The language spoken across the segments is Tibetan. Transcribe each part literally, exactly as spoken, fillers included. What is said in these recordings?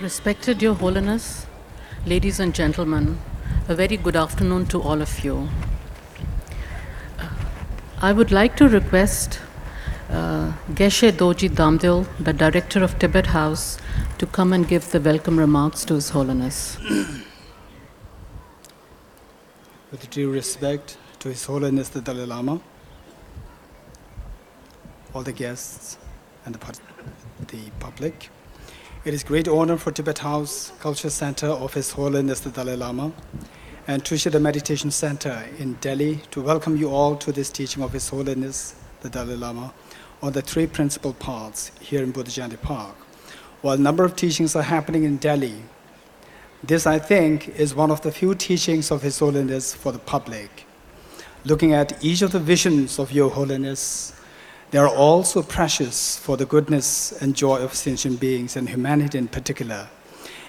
Respected Your Holiness, ladies and gentlemen, a very good afternoon to all of you. I would like to request uh, Geshe Dorji Damdil, the director of Tibet House, to come and give the welcome remarks to His Holiness. With due respect to His Holiness the Dalai Lama, all the guests and the, pub- the public, it is great honor for Tibet House Culture Center of His Holiness the Dalai Lama and Tushita Meditation Center in Delhi to welcome you all to this teaching of His Holiness the Dalai Lama on the three principal paths here in Bodh Jayanti Park. While a number of teachings are happening in Delhi, this, I think, is one of the few teachings of His Holiness for the public. Looking at each of the visions of Your Holiness, they are all so precious for the goodness and joy of sentient beings and humanity in particular.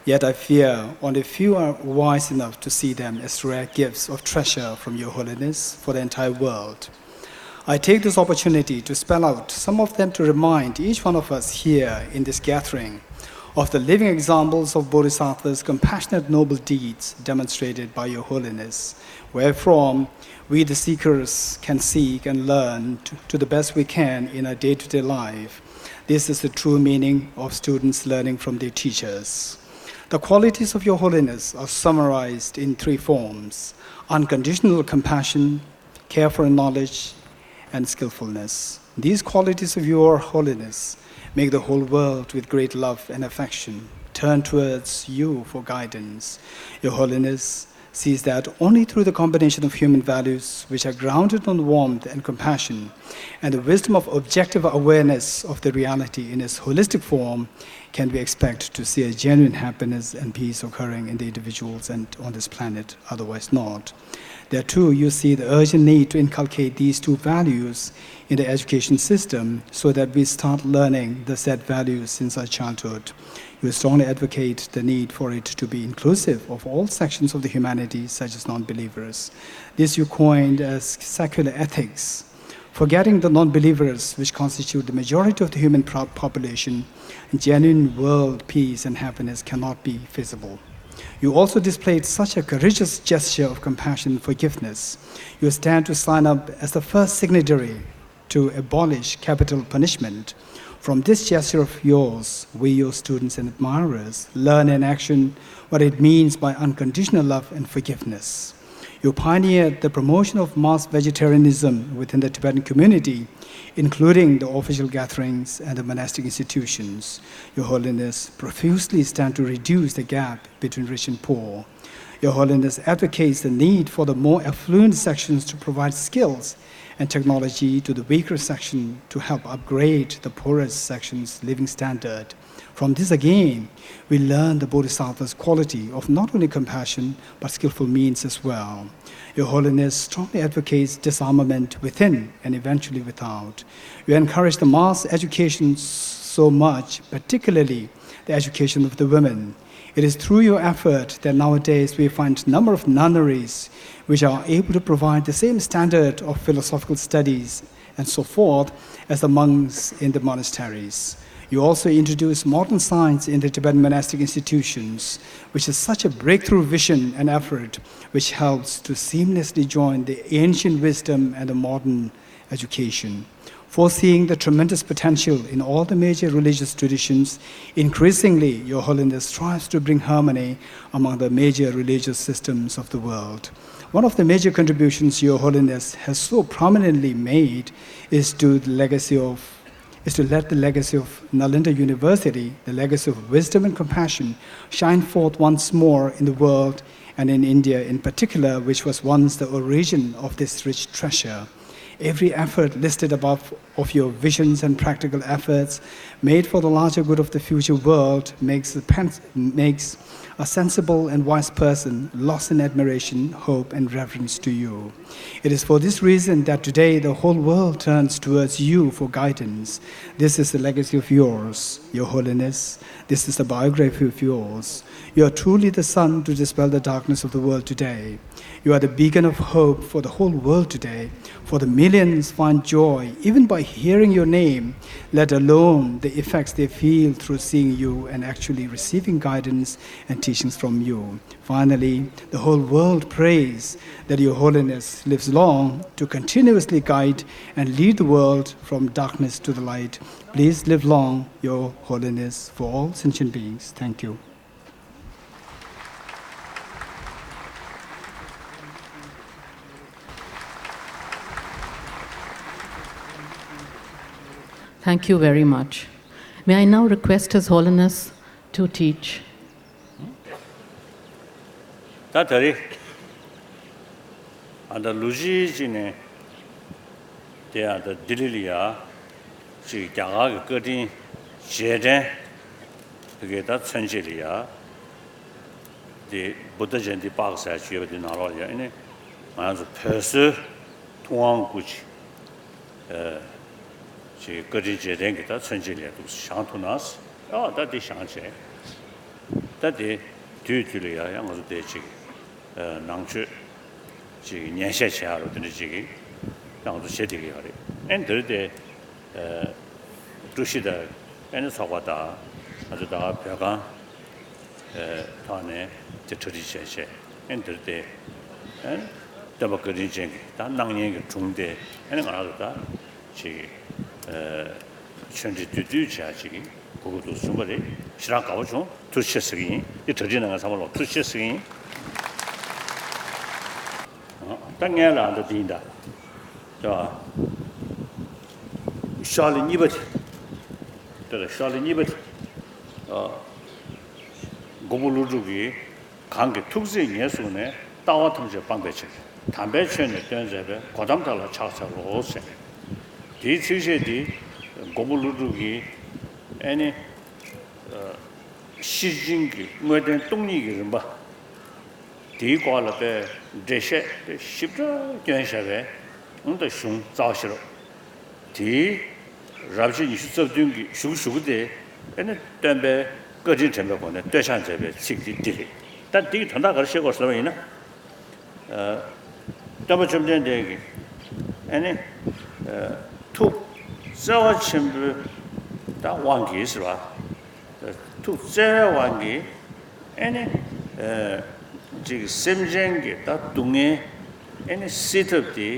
Yet I fear only few are wise enough to see them as rare gifts of treasure from Your Holiness for the entire world. I take this opportunity to spell out some of them to remind each one of us here in this gathering of the living examples of Bodhisattva's compassionate noble deeds demonstrated by Your Holiness, wherefrom we the seekers can seek and learn to, to the best we can in our day-to-day life. This is the true meaning of students learning from their teachers. The qualities of Your Holiness are summarized in three forms: unconditional compassion, care for knowledge, and skillfulness. These qualities of Your Holiness make the whole world with great love and affection turn towards You for guidance. Your Holiness sees that only through the combination of human values, which are grounded on warmth and compassion, and the wisdom of objective awareness of the reality in its holistic form, can we expect to see a genuine happiness and peace occurring in the individuals and on this planet, otherwise not. There too, you see the urgent need to inculcate these two values in the education system so that we start learning the said values since our childhood. You strongly advocate the need for it to be inclusive of all sections of the humanity, such as non-believers. This you coined as secular ethics. Forgetting the non-believers, which constitute the majority of the human pro- population, genuine world peace and happiness cannot be feasible. You also displayed such a courageous gesture of compassion and forgiveness. You stand to sign up as the first signatory to abolish capital punishment. From this gesture of yours, we, your students and admirers, learn in action what it means by unconditional love and forgiveness. You pioneered the promotion of mass vegetarianism within the Tibetan community, including the official gatherings and the monastic institutions. Your Holiness profusely stand to reduce the gap between rich and poor. Your Holiness advocates the need for the more affluent sections to provide skills and technology to the weaker section to help upgrade the poorest section's living standard. From this again, we learn the Bodhisattva's quality of not only compassion but skillful means as well. Your Holiness strongly advocates disarmament within and eventually without. You encourage the mass education so much, particularly the education of the women. It is through your effort that nowadays we find a number of nunneries which are able to provide the same standard of philosophical studies and so forth as the monks in the monasteries. You also introduce modern science in the Tibetan monastic institutions, which is such a breakthrough vision and effort which helps to seamlessly join the ancient wisdom and the modern education. Foreseeing the tremendous potential in all the major religious traditions, increasingly Your Holiness strives to bring harmony among the major religious systems of the world. One of the major contributions Your Holiness has so prominently made is to the legacy of is to let the legacy of Nalanda University, the legacy of wisdom and compassion, shine forth once more in the world and in India in particular, which was once the origin of this rich treasure. Every effort listed above of your visions and practical efforts made for the larger good of the future world makes a, pen- makes a sensible and wise person lost in admiration, hope, and reverence to you. It is for this reason that today the whole world turns towards you for guidance. This is the legacy of yours, Your Holiness. This is the biography of yours. You are truly the sun to dispel the darkness of the world today. You are the beacon of hope for the whole world today. For the millions find joy even by hearing your name, let alone the effects they feel through seeing you and actually receiving guidance and teachings from you. Finally, the whole world prays that Your Holiness lives long to continuously guide and lead the world from darkness to the light. Please live long, Your Holiness, for all sentient beings. Thank you. Thank you very much. May I now request His Holiness to teach? ད་ད་རེས་ཨ་ད་ལོ་གཅིག་ཅིག་ནས་དེ་ཨ་ད་ལྡི་ལི་ལ་ཡ་ཅིག་རྒྱ་གར་གྱི་བཀའ་དྲིན་རྗེས་དྲན་བོད་ཀྱི་ད་མཚོན་བྱེད་ལ་ཡ་དེ་བུདྡྷ་ཇ་ཡན་ཏི་པཱརྐ་ཟེར་ཅིག་ཡོད་པ་དེ་ནང་ལོགས་ལ་ཡ་ཨ་ནི་ང་རང་ཚོ་བོད་སྲོལ་ཐུབ་དབང་སྐུ་ཅིག་ཅིག་བཀའ་དྲིན་རྗེས་དྲན་གྱི་ད་མཚོན་བྱེད་ལ་ཡ་འདུག་བཞེངས་ཐུབ་ན་ཨ་ད་དེ་བཞེངས་བྱས། ད་དེ་དུས་དུས་ལ་ཡང་ཡང་ང་ཚོ་དེ་ཅིག་ནང་ཆོས་ཅིག་ཉན་བཤད་བྱེད་ཡག་རུ་དེ་འདྲ་ཅིག་ཡང་ང་ཚོ་བྱེད་བསྡད་ཀྱི་ཡོད་རེད། ཨེ་འདིར་དེ་ཀྲུའུ་ཞི་དང་ཨེ་ནི་ཚོགས་པ་དང་ང་ཚོ་ད་བོད་ཁང་ཐོག་ནས་དེ་གྲ་སྒྲིག་བྱས་བྱས་ཨེ་འདིར་དེ་སྟོན་པ་བཀའ་དྲིན་ཅན་གྱི་ད་སྣང་བརྙན་གྱི་སྒྲུང་དེ་ཨེ་ནི་ང་རང་ཚོ་ད། ཅིག་ཆོས་འབྲེལ་བསྡུས་བསྡུས་བྱ་ཅིག་གོ་གི་འདུག་གསུངས་པ་རེད། ཞེ་དྲག་དགའ་པོ་བྱུང་། ཐུགས་རྗེ་ཆེ་ཟེར་གི་ཡིན། འདི་གྲ་སྒྲིག་གནང་མཁན་ཚང་མ་ལ་ཐུགས་རྗེ་ཆེ་ཟེར་གི་ཡིན། ད་སྔན་ལ་འདི་འདི་ཡིན་ད། ཤོག་ལྷེ་གཉིས་པ་དེ། དེ་ལ་ཤོག་ལྷེ་གཉིས་པ་དེ། མགོན་པོ་ཀླུ་སྒྲུབ་ཀྱིས། གང་གིས་ཐུགས་བརྩེས་ཉེར་བཟུང་ནས། ལྟ་བ་ཐམས་ཅད་སྤང་བའི་ཕྱིར། དམ་པའི་ཆོས་ནི་སྟོན་མཛད་པའི། གོ་ཏམ་དག་ལ་ཕྱག་འཚལ་ལོ་ཟེར། དེའི་ཚིགས་བཅད་འདི་མགོན་པོ་ཀླུ་སྒྲུབ་ཀྱིས་ཨེ་ནི་ཤེར་ཕྱིན་གྱི་དངོས་བསྟན་སྟོང་ཉིད་ཀྱི་རིམ་པ་དེའི་སྐོར་ལ་དཔེ་འགྲེལ་བཤད་དཔེ་ཞིབ་ཕྲ་བསྐྱོན་བཞག་པའི་ཨང་དང་གཞུང་རྩ་བ་ཤེས་རབ། དེའི་རབ་བྱེད་ཉི་ཤུ་རྩ་བདུན་གྱི་གཞུག་གུ་གཞུག་གུ་དེ་ཨེ་ནི་སྟོན་པའི་བཀའ་དྲིན་དྲན་པའི་སྒོ་ནས་བསྟོད་ཕྱག་མཛད་པའི་ཚིག་དེ་འདི་རེད། ད་འདི་གི་དོན་དག་ག་རེ་བཤད་དགོས་ཟེར་བ་ཡིན་ན། སྟོན་པ་བཅོམ་ལྡན་འདས་ཀྱིས་ཨེ་ནི་ཐུགས་བརྩེ་བ་ཆེན་པོའི་ད་དབང་གིས་ཟེར་བ། ཐུགས་བརྩེ་བའི་དབང་གིས་ཨེ་ནི་ཅིག་སེམས་ཅན་གྱི་ད་སྡུག་བསྔལ་ཨེ་ནི་སེལ་ཐབས་དེ།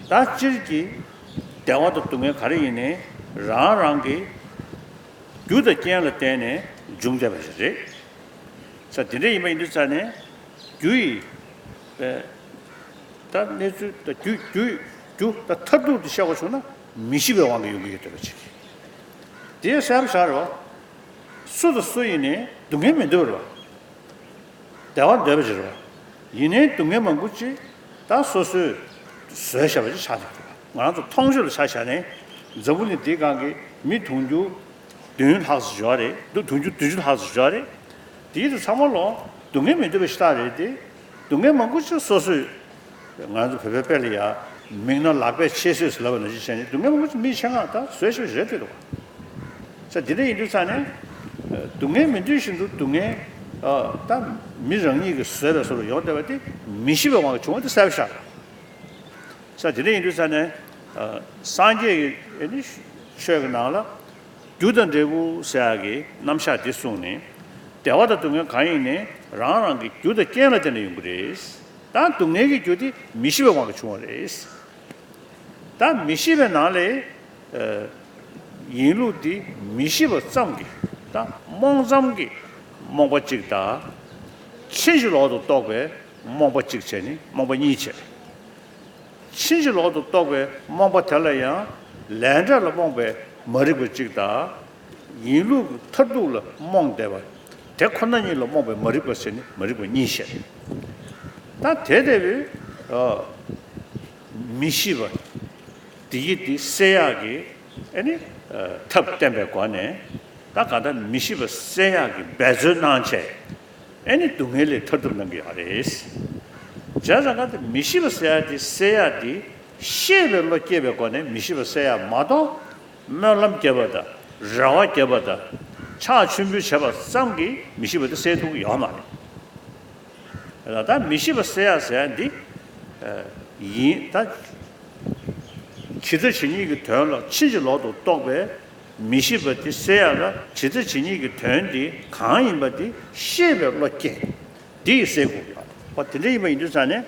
ད་སྤྱིར་གྱི་བདེ་བ་དང་སྡུག་བསྔལ་ག་རེ་ཡིན་ནའི་རང་རང་གི་རྒྱུ་དང་རྐྱེན་ལ་བརྟེན་ནས་འབྱུང་བསྡད་པ་ཞིག་རེད། ས་དེ་འདྲ་ཡིན་པ་ཡིན་དུས་ཙང་ནས་རྒྱུ་ཡི་ད་གནས་ཚུལ་ད་རྒྱུ་རྒྱུ་རྒྱུ་ད་མཐར་ཐུག་ཏུ་བཤད་པ་བྱུང་ན་མི་ཤི་བའི་དབང་གིས་ཡོང་གི་ཡོད་བསྡད་པ་ཅིག་རེད། དེ་གསལ་པོ་ཆགས་རེད་བ། སུ་དང་སུ་ཡིན་ནའི་སྡུག་བསྔལ་མི་འདོད་པ་རེད་བ། བདེ་བ་འདོད་པ་ཅིག་རེད་བ། ཡིན་ནའི་སྡུག་བསྔལ་མང་པོ་ཅིག་ད་སོ་སོས་བཟོས་བཞག་པ་ཅིག་ཆགས་འདུག་ང་རང་ཚོ་མཐོང་ཆོས་ལ་ཆ་བཞག་ནས་འཛམ་བུ་གླིང་འདིའི་སྒང་གི་མི་དུང་ཕྱུར་བདུན་ལྷག་ཙམ་ཡོད་རེད་འདུག་དུང་ཕྱུར་བདུན་ཅུ་ལྷག་ཙམ་ཡོད་རེད། དེའི་དུ་ཚང་མ་ལོ་སྡུག་བསྔལ་མི་འདོད་པ་ཞིག་ལྟ་རེད་དེ། སྡུག་བསྔལ་མང་པོ་ཅིག་སོ་སོས་ང་ཚོ་བོད་པའི་དཔེ་ལ་ཡ་མིག་ནོར་ལག་པས་ཆད་སོས་སུ་ལབ་པ་ནང་བཞིན་བྱས་ནས་སྡུག་བསྔལ་མང་པོ་ཅིག་མི་ཆེད་མངགས་ད་བཟོས་ཤིག་རེད་འདུག་བ། ས་འདི་འདྲ་ཡིན་དུས་ཙང་ནས་སྡུག་བསྔལ་མི་འདོད་བཞིན་དུ་སྡུག་བསྔལ་ད་མི་རང་ཉིད་ཀྱིས་བཟོས་པའི་བཟོ་འདྲ་ཡོང་བསྡད་པ་དེ་མི་ཤི་བའི་དབང་གིས་བྱུང་བ་དེ་གསལ་པོ་ཤར། ས་དེ་འདྲ་ཡིན་དུས་ཙང་ནས་སངས་རྒྱས་ཀྱི་ཨེ་ནི་ཆོས་ཀྱི་ནང་ལ་རྒྱུ་དང་འབྲས་བུ་ཟེར་ཡག་གི་རྣམ་གཞག་འདི་གསུངས་ནས་བདེ་བ་དང་སྡུག་བསྔལ་གང་ཡིན་ནའི་རང་རང་གི་རྒྱུ་དང་རྐྱེན་ལ་བརྟེན་ནས་ཡོང་གི་རེད། ད་སྡུག་བསྔལ་གྱི་རྒྱུ་དེ་མི་ཤི་བའི་དབང་གིས་བྱུང་བ་རེད། ད་མི་ཤི་བའི་ནང་ལས་ཡིན་ལུགས་འདི་མི་ཤི་བ་ཙམ་གྱི་ད་རྨོངས་ཙམ་གྱི་རྨོངས་པ་གཅིག་དང་། ཕྱིན་ཅི་ལོག་ཏུ་རྟོགས་པའི་རྨོངས་པ་གཅིག་བྱས་ནས་རྨོངས་པ་གཉིས་བྱས། ཕྱིན་ཅི་ལོག་ཏུ་རྟོགས་པའི་རྨོངས་པ་དེ་ལ་ཡང་ལས་འབྲས་ལ་རྨོངས་པའི་མ་རིག་པ་གཅིག་དང་། ཡིན་ལུགས་ཀྱི་མཐར་ཐུག་ལ་རྨོངས་བསྡད་པ། དེ་ཁོ་ན་ཉིད་ལ་རྨོངས་པའི་མ་རིག་པ་ཟེར་ནས་མ་རིག་པ་གཉིས་བཤད། ད་དེ་ལྟ་བུའི་ མི་ཤི་བ་དེ་ཡི་དེ་སེལ་ཡག་གི་ཨ་ནི་ཐབས་བསྟན་པའི་སྒོ་ནས། ད་ག་ད་མི་ཤི་བ་སེལ་ཡག་གི་འབད་རྩོལ་གནང་བྱས། ཨ་ནི་སྡུག་བསྔལ་ལས་ཐར་ཐབས་གནང་གི་ཡོད་རེད། བྱས་ཙང་ག་ད་མི་ཤི་བ་སེལ་ཡག་དེ་སེལ་ཡག་དེ་ཤེས་པའི་བློ་སྐྱེས་པའི་སྒོ་ནས་མི་ཤི་བ་སེལ་ཡག་མ་གཏོགས། སྨོན་ལམ་བརྒྱབ་པ་དང་། རེ་བ་བརྒྱབ་པ་དང་། ཕྱག་མཆོད་འབུལ་བྱས་པ་ཙམ་གྱིས་མི་ཤི་བ་དེ་སེལ་ཐུབ་ཀྱི་ཡོད་མ་རེད། ད་མི་ཤི་བ་སེལ་ཡག་ཟེར་ཡག་འདི་ཡིན་ད། ཇི་ལྟ་ཇི་སྙེད་ཀྱི་དོན་ལ་ཕྱིན་ཅི་ལོག་ཏུ་རྟོགས་པའི་མི་ཤི་བ་དེ་སེལ་ཡག་ལ་ཇི་ལྟ་ཇི་སྙེད་ཀྱི་དོན་དེ་གང་ཡིན་པ་དེ་ཤེས་པའི་བློ་སྐྱེས། འདི་ཡིས་སེལ་དགོས་ཀྱི་ཡོད། འོ་དེ་འདྲ་ཡིན་པ་ཡིན་དུས་ཙང་ནས།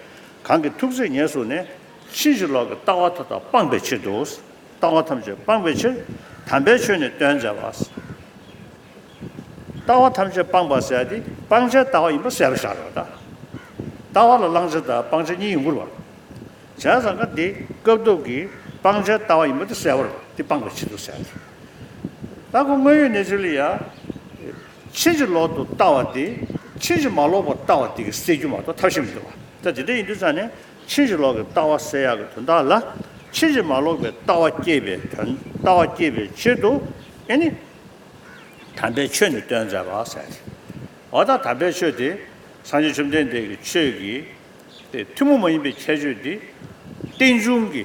གང་གིས་ཐུགས་བརྩེས་ཉེར་བཟུང་ནས། ཕྱིན་ཅི་ལོག་གི་ལྟ་བ་མཐའ་དག་སྤངས་པའི་ཕྱིར་དུ། ལྟ་བ་ཐམས་ཅད་སྤངས་པའི་ཕྱིར། དམ་པའི་ཆོས་ནི་སྟོན་མཛད་པ། ལྟ་བ་ཐམས་ཅད་སྤངས་པ་ཟེར་ཡག་དེ་སྤང་བྱའི་ལྟ་བ་ཡིན་པ་གསལ་པོ་ཤར་བ་ད། ལྟ་བ་ལ་བླང་བྱ་དང་སྤང་བྱ་གཉིས་ཡོང་གི་རེད་པ། བྱས་ཙང་ག་དེ་སྐབས་ཐོབ་ཀྱི་སྤང་བྱའི་ལྟ་བ་ཡིན་པ་དེ་གསལ་པོ་རེད་པ། དེ་སྤངས་པའི་ཕྱིར་དུ་ཟེར་ཡག་དེ། ད་ཁོ་དངོས་ཡོད་གནས་ཚུལ་ལ་ཡ། ཕྱིན་ཅི་ལོག་ཏུ་ལྟ་བ་དེ་ཕྱིན་ཅི་མ་ལོག་པར་ལྟ་བ་དེ་གིས་སེལ་རྒྱུ་མ་གཏོགས་ཐབས་ཤེས་མི་འདུག་པ། ད་དེ་འདྲ་ཡིན་དུས་ཙང་ནས་ཕྱིན་ཅི་ལོག་གི་ལྟ་བ་སེལ་ཡག་གི་དོན་དག་ལ། ཕྱིན་ཅི་མ་ལོག་པའི་ལྟ་བ་སྐྱེས་པའི་དོན། ལྟ་བ་སྐྱེས་པའི་ཕྱིར་དུ་ཨེ་ནི། དམ་པའི་ཆོས་ནི་སྟོན་མཛད་པ་ཟེར། འོ་ད་དམ་པའི་ཆོས་དེ་སངས་རྒྱས་བཅོམ་ལྡན་འདས་ཀྱི་ཆོས་ཀྱི་དེ་ཐུན་མོང་མ་ཡིན་པའི་ཁྱད་ཆོས་དེ། རྟེན་འབྱུང་གི།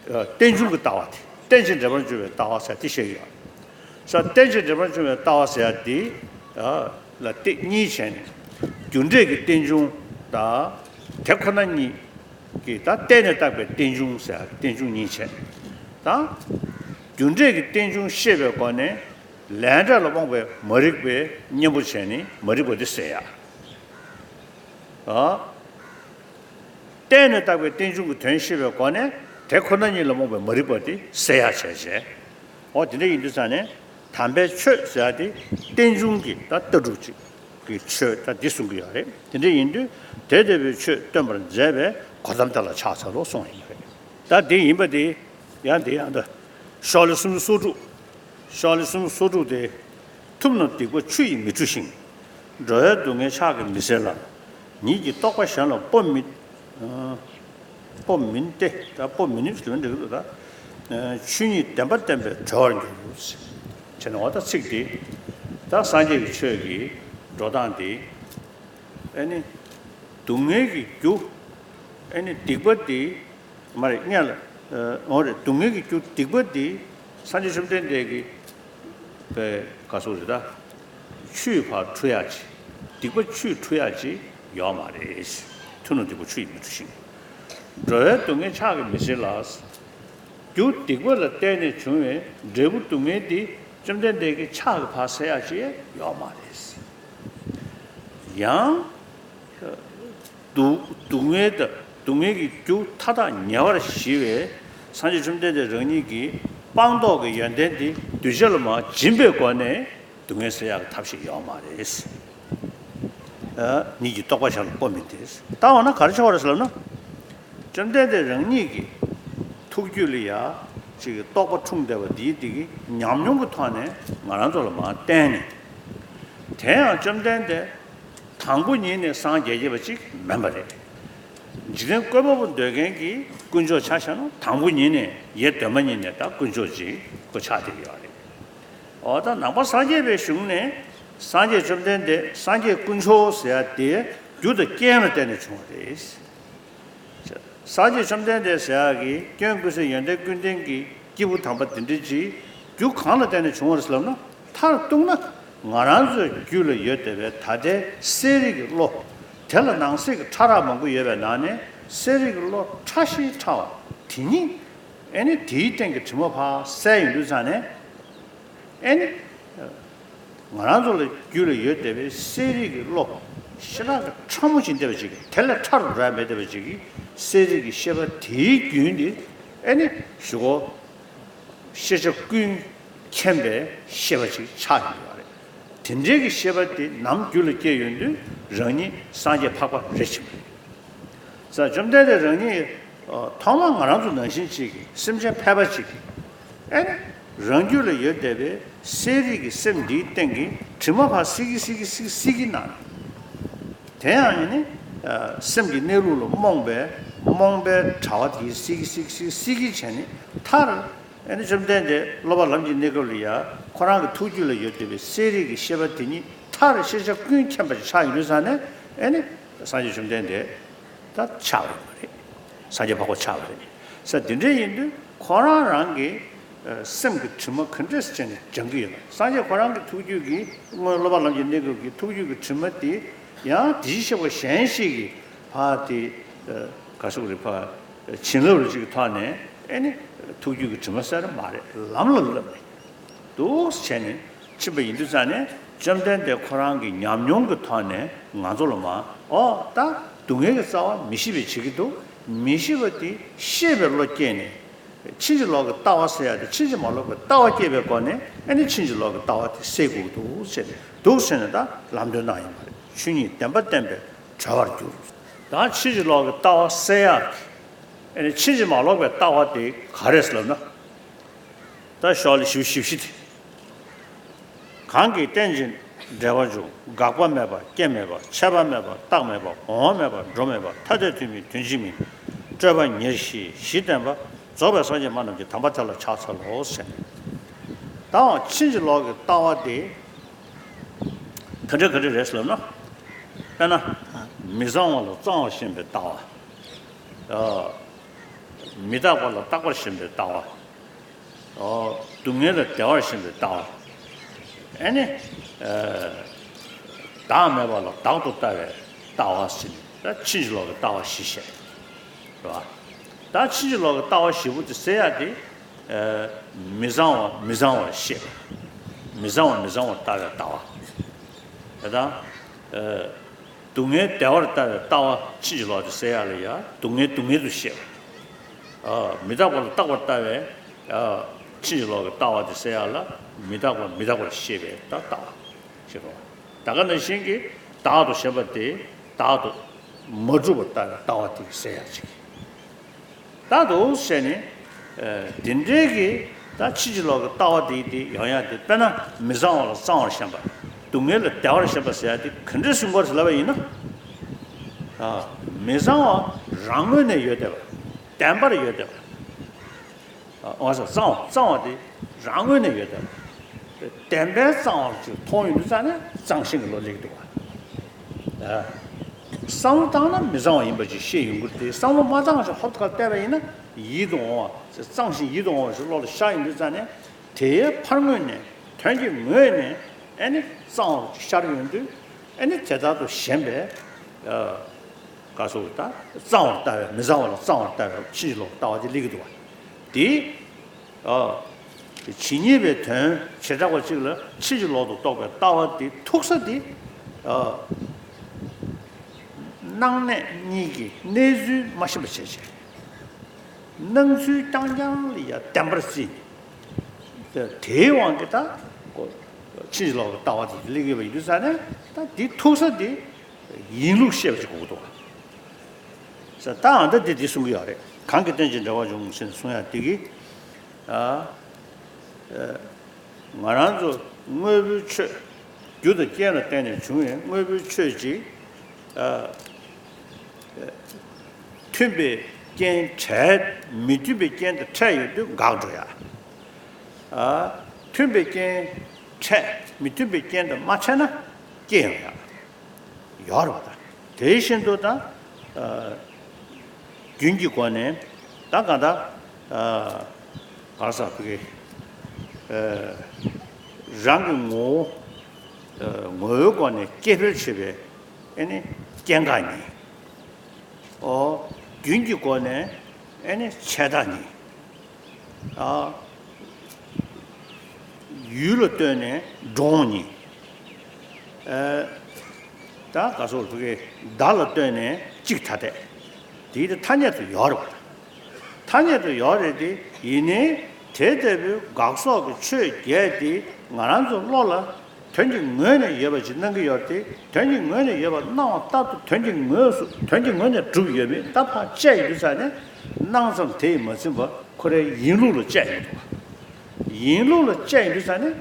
ཨ། རྟེན་འབྱུང་གི་ལྟ་བ་དེ། རྟེན་ཅིང་འབྲེལ་པར་འབྱུང་བའི་ལྟ་བ་ཟེར་དེ་བཤད་ཡོད། ས་རྟེན་ཅིང་འབྲེལ་པར་འབྱུང་བའི་ལྟ་བ་ཟེར་ཡག་དེ། ཨ། ལ་སྟེ་གཉིས་བྱས་ནས། རྒྱུ་འབྲས་ཀྱི་རྟེན་འབྱུང་དང་། དེ་ཁོ་ན་ཉིད་ཀྱི་ད་བརྟེན་ནས་བཏགས་པའི་རྟེན་འབྱུང་ཟེར་ཡག་རྟེན་འབྱུང་གཉིས་བྱས། ད་རྒྱུ་འབྲས་ཀྱི་རྟེན་འབྱུང་ཤེས་པའི་སྒོ་ནས། ལས་འབྲས་ལ་རྨོངས་པའི་མ་རིག་པའི་གཉེན་པོ་བྱས་ནས་མ་རིག་པ་དེ་སེལ་ཡག་ཨ། བརྟེན་ནས་བཏགས་པའི་རྟེན་འབྱུང་གི་དོན་ཤེས་པའི་སྒོ་ནས་དེ་ཁོ་ན་ཉིད་ལ་རྨོངས་པའི་མ་རིག་པ་དེ་སེལ་ཡག་བྱས་བྱས། འོ་དེ་འདྲ་ཡིན་དུས་ཙང་ནས་དམ་པའི་ཆོས་ཟེར་ཡག་དེ་རྟེན་འབྱུང་གི་ད་ལྟ་གྲུབ་ཅིག་གི་ཆོས་ད་འདི་གསུང་གི་ཡོད་རེད། དེ་འདྲ་ཡིན་དུས་དེ་ལྟ་བུའི་ཆོས་སྟོན་པར་མཛད་པའི་གོ་ཏམ་དེ་ལ་ཕྱག་འཚལ་ལོ་གསུངས་ཡིན་པ་རེད། ད་དེ་ཡིན་པ་དེ་ཡང་དེ་ཡང་ད་ཤོ་ལོ་སུམ་ཅུ་སོ་དྲུག་ཤོ་ལོ་སུམ་ཅུ་སོ་དྲུག་དེ། ཐུབ་རྣམས་སྡིག་པ་ཆུ་ཡིས་མི་འཁྲུ་ཞིང་། འགྲོ་བའི་སྡུག་བསྔལ་ཕྱག་གིས་མི་སེལ་ལ། ཉིད་ཀྱི་རྟོགས་པ་གཞན་ལ་སྤོ་མི། ཨ། སྤོ་མིན་ཏེ། ད་སྤོ་མི་ནུས་ལོན་འགྲིག་གི་འདུག་ད། ཨ། ཆོས་ཉིད་བདེན་པ་བསྟན་པས་གྲོལ་བར་འགྱུར། བྱས་ནས་འོ་ད་ཚིག་འདི། ད་སངས་རྒྱས་ཀྱི་ཆོས་ཀྱི་འགྲོ་སྟངས་འདི། ཨ་ནི། སྡུག་བསྔལ་གྱི་རྒྱུ། ཨ་ནི་སྡིག་པ་འདི། མ་རེད་སྔོན་ལ། ཨ། འོ་རེད། སྡུག་བསྔལ་གྱི་རྒྱུ་སྡིག་པ་འདི། སངས་རྒྱས་བཅོམ་ལྡན་འདས་ཀྱིས། པའི་ག་སོགས་རེད་ད། ཆུས་ཕར་འཁྲུ་ཡག་ཅིག་སྡིག་པ་ཆུས་འཁྲུ་ཡག་ཅིག་ཡོད་མ་རེད། ཐུབ་རྣམས་སྡིག་པ་ཆུ་ཡིས་མི་འཁྲུ་ཞིང་། འགྲོ་བའི་སྡུག་བསྔལ་ཕྱག་གིས་མི་སེལ་ལ། རྒྱུ་སྡིག་པ་ལ་བརྟེན་ནས་བྱུང་བའི་འབྲས་བུ་སྡུག་བསྔལ་འདི་བཅོམ་ལྡན་འདས་ཀྱིས་ཕྱག་གིས་ཕར་སེལ་ཡག་ཅིག་ཡོད་མ་རེད། ཡང་། སྡུག་སྡུག་བསྔལ་དང་སྡུག་བསྔལ་གྱི་རྒྱུ་མཐའ་དག་ཉེ་བར་ཞི་བའི་སངས་རྒྱས་བཅོམ་ལྡན་འདས་རང་ཉིད་ཀྱི་སྤངས་རྟོགས་ཀྱི་ཡོན་ཏན་དེ་གདུལ་བྱ་ལ་མར་སྦྱིན་པའི་སྒོ་ནས་སྡུག་བསྔལ་སེལ་ཡག་གི་ཐབས་ཤེས་ཡོད་མ་རེད། ཨ། ཉིད་ཀྱི་རྟོགས་པ་གཞན་ལ་སྤོ་མིན་ཏེ། ད་འོ་ན་ག་རེ་ཆགས་པ་རེད་ཟེར་ལབ་ན། བཅོམ་ལྡན་འདས་རང་ཉིད་ཀྱི་ཐུགས་རྒྱུད་ལ་ཡ་ཅིག་གི་རྟོགས་པ་འཁྲུངས་བསྡད་པ་འདིའི་འདི་གི་ཉམས་མྱོང་གི་ཐོག་ནས་ང་རང་ཚོ་ལ་མར་བསྟན་ནས། དེ་ཡང་བཅོམ་ལྡན་འདས་དང་པོ་ཉིད་ནས་སངས་རྒྱས་ཀྱི་པ་ཅིག་མིན་པ་རེད། འཇིག་རྟེན་བཀོད་པ་པོ་འདོད་མཁན་གྱི་དཀོན་མཆོག་ཆ་བཞག་ན་དང་པོ་ཉིད་ནས་ཡེ་གདོད་མ་ཉིད་ནས་ད་དཀོན་མཆོག་ཅིག་ཁོ་ཆགས་བསྡད་ཡོད་རེད། འོ་ད་ནང་པ་སངས་རྒྱས་པའི་གཞུང་ནས་སངས་རྒྱས་བཅོམ་ལྡན་འདས་སངས་རྒྱས་དཀོན་མཆོག་ཟེར་ཡ་དེ་རྒྱུ་དང་རྐྱེན་ལ་བརྟེན་ནས་བྱུང་བ་རེད། སངས་རྒྱས་བཅོམ་ལྡན་འདས་ཟེར་ཡག་གི་སྐྱོན་ཀུན་ཟད་ཡོན་ཏན་ཀུན་ལྡན་གྱི་སྐྱེས་བུ་དམ་པ་འདི་འདྲ་ཅིག་རྒྱུ་གང་ལ་བརྟེན་ནས་བྱུང་བ་རེད་ལབ་ན། མཐར་གཏུགས་ན་ང་རང་ཚོའི་རྒྱུད་ལ་ཡོད་བསྡད་པའི་ད་ལྟའི་གསལ་རིག་གི་བློ། དེ་ལ་ནང་གསེས་ཀྱི་ཕྲ་རགས་མང་པོ་ཡོད་པའི་ནང་ནས་གསལ་རིག་གི་བློ་ཕྲ་ཞིང་ཕྲ་བ་དེ་ཉིད། ཨེ་ནི་དེའི་སྟེང་གི་དྲི་མ་ཕར་བསལ་ཡོང་དུས་ཙང་ནས། ཨེ་ནི། ང་རང་ཚོ་ལ་རྒྱུད་ལ་ཡོད་བསྡད་པའི་གསལ་རིག་གི་བློ། ཞེ་དྲག་གི་ཕྲ་མོ་ཅིག་བསྡད་པ་ཅིག་དེ་ལས་ཕྲ་རུ་འགྲོ་ཡ་མེད་བསྡད་པ་ཅིག་གི་གསལ་རིག་གི་ཤེས་པ་དེའི་རྒྱུན་དེ་ཨེ་ནི་ཞུ་གོ་ཤེས་བྱ་ཀུན་མཁྱེན་པའི་ཤེས་པ་ཅིག་ཆགས་ཡོང་གི་ཡོད་རེད། དེ་འདྲའི་གི་ཤེས་པ་དེ་ནམ་རྒྱུད་ལ་སྐྱེས་ཡོང་དུས་རང་ཉིད་སངས་རྒྱས་འཕགས་པ་རེད་ཅིག་མ་རེད། ས་བཅོམ་ལྡན་འདས་རང་ཉིད། ཨ། ཐོག་མར་ང་རང་ཚོ་ནང་བཞིན་ཅིག་གི་སེམས་ཅན་ཕལ་པ་ཅིག་གི། ཨེ་ནི། རང་རྒྱུད་ལ་ཡོད་བསྡད་པའི་གསལ་རིག་གི་སེམས་འདིའི་སྟེང་གི་དྲི་མ་ཕར་སིལ་གྱིན་སིལ་གྱིན་སིལ་གྱིན་སིལ་གྱིན་གནང་། དེ་ཡང་ཨེ་ནི། ཨ། སེམས་ཀྱི་གནས་ལུགས་ལ་རྨོངས་པའི་མ་ རྨོངས་པའི་དྲ་བ་དེ་སིག་སིག་སིག་སིག་སིག་བྱས་ནས་མཐར། ཨེ་ནི་བཅོམ་ལྡན་འདས་སློབ་པ་ལམ་གྱི་གནས་སྐབས་ལ་ཡང་ཁོ་རང་གི་ཐུགས་རྒྱུད་ལ་ཡོད་བསྡད་པའི་གསལ་རིག་གི་ཤེས་པ་དེ་ཉིད་མཐར་ཤེས་བྱ་ཀུན་མཁྱེན་པ་ཞིག་ཆགས་ཡོང་དུས་ཙང་ནས། ཨེ་ནི་སངས་རྒྱས་བཅོམ་ལྡན་འདས་ད་ཆགས་པ་ཡིན་པ་རེད། སངས་རྒྱས་འཕགས་པ་ཆགས་པ་རེད། ས་འདི་འདྲ་ཡིན་དུས་ཁོ་རང་རང་གི་ཨ་སེམས་ཀྱི་དྲི་མ་ག་འདྲས་བྱས་ནས་སྦྱང་གི་ཡོད་ན། སངས་རྒྱས་ཁོ་རང་གི་ཐུགས་རྒྱུད་ཀྱི་སྔོན་སློབ་པ་ལམ་གྱི་གནས་སྐབས་ཀྱི་ཐུགས་རྒྱུད་ཀྱི་དྲི་མ་དེ་ཡང་དེ་བཞིན་གཤེགས་པ་གཞན་ཞིག་གིས་ཕར་དེ་ཨ་ག་སོགས་རེད། ཕར་བྱིན་རླབས་རེ་ཅིག་གི་ཐོག་ནས་ཨེ་ནི་ཐུགས་རྒྱུད་ཀྱི་དྲི་མ་སེལ་མ་རེད། ལམ་ལ་བསླབས་ནས་འདུག་བྱས་ནས་ཕྱིན་པ་ཡིན་དུས་ཙང་ནས་བཅོམ་ལྡན་འདས་ཁོ་རང་གི་ཉམས་མྱོང་གི་ཐོག་ནས་ང་ཚོ་ལ་མར། ཨོ་ད་སྡུག་བསྔལ་གྱི་རྩ་བ་མི་ཤེས་པས་བྱེད་ཀྱི་འདུག་མི་ཤེས་པ་དེ་ཤེས་པའི་བློ་སྐྱེས་ནས། ཕྱིན་ཅི་ལོག་གི་ལྟ་བ་ཟེར་ཡ་དེ་ཕྱིན་ཅི་མ་ལོག་པའི་ལྟ་བ་སྐྱེས་པའི་སྒོ་ནས་ཨ་ནི་ཕྱིན་ཅི་ལོག་གི་ལྟ་བ་དེ་སེལ་དགོས་ཀྱི་འདུག་ཟེར་ནས་འདུག་ཟེར་ནས་ད་ལམ་སྟོན་གནང་ཡོད་པ་རེད། ཆོས་ཉིད་བདེན་པ་བསྟན་པས་གྲོལ་བར་འགྱུར། ད་ཕྱིན་ཅི་ལོག་གི་ལྟ་བ་སེལ་ཡ་གི་ཨ་ནི་ཕྱིན་ཅི་མ་ལོག་པའི་ལྟ་བ་དེ་ག་རེ་ཟེར་ལབ་ན། ད་ཤོག་ལེ་ཞིབ་ཞིབ་ཞིབ་དེ། གང་གིས་རྟེན་ཅིང་འབྲེལ་བར་འབྱུང་། འགག་པ་མེད་པ་སྐྱེ་མེད་པ་ཆད་པ་མེད་པ་རྟག་མེད་པ་འོང་བ་མེད་པ་འགྲོ་མེད་པ་ཐ་དད་ཐུན་མིན་དོན་གཅིག་མིན། སྤྲོས་པ་ཉེར་ཞི་བཞི་བསྟན་པ་རྫོགས་པའི་སངས་རྒྱས་སྨྲ་རྣམས་ཀྱི་དམ་པ་དེ་ལ་ཕྱག་འཚལ་ལོ་ཟེར། ད་ཕྱིན་ཅི་ལོག་གི་ལྟ་བ་དེ་ག་འདྲ་ག་འདྲ་རེད་ཟེར་ལབ་ན། དཔེར་ན། མི་གཙང་བ་ལ་གཙང་བར་ཤེས་པའི་ལྟ་བ། མི་རྟག་པ་ལ་རྟག་པར་ཞེན་པའི་ལྟ་བ། སྡུག་བསྔལ་ལ་བདེ་བར་ཞེན་པའི་ལྟ་བ། ཨེ་ནི། བདག་མེད་པ་ལ་བདག་ཏུ་ལྟ་བའི་ལྟ་བ་ཟེར་ནས་ད་ཕྱིན་ཅི་ལོག་གི་ལྟ་བ་བཞི་བཤད། རེད་བ། ད་ཕྱིན་ཅི་ལོག་གི་ལྟ་བ་བཞི་པོ་དེ་སེལ་ཡ་དེ། མི་གཙང་བ་མི་གཙང་བར་ཤེས་པ། མི་གཙང་བ་མི་གཙང་བར་ལྟ་བའི་ལྟ་བ། དེ་དང་། སྡུག་བསྔལ་བདེ་བར་ལྟ་བའི་ལྟ་བ་ཕྱིན་ཅི་ལོག་དེ་སེལ་ཡ་ལ་ཡ་སྡུག་བསྔལ་སྡུག་བསྔལ་དུ་ཤེས་པ། མི་རྟག་པ་ལ་རྟག་པར་ལྟ་བའི་ཕྱིན་ཅི་ལོག་གི་ལྟ་བ་དེ་སེལ་ཡ་ལ་མི་རྟག་པ་མི་རྟག་པར་ཤེས་པའི་ད་ལྟ་བ་ཞེས་པ། ད་ག་ནང་བཞིན་གྱི་བདག་ཏུ་ཞེན་པ་དེ་བདག་ཏུ་མ་གྲུབ་པར་ལྟ་བའི་ལྟ་བ་དེ་སེལ་ཡ་ཅིག་ད་འདུག་བྱས་ནས། ཨ་དེ་འདྲའི་གི་ད་ཕྱིན་ཅི་ལོག་གི་ལྟ་བ་དེ་དེ་ཡོང་ཡ་དེ། དཔེར་ན་མི་གཙང་བ་ལ་གཙང་བར་ཞེན་པ། སྡུག་བསྔལ་ལ་བདེ་བར་ཞེན་པ་ཟེར་ཡ་དེ་ག་འདྲའི་གསུང་པར་ཟེར་ལབ་པ་ཡིན་ན། ཨ་མི་གཙང་བ་རང་ངོས་ནས་ཡོད་བསྡད་པ། བདེན་པར་ཡོད་བསྡད་པ། ཨ་འོ་ཟེར་གཙང་བ་གཙང་བ་དེ་རང་ངོས་ནས་ཡོད་བསྡད་པ། བདེན་པའི་གཙང་བ་ཅིག་མཐོང་ཡོང་དུས་ཙང་ནས་གཙང་ཞེན་གྱི་བློ་སླེབས་འདུག་བ། བསམ་བློ་བཏང་ན་མི་གཙང་བ་ཡིན་པ་ཅིག་ཤེས་ཡོང་གི་རེད་དེ། བསམ་བློ་མ་བཏང་ཞིག་ཧོབ་ཏེ་ཁ་བལྟས་པ་ཡིན་ན་ཡིད་དུ་འོང་བ་ཅིག་གཙང་ཞིང་ཡིད་དུ་འོང་བ་ཞིག་བློ་ལ་ཤར་ཡོང་དུས་ཙང་ནས་དེའི་ཕར་ངོས་ནས་དོན་གྱི་ངོས་ནས་ཨེ་ནི་གཙང་བ་ཅིག་ཤར་ཡོང་དུས་ཨེ་ནི་དེ་ལྟར་དུ་ཞེན་པའི་ག་སོགས་ད་གཙང་བར་ལྟ་བའི་མི་གཙང་བ་ལ་གཙང་བར་ལྟ་བའི་ཕྱིན་ཅི་ལོག་ལྟ་བ་དེ་སླེབས་ཀྱི་འདུག་བ། དེ། ཨ། ཇི་སྙེད་པའི་དོན་བྱེ་བྲག་པ་གཅིག་ལ་ཕྱིན་ཅི་ལོག་ཏུ་རྟོག་པའི་ལྟ་བ་དེ་ཐུག་ས་དེ། ཨ། སྣང་གནས་གཉིས་ཀྱི་གནས་ཚུལ་མ་ཤེས་པ་བྱས་བྱས། སྣང་ཚུལ་རྐྱང་རྐྱང་ལ་ཡ་བདེན་པར་བརྩིས་ནས། དེའི་དབང་གིས་ད་ཕྱིན་ཅི་ལོག་གི་ལྟ་བ་དེ་སླེབས་ཡོད་པ་ཡིན་དུས་ཙང་ནས་ད་དེ་ཐུག་ས་དེ་ཡིན་ལུགས་ཤེས་པ་ཅིག་དགོས་ཀྱི་འདུག་བ། ད་ཨ་མདའ་དེ་འདི་གསུང་གི་ཡོད་རེད། གང་གིས་རྟེན་ཅིང་འབྲེལ་བར་འབྱུང་ཟེར་ནས་གསུང་ཡ་དེ་གིས། ཨ། ང་རང་ཚོ་དངོས་པོའི་ཆོས་རྒྱུ་དང་རྐྱེན་ལ་བརྟེན་ནས་བྱུང་བའི་དངོས་པོའི་ཆོས་ཅིག་ཨ། མཐུན་པའི་རྐྱེན་འཕྲད། མི་མཐུན་པའི་རྐྱེན་དང་འཕྲད་ཡོང་དུས་འགག་འགྲོ་ཡ། ཨ། མཐུན་པའི་རྐྱེན་འཕྲད། མི་མཐུན་པའི་རྐྱེན་དང་མ་འཕྲད་ན་སྐྱེ་ཡོང་ཡ། ཡོད་རེད་བ། ད་དེ་བཞིན་དུ་ད། ཨ། རྒྱུན་གྱི་སྒོ་ནས་ད་གང་ལྟར། ཨ། ག་རེ་ཟེར་བ་གི། ཨ། རང་གི་ངོ་བོ། ཨ། ངོ་བོའི་སྒོ་ནས་སྐྱེ་འཕེལ་བྱེད་པའི་ཨེ་ནི་སྐྱེ་འགག་གཉིས། ཨོ། རྒྱུན་གྱི་སྒོ་ནས་ཨེ་ནི་ཆད་ལྟ་གཉིས། ཨ། ཡུལ་ལ་ལྟོས་ནས་འགྲོ་འོང་གཉིས། ཨ། ད་ག་སོགས་ཕ་གི་བརྡ་ལ་ལྟོས་ནས་གཅིག་ཐ་དད། དེའི་དེ་ཐ་སྙད་དུ་ཡོད་རེད་བ། ཐ་སྙད་དུ་ཡོད་རེད་དེ། ཡིན་ནའི་དེ་ལྟ་བུའི་དགག་སོགས་ཀྱི་ཆོས་བརྒྱད་དེ་ང་རང་ཚོ་བློ་ལ་དོན་གྱི་ངོས་ནས་ཡོད་པ་ཅིག་སྣང་གི་ཡོད་རེད་དེ། དོན་གྱི་ངོས་ནས་ཡོད་པ་སྣང་བ་ལྟར་དུ་དོན་གྱི་ངོས་སུ་དོན་གྱི་ངོས་ནས་གྲུབ་ཡོད་མེད་ད་ཕར་དཔྱད་ཡོང་དུས་ཙང་ནས་སྣང་ཙམ་དེ་ཡིས་མ་ཟིན་པར་ཁོ་རའི་ཡིན་ལུགས་ལ་དཔྱད་ཡོང་འདུག་བ། ཡིན་ལུགས་ལ་དཔྱད་ཡོང་དུས་ཙང་ནས་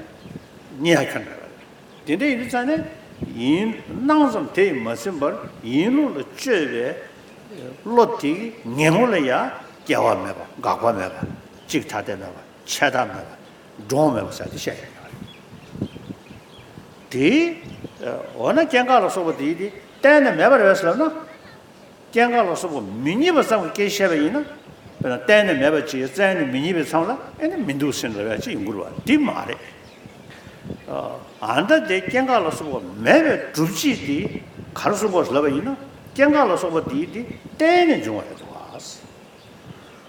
རྙེད་ཡ་ཁྱོན་མེད་པ་རེད། དེ་འདྲ་ཡིན་དུས་ཙང་ནས་ཡིན་སྣང་ཙམ་དེ་ཡིས་མ་ཟིན་པར་ཡིན་ལུགས་ལ་དཔྱོད་པའི་ བློ་དེ་གི་ངན་པོ་ལ་ཡང་སྐྱེ་བ་མེད་པ། འགག་པ་མེད་པ། འཇིག་ཐ་དད་མེད་པ། ཆད་མཐའ་མེད་པ། འགྲོ་བ་མེད་པ་ཟེར་དེ་བཤད་ཡོད་རེད། དེ་འོ་ན་སྐྱེ་འགག་ལ་སོགས་པ་དེ་དེ་གཏན་ནས་མེད་པ་རེད་ཟེར་ན། སྐྱེ་འགག་ལ་སོགས་པ་མི་རྙེད་པ་ཙམ་གྱི་སྐད་ཆ་བཤད་པ་ཡིན་ན། དཔེར་ན་གཏན་ནས་མེད་པ་ཅིག་རྩ་ནས་མི་རྙེད་པའི་མཚམས་ལ་ཨེ་ནི་མི་འདུག་ཟེར་ལབ་ཡ་ཅིག་ཡོང་གི་རེད་བ། འདི་མ་རེད། ཨ་ད་དེ་སྐྱེ་འགག་ལ་སོགས་པ་མེད་པའི་སྒྲུབ་བྱེད་དེ་ག་རེ་གསུངས་པ་ལབ་པ་ཡིན་ན། སྐྱེ་འགག་ལ་སོགས་པ་དེ་དེ་གཏན་ནས་འབྱུང་བ་རེད་འདུག་བ།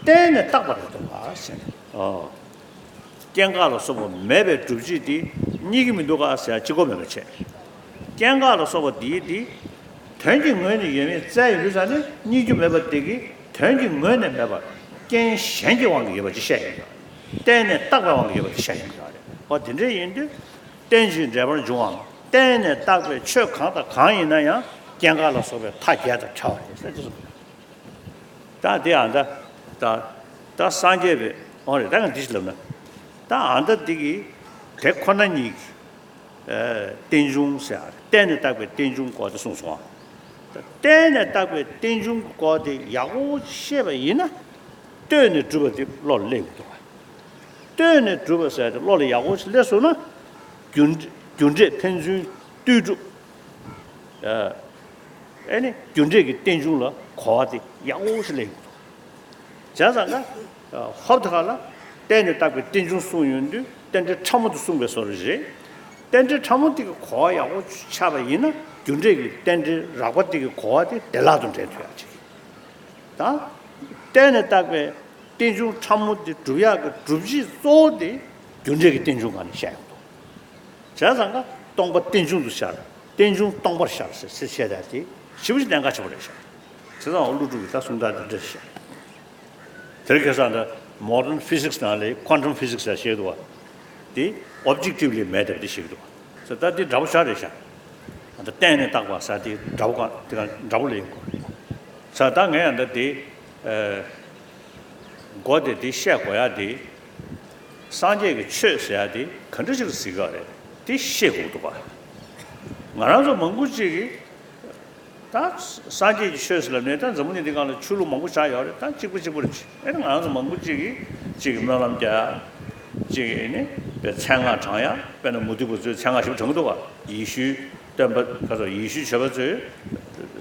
གཏན་ནས་བཏགས་པ་རེད་འདུག་བ་ཟེར་ནས། ཨོ། སྐྱེ་འགག་ལ་སོགས་པ་མེད་པའི་སྒྲུབ་བྱེད་དེ་རྙེད་ཀྱི་མི་འདུག་ག་ཟེར་ཡ་གཅིག་པོ་མེད་པ་བྱས། སྐྱེ་འགག་ལ་སོགས་པ་དེའི་དེ་དོན་གྱི་ངོས་ནས་ཡོད་མེད་བཙལ་ཡོང་དུས་ཙང་ནས་རྙེད་རྒྱུ་མེད་པ་དེ་གི་དོན་གྱི་ངོས་ནས་མེད་པར་རྐྱེན་གཞན་གྱི་དབང་གིས་ཡོད་པ་ཅིག་བཤད་ཡོང་གི་རེད། གཏན་ནས་བཏགས་པའི་དབང་གིས་ཡོད་པ་ཅིག་བཤད་ཡོང་གི་རེད། འོ་དེ་འདྲ་ཡིན་དུས་རྟེན་ཅིང་འབྲེལ་པར་འབྱུང་བའམ་གཏན་ནས་བཏགས་པའི་ཆོས་གང་དང་གང་ཡིན་ན་ཡང་སྐྱེ་འགག་ལ་སོགས་པའི་མཐའ་བརྒྱད་དང་བྲལ་བ་རེད་ཟེར་དེ་གསུངས། ད་དེ་ཨ་ད་ད་ད་སངས་རྒྱས་པའི་འོང་རེད། ད་ང་འདི་ཞིག་ལབ་ན། ད་ཨ་ད་འདི་གི་དེ་ཁོ་ན་ཉིད་ཀྱི་རྟེན་འབྱུང་ཟེར་ཡ་རེད། གཏན་ནས་བཏགས་པའི་རྟེན་འབྱུང་སྐོར་དེ་གསུངས་སོང་ཨ། ད་གཏན་ནས་བཏགས་པའི་རྟེན་འབྱུང་གི་སྐོར་དེ་ཡག་པོ་ཤེས་པ་ཡིན་ན། ལྟོས་ནས་གྲུབ་པ་དེ་བློ་ལ་སླེབས་ཀྱི་འདུག་བ། ལྟོས་ནས་གྲུབ་པ་ཟེར་དེ་བློ་ལ་ཡག་པོ་ཞིག་སླེབས་སོང་ན། རྒྱུ་རྒྱུ་འབྲས་ཕན་ཚུན་ལྟོས་གྲུབ། ཨ་ཨེ་ནི་རྒྱུ་འབྲས་ཀྱི་རྟེན་འབྱུང་ལ་གོ་བ་དེ་ཡག་པོ་ཞིག་སླེབས་ཡོང་གི་འདུག་བྱས་ཙང་ཀ་ཧོབ་ཐ་ཁ་ལ་གཏན་ནས་བཏགས་པའི་རྟེན་འབྱུང་གསུངས་ཡོང་དུས་རྟེན་འབྲེལ་ཕྲ་མོ་དེ་གསུངས་པའི་བཟོ་འདྲ་རེད། རྟེན་འབྲེལ་ཕྲ་མོ་དེ་གི་གོ་བ་ཡག་པོ་ཆགས་པ་ཡིན་ན་རྒྱུ་འབྲས་ཀྱི་རྟེན་འབྲེལ་རགས་པ་དེ་གི་གོ་བ་དེ་བདེ་བླག་ཏུ་འདྲེན་ཐུབ་ཡག་ཅིག་ད་གཏན་ནས་བཏགས་པའི་རྟེན་འབྱུང་ཕྲ་མོ་དེ་སྒྲུབ་ཡག་གི་སྒྲུབ་བྱེད་གཙོ་བོ་དེ་རྒྱུ་འབྲས་ཀྱི་རྟེན་འབྱུང་སྒང་ནས་བཤད་ཡོང་འདུག་བྱས་ཙང་ཀ་སྟོང་པ་རྟེན་འབྱུང་དུ་ཤར། རྟེན་འབྱུང་སྟོང་པར་ཤར་ཟེར་ཟེར་བཤད་ཡག་དེ་ཞེ་པོ་ཅིག་གནད་འགག་ཆེན་པོ་རེད་ཤག་བྱས་ཙང་ཀླུ་སྒྲུབ་ཀྱི་ད་གསུང་སྟངས་དེ་འདྲ་ཞིག་དེར་ཁ་སང་ད་modern physics ནང་ལ་quantum physics ལ་བཤད་འདུག་བ། དེ་objectively མེད་བསྡད་པ་དེ་བཤད་འདུག་བ། ད་དེ་འདྲ་པོ་ཞིག་རེད་ཤག་ད་གཏན་ནས་བཏགས་པ་ཟེར་དེ་འདྲ་པོ་གང་དེ་གང་འདྲ་པོ་ལ་ཡོང་གི་རེད། ས་ད་ངས་ཡང་ད་དེ་ཨ་མགོ་དེ་དེ་བཤད་དགོས་ཡག་དེ། སངས་རྒྱས་ཀྱི་ཆོས་ཟེར་ཡག་དེ་ག་འདྲ་ཞིག་ལ་ཟེར་གི་རེད་དེ་ཤེས་དགོས་འདུག་ག་ང་རང་ཚོ་མང་པོ་ཅིག་གིས་ད་སངས་རྒྱས་ཀྱི་ཆོས་ཟེར་ལབ་ནས་ད་འཛམ་བུ་གླིང་འདི་སྒང་ལ་ཆོས་ལུགས་མང་པོ་ཆགས་ཡོད་རེད། ད་གཅིག་པ་གཅིག་པ་རེད། ཅིག་ཨེ་ནི་ང་རང་ཚོ་མང་པོ་ཅིག་གིས་གཅིག་གིས་སྨོན་ལམ་རྒྱག་ཡག་གཅིག་གིས་ཨེ་ནི་དཔེ་མཚན་སྔགས་བགྲང་ཡག་དཔེར་ན་མུ་སྟེགས་པ་ཚོས་མཚན་སྔགས་ཞིག་བགྲང་གི་འདུག་ག་ཡེ་ཤུའི་སྟོན་པ་ཁ་ཚོ་ཡེ་ཤུའི་ཆོས་པ་ཚོས་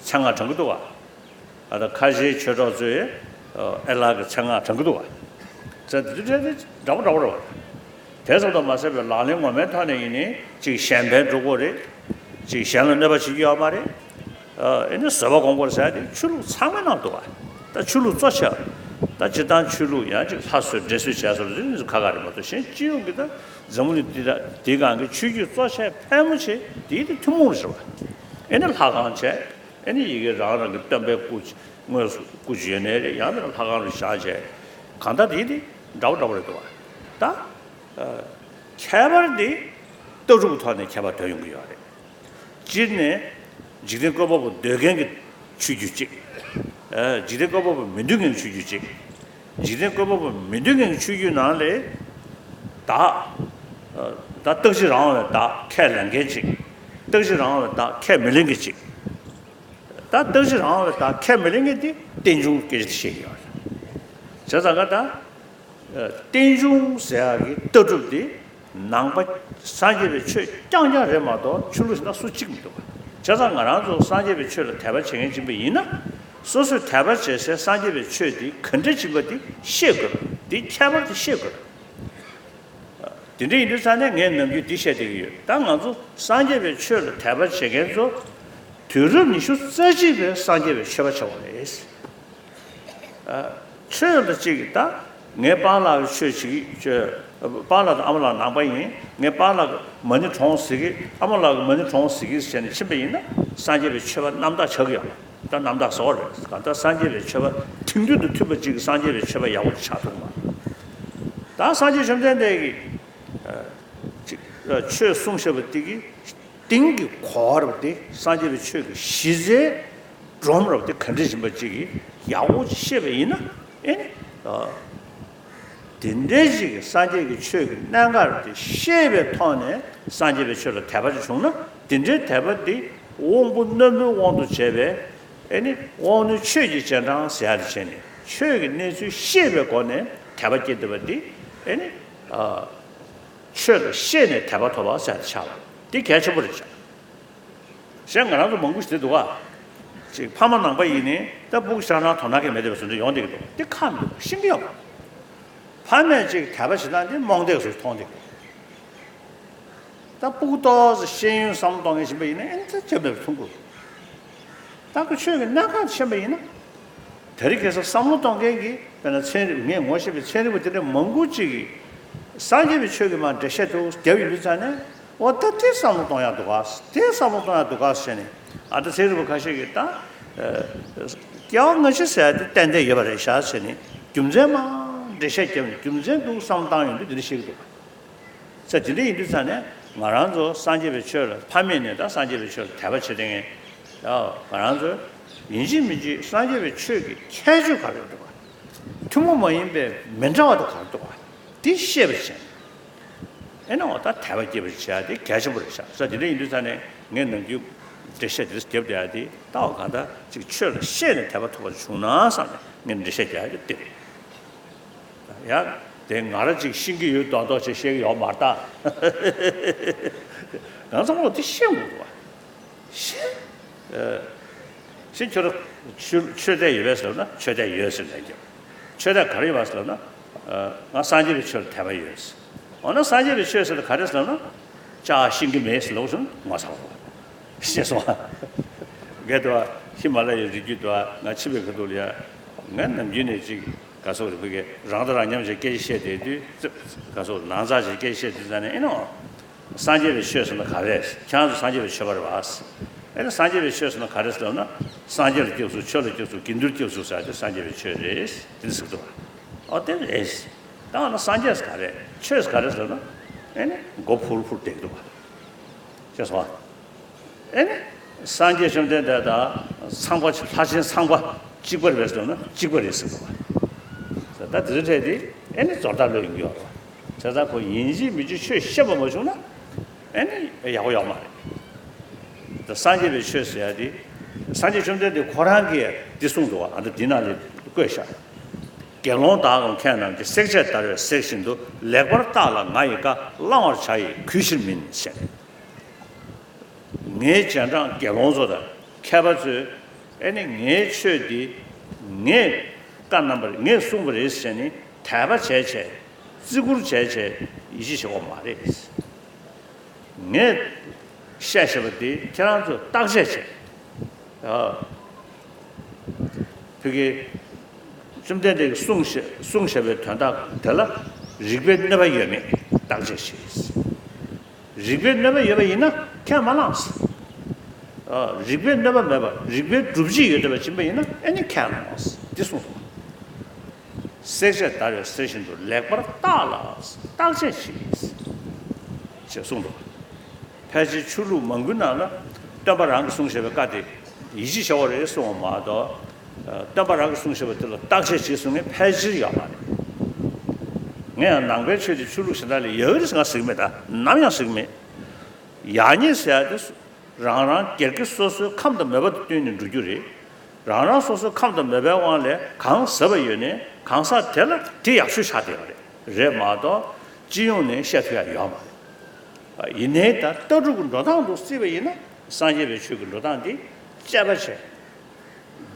མཚན་སྔགས་བགྲང་གི་འདུག་ག་ཨ་ད་ཁ་ཆེའི་ཆོས་གྲོགས་ཚོས་ཨ་ཨེ་ལགས་ཀྱི་མཚན་སྔགས་བགྲང་གི་འདུག་བ། ཚེ་འདི་འདྲ་དེ་འདྲ་པོ་འདྲ་པོ་རེད་བ། དེ་ཙམ་དུ་མ་ཟད་པའི་ལག་ལེན་ངོ་མའི་ཐོག་ནས་ཡིན་ནའི་གཅིག་གཞན་ཕན་སྒྲུབ་དགོས་རེད། གཅིག་གཞན་ལ་གནོད་པ་བྱེད་རྒྱུ་ཡོད་མ་རེད། ཨ་ཨེ་ནི་བཟོད་པ་སྒོམ་དགོས་རེད་ཟེར་ཡ་དེ་ཆོས་ལུགས་ཚང་མའི་ནང་འདུག་བ། ད་ཆོས་ལུགས་གཙོ་ཆེ་བ། ད་སྤྱིར་བཏང་ཆོས་ལུགས་ཡང་གཅིག་ལྷ་གསོལ་འདྲེ་གསོལ་བྱས་སོགས་དེ་ཚོ་ཁག་ཁག་རེད་མ་གཏོགས་གཞན་སྤྱི་ཡོངས་ཀྱི་ད་འཛམ་བུ་གླིང་འདི་དང་འདིའི་སྒང་གི་ཆོས་བརྒྱུད་གཙོ་ཆེ་ཕལ་མོ་ཆེ་དེའི་དེ་ཐུན་མོང་རེད་ཟེར་བ། ཨེ་ནི་ལྷ་ཁང་བྱས། ཨེ་ནི་ཡི་གེ་རང་རང་གི་སྟོན་པའི་སྐུ་དངོས་སུ་སྐུ་ཡོད་ནའི་རེད། ཡང་མིན་ན་ལྷ་ཁང་རུ་བཞེངས་བྱས། གང་ལྟར་དེ་དེ་འདྲ་པོ་འདྲ་པོ་རེད་འདུག་བ། ད་ཨ་ཁྱད་པར་དེ་ལྟ་གྲུབ་ཀྱི་ཐོག་ནས་ཁྱད་པར་ཐོན་ཡོང་གི་ཡོད་རེད། སྤྱིར་ནས་འཇིག་རྟེན་བཀོད་པ་པོ་འདོད་མཁན་གྱི་ཆོས་བརྒྱུད་གཅིག་ཨ་འཇིག་རྟེན་བཀོད་པ་པོ་མི་འདོད་མཁན་གྱི་ཆོས་བརྒྱུད་གཅིག་འཇིག་རྟེན་བཀོད་པ་པོ་མི་འདོད་མཁན་གྱི་ཆོས་བརྒྱུད་ནང་ལས་བདག་ཨ་ད་རྟག་གཅིག་རང་དབང་བའི་བདག་ཁས་ལེན་མཁན་གཅིག་རྟག་གཅིག་རང་དབང་བའི་བདག་ཁས་མི་ལེན་མཁན་གཅིག་ད་རྟག་གཅིག་རང་དབང་བའི་བདག་ཁས་མི་ལེན་མཁན་དེ་རྟེན་འབྱུང་སྐད་ཆ་དེ་བཤད་ཀྱི་ཡོད་རེད། བྱས་ཙང་ཀ་ད་རྟེན་འབྱུང་ཟེར་ཡག་གི་ལྟ་གྲུབ་དེ་ནང་པ་སངས་རྒྱས་པའི་ཆོས་རྐྱང་རྐྱང་རེད་མ་གཏོགས་ཆོས་ལུགས་ཤིག་ན་སུ་གཅིག་མི་འདུག་བྱས་ཙང་ང་རང་ཚོ་སངས་རྒྱས་པའི་ཆོས་ལ་དད་པ་བྱེད་མཁན་ཅིག་ཡིན་པ་ཡིན་ན་སོ་སོས་དད་པ་བྱེད་སའི་སངས་རྒྱས་པའི་ཆོས་དེ་ག་འདྲ་ཅིག་ཡིན་པ་དེ་ཤེས་དགོས་པ། དེ་ཁྱད་པར་དེ་ཤེས་དགོས་པ། དེ་འདྲ་ཡིན་དུས་ཙང་ནས་ངས་ནམ་རྒྱུན་འདི་བཤད་བསྡད་ཀྱི་ཡོད། ད་ང་ཚོ་སངས་རྒྱས་པའི་ཆོས་ལ་དད་པ་བྱེད་མཁན་ཚོ་དུས་རབས་ཉི་ཤུ་རྩ་གཅིག་པའི་སངས་རྒྱས་པའི་ཆོས་པ་ཆགས་པ་རེད། ཨ་ཆོས་ལ་གཅིག་གིས་ད་ངའི་པཱ་ལགས་ཀྱི་ཆོས་བྱེད་ཀྱི་ཆོས། པཱ་ལགས་དང་ཨ་མ་ལགས་ནང་པ་ཡིན། ངའི་པཱ་ལགས་ཀྱི་མ་ཎི་གྲོངས་ཟེར་གི། ཨ་མ་ལགས་ཀྱི་མ་ཎི་གྲོངས་ཟེར་གི་ཟེར་ནས་ཕྱིན་པ་ཡིན་ན་སངས་རྒྱས་པའི་ཆོས་པ་རྣམ་དག་ཆགས་ཀྱི་ཡོད། ད་རྣམ་དག་བཟོ་བ་རེད། གང་ལྟར་སངས་རྒྱས་པའི་ཆོས་པ་དེང་དུས་དང་མཐུན་པ་གཅིག་གིས་སངས་རྒྱས་པའི་ཆོས་པ་ཡག་པོ་ཆགས་ཐུབ་མ། ད་སངས་རྒྱས་བཅོམ་ལྡན་འདས་ཀྱིས་ཨ་ཅིག་ཨ་ཆོས་གསུངས་བཞག་པ་དེ་གི་སྟེང་གི་གོ་བ་རབ་དེ་སངས་རྒྱས་པའི་ཆོས་ཀྱི་གཞི་རྩའི་སྒྲོམ་རབ་དེ་ག་འདྲ་ཡིན་པ་ཅིག་གིས་ཡག་པོ་ཅིག་ཤེས་པ་ཡིན་ན་ཨེ་ནི་ཨ་དེ་འདྲའི་ཅིག་གི་སངས་རྒྱས་ཀྱི་ཆོས་ཀྱི་གནད་འགག་རབ་དེ་ཤེས་པའི་ཐོག་ནས་སངས་རྒྱས་པའི་ཆོས་ལ་དད་པ་ཅིག་བྱུང་ན་དེ་འདྲའི་དད་པ་དེ་དབང་པོ་རྣོན་པོའི་དབང་དུ་བྱས་པའི་ ཨེ་ནི་དབང་རྣོན་ཆོས་ཀྱི་རྗེས་འབྲང་ཟེར་ཡ་དེ་བྱས་ནས་ཆོས་ཀྱི་གནས་ཚུལ་ཤེས་པའི་སྒོ་ནས་དད་པ་སྐྱེ་བསྡད་པ་འདི་ཨེ་ནི་ཨ། ཆོས་ལ་ཤེས་ནས་དད་པ་ཐོབ་པ་ཟེར་ཡ་དེ་ཆགས་པ་འདི་གལ་ཆེན་པོ་རེད་ཤག་གཞན་ང་རང་ཚོ་མང་པོ་ཞིག་བསྡད་འདུག་ག་ཅིག་ཕ་མ་ནང་པ་ཡིན་ནའི་ད་སྤུ་གུ་ཆགས་ན་དོ་སྣང་གང་ཡང་མེད་བསྡད་པའི་བཟོ་འདྲ་ཡོང་བསྡད་ཀྱི་འདུག་འདི་ཁག་མི་འདུག་ཤེས་ཀྱི་ཡོད་པ། ཕ་མས་ཅིག་དད་པ་བྱེད་སྟངས་འདི་རྨོངས་དད་བཟོ་ཞིག་མཐོང་བསྡད་ཀྱི་འདུག་ད་སྤུ་གུ་ཏོག་ཙམ་ཤེས་ཡོན་བསམ་བློ་གཏོང་མཁན་ཞིག་ཡིན་ན་ཨེ་ནི་ད་ཁྱབ་མེད་པར་མཐོང་གི་རེད། ད་ཁོ་ཆོས་ཀྱི་གནད་འགག་ཤེས་པ་ཡིན་ན། དེ་རིང་ཁ་སང་བསམ་བློ་གཏོང་མཁན་གྱི་དཔེར་ན་ཚན་རིག་ངས་ངོ་ཤེས་པའི་ཚན་རིག་པ་དེ་འདྲ་མང་པོ་ཅིག་གིས་སངས་རྒྱས་པའི་ཆོས་ཀྱི་མར་འགྲེལ་བཤད་དུ་བརྒྱབ་ཡོང་དུས་ཙང་ནས་འོ་ད་དེ་བསམ་བློ་གཏོང་ཡག་འདུག་ག་དེ་བསམ་བློ་གཏོང་ཡག་འདུག་ག་ཟེར་ནས་ཨ་ད་ཚན་རིག་པ་ཁ་ཤས་ཀྱིས་ད་སྐྱེ་བ་སྔ་ཕྱི་ཟེར་ཡག་དེ་ཏན་ཏན་ཡོད་པ་རེད་ཤག་ཟེར་ནས་རྒྱུ་མཚན་མར་འགྲེལ་བཤད་བརྒྱབ་ནས་རྒྱུ་མཚན་འདུག་བསམ་བློ་བཏང་ཡོང་དུས་དེ་འདྲ་བཤད་ཀྱི་འདུག་ས་དེ་འདྲ་ཡིན་དུས་ཙང་ནས་ང་རང་ཚོ་སངས་རྒྱས་པའི་ཆོས་ལ་ཕ་མེས་ནས་ད་སངས་རྒྱས་པའི་ཆོས་ལ་དད་པ་བྱེད་མཁན་ཡང་ང་རང་ཚོས་ཡིན་གཅིག་མིན་གཅིག་སངས་རྒྱས་པའི་ཆོས་ཀྱི་ཁྱད་ཆོས་ག་རེ་འདུག་ག་ཐུན་མོང་མ་ཡིན་པའི་མི་འདྲ་བ་དེ་ག་རེ་འདུག་ག་འདི་ཤེས་པར་བྱས་ནས་ཨེ་ན་འོ་ད་དད་པ་སྐྱེ་བར་བྱེད་ཡ་དེ་གལ་ཆེན་པོ་རེད་ཤག་ས་དེ་འདྲ་ཡིན་དུས་ཙང་ནས་ངས་ནམ་རྒྱུན་འགྲེལ་བཤད་དེ་རྒྱབ་བསྡད་ཡ་དེ་ད་འོ་གང་ལྟར་ཅིག་ཆོས་ལ་ཤེས་ནས་དད་པ་ཐོབ་པ་བྱུང་ན་བསམ་ནས་ངས་འགྲེལ་བཤད་རྒྱག་ཡ་དེ་རེད། ཡ། དེ་ང་རང་ཅིག་ཤེས་ཀྱི་ཡོད་མདོག་མདོག་བྱས་བཤད་ཀྱི་ཡོད་མ་རེད་ད། ང་ཚང་མ་ལ་དེ་ཤེས་དགོས་པ། ཤེས། ཨ། ཤེས་ཁྱོད་རང་ཆོས་ཆོས་དད་ཡོད་པས་ཟེར་ན་ཆོས་དད་ཡོད་ཟེར་ལན་རྒྱབ། ཆོས་དད་ག་རེ་ཡོད་པ་ཟེར་ན། ཨ། ང་སངས་རྒྱས་པའི་ཆོས་ལ་དད་པ་ཡོད་ཟེར། འོ་ན་སངས་རྒྱས་པའི་ཆོས་ཟེར་ན་ག་རེ་ཟེར་ན། ཅག་ཤེས་ཀྱི་མེད་ཟེར་ལབ་སོང་ངོ་ཚ་བ། ཤེས་སོང་ཨ། གལ་ཏེ་བ་ཧི་མ་ལ་ཡའི་རི་རྒྱུད་དུ་ང་ཕྱིན་པའི་ཁ་ཐུག་ལ་ཡ། ང་ནམ་རྒྱུན་ནས་ཅིག་ག་སོགས་རེད་བུ་གས་རང་དང་རང་མཉམ་ཞིག་སྐད་ཆ་བཤད་བསྡད་དུས་ག་སོགས་ནང་ཚགས་ཞིག་སྐད་ཆ་བཤད་དུས་ཙང་ནས་ཨེ་ནོ། སངས་རྒྱས་པའི་ཆོས་ཟེར་ན་ག་རེ་རེད། ཁྱེད་རང་ཚོ་སངས་རྒྱས་པའི་ཆོས་པ་རེད་བ། ཨེ་ནི་སངས་རྒྱས་པའི་ཆོས་ཟེར་ན་ག་རེ་ཟེར་ན། སངས་རྒྱས་ལ་སྐྱབས་སུ་ཆོས་ལ་སྐྱབས་སུ་དགེ་འདུན་ལ་སྐྱབས་སུ་ཟེར་ཏེ་སངས་རྒྱས་པའི་ཆོས་རེད། དེ་འདྲ་ཟེར་གི་འདུག་བ། ཨོ་དེ་རེད། ད་འོ་ན་སངས་རྒྱས་ཟེར་ག་རེ་ཆོས་ཟེར་ག་རེ་ཟེར་ན། ཨེ་ནི་མགོ་ཕུར་ཕུར་བསྡད་ཀྱི་འདུག་བ། ཤེས་སོང་བ། ཨེ་ནི། སངས་རྒྱས་བཅོམ་ལྡན་འདས་དང་ཚངས་པ་ལྷ་ཆེན་ཚངས་པ་གཅིག་པ་རེད་ཟེར་ན་གཅིག་པ་རེད་ཟེར་བ། ད་དེ་ཚོ་འཕྲད་དེ་ཨེ་ནི་ཛོར་ལྟར་ལོས་ཡིན་གྱི་ཡོད་རེད། བྱས་ཙང་ཁོ་ཡིན་གཅིག་མིན་གཅིག་ཆོས་བཤད་པ་མ་བྱུང་ན་ཨེ་ནི་ཡག་པོ་ཡོད་མ་རེད། ད་སངས་རྒྱས་པའི་ཆོས་ཟེར་ཡ་དེ་སངས་རྒྱས་བཅོམ་ལྡན་འདས་ཁོ་རང་གིས་འདི་གསུངས་འདུག་བ། ཨ་ད་འདི་ནང་ལ་བཀོད་ཤག་དགེ་སློང་དག་གམ་མཁས་རྣམས་ཀྱིས། བསྲེག་བཅད་བརྡར་བས་བསྲེགས་བཞིན་དུ། ལེགས་པར་བརྟགས་ལ་ང་ཡི་བཀའ། བླང་བར་བྱ་ཡི་གུས་ཕྱིར་མིན། ཞེས། ངའི་རྗེས་འབྲང་དགེ་སློང་ཚོ་དང་མཁས་པ་ཚོས་ཨེ་ནི་ངའི་ཆོས་འདི་ངས་བཀའ་གནང་བ་རེད། ངས་གསུངས་པ་རེད་ཟེར་ནས་དད་པ་བྱས་བྱས་བརྩི་བཀུར་བྱས་བྱས་ཡིད་ཆེས་བྱེད་དགོས་མ་རེད། ངས་བཤད་བཞག་པ་འདི་ཁྱེད་རང་ཚོས་བརྟག་དཔྱད་བྱས། ཨ། ཕ་གི་བཅོམ་ལྡན་འདས་ཀྱིས་གསུངས་བཞག་གསུངས་བཞག་པའི་དོན་དག་དེ་ལ་རིགས་པའི་གནོད་པ་ཡོད་མེད་བརྟག་དཔྱད་བྱས། རིགས་པའི་གནོད་པ་ཡོད་པ་ཡིན་ན་ཁས་མ་བླངས། ཨ། རིགས་པའི་གནོད་པ་མེད་པ་རིགས་པའི་སྒྲུབ་བྱེད་ཡོད་བསྡད་པ་ཡིན་པ་ཡིན་ན་ཨེ་ནི་ཁས་བླངས། འདི་གསུངས་སོང་། བསྲེག་བཅད་བརྡར་བས་བསྲེགས་བཞིན་དུ། ལེགས་པར་བརྟགས་ལ་བརྟག་དཔྱད་བྱེད། ཅེས་གསུངས་འདུག་ཕལ་ཆེར་ཆོས་ལུགས་མང་པོའི་ནང་ལ་སྟོན་པ་རང་གིས་གསུངས་བཞག་པའི་བཀའ་དེ་ཡིད་ཆེས་བྱ་བ་རེད་གསུངས་པ་མ་གཏོགས། སྟོན་པ་རང་གིས་གསུངས་བཞག་པ་དེ་ལ་བརྟག་དཔྱད་བྱེད་གསུང་མཁན་ཕལ་ཆེར་ཡོད་མ་རེད། ངས་ཡང་ནང་པའི་ཆོས་དེ་ཆོས་ལུགས་གཞན་དག་ལས་ཡག་གི་རེད་ཟེར་ང་ཟེར་གྱི་མེད། ད་ནམ་ཡང་ཟེར་གྱི་མེད། ཡག་ཉེས་ཟེར་ཡ་དེ་རང་རང་སྒེར་གྱི་སོ་སོའི་ཁམས་དང་མོས་པ་དང་བསྟུན་ནས་འགྲོ་རྒྱུ་རེད། རང་རང་སོ་སོའི་ཁམས་དང་མོས་པའི་དབང་ལས་གང་ཟབ་པ་ཡོད་ནའི་གང་ཟག་དེ་ལ་དེ་ཡག་ཤོས་ཆགས་བསྡད་པ་རེད། རེད་མ་གཏོགས་སྤྱི་ཡོངས་ནས་བཤད་ཐུབ་ཡ་ཡོད་མ་རེད། ཡིན་ནའི་ད་ལྟ་གྲུབ་ཀྱི་འགྲོ་སྟངས་དུ་བརྩིས་པ་ཡིན་ན་སངས་རྒྱས་པའི་ཆོས་ཀྱི་འགྲོ་སྟངས་འདི་དཔྱད་པ་བྱས།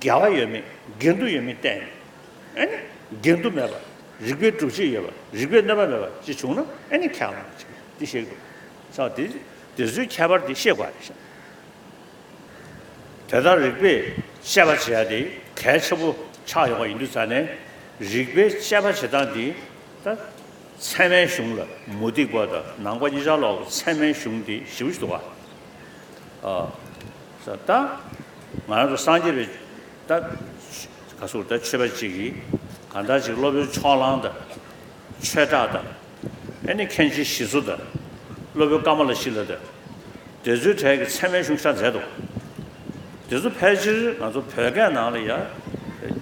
འགལ་བ་ཡོད་མེད་འགལ་འདུ་ཡོད་མེད་བལྟས་ནས། ཨ་ནི་འགལ་འདུ་མེད་པ། རིགས་པའི་སྒྲུབ་བྱེད་ཡོད་པ། རིགས་པའི་གནོད་པ་མེད་པ་ཅིག་བྱུང་ན་ཨ་ནི་ཁས་བླངས་ཅིག་འདི་བཤད་ཀྱི་འདུག་ས་དེ་དེ་ཚོའི་ཁྱད་པར་དེ་ཤེས་དགོས་རེད་ཤག་དེ་ལྟར་རིགས་པས་དཔྱད་པ་བྱེད་ཡ་དེ་གལ་ཆེན་པོ་ཆགས་ཡོང་བ་ཡིན་དུས་ཙང་ནས་རིགས་པས་དཔྱད་པ་བྱེད་སྟངས་འདི་ད་ཚད་མའི་གཞུང་ལ་མུ་སྟེགས་པ་དང་ནང་པ་གཉིས་ཆར་ལོག་ཚད་མའི་གཞུང་འདི་ཞེ་པོ་ཞིག་འདུག་ག་ཨ། ས་ད་ང་རང་ཚོ་སངས་རྒྱས་པའི་ད་ག་ཟེར་ད་ཆོས་པ་གཅིག་གིས་གང་ལྟར་ཅིག་སློབ་དཔོན་ཕྱོགས་གླང་དང་ཆོས་གྲགས་དང་། ཨེ་ནི་མཁན་ཆེན་ཞི་འཚོ་དང་། སློབ་དཔོན་ཀ་མ་ལ་ཤཱི་ལ་དང་། དེ་ཚོའི་གྲས་ཀྱི་ཚད་མའི་གཞུང་ཆ་མཛད་འདུག་དེ་ཚོ་ཕལ་ཆེར་ང་ཚོ་བོད་སྐད་ནང་ལ་ཡང་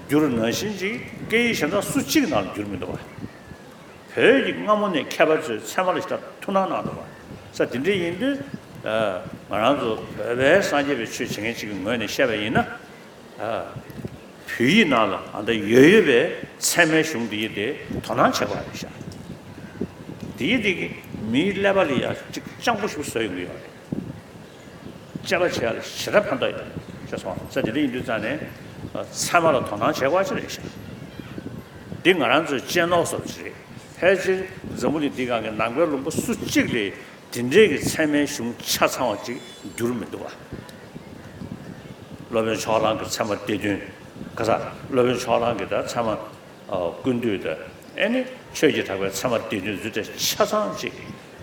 བསྒྱུར་ནང་བཞིན་ཅིག་སྐད་ཡིག་གཞན་དག་སུ་གཅིག་ནང་ལ་བསྒྱུར་མི་འདུག་བ། བོད་ཀྱི་སྔ་མོ་ནས་མཁས་པ་ཚོས་ཚད་མ་ལ་ཞེ་དྲག་ཐུགས་སྣང་གནང་འདུག་བ། ས་དེ་འདྲ་ཡིན་དུས། ང་རང་ཚོ་བོད་པའི་སངས་རྒྱས་པའི་ཆོས་བྱེད་མཁན་ཅིག་གི་ངོས་ནས་བཤད་པ་ཡིན་ན། བོད་ཡིག་ནང་ལ་ཨ་འདྲ་ཡོད་ཡོད་པའི་ཚད་མའི་གཞུང་འདི་ཡི་དེ་དོ་སྣང་བྱེད་དགོས་རེད་ཤག་འདི་ཡི་དེ་གི་མིའི་ཀླད་པ་ལ་ཡ་གཅིག་སྤྱང་པོ་ཞིག་བཟོ་ཡོང་གི་ཡོད་རེད། དཔྱད་པ་བྱེད་ཡ་ལ་ཞེ་དྲག་ཕན་ཐོགས་ཡོད་རེད་ཤག་སོང་ཙང་དེ་འདྲ་ཡིན་དུས་ཙང་ནས་ཚད་མ་ལ་དོ་སྣང་བྱེད་དགོས་ཅི་རེད་ཤག་འདི་ང་རང་ཚོའི་གཅེས་ནོར་སོགས་ཅིག་རེད། ཕལ་ཆེར་འཛམ་བུ་གླིང་འདི་སྒང་གི་ནང་པའི་ལུང་པ་སུ་གཅིག་ལ་དེ་འདྲའི་གི་ཚད་མའི་གཞུང་ཆ་ཚང་བ་ཅིག་འགྱུར་མི་འདུག་བ། སློབ་དཔོན་ཕྱོགས་གླང་གི་ཚད་མ་སྡེ་བདུན། ག་ས་སློབ་དཔོན་ཕྱོགས་གླང་གི་ད་ཚད་མ་ཨ་ཀུན་བཏུས་དང་ཨེ་ནི་ཆོས་ཀྱི་གྲགས་པའི་ཚད་མ་སྡེ་བདུན་ཚུལ་དེ་ཆ་ཚང་ཅིག་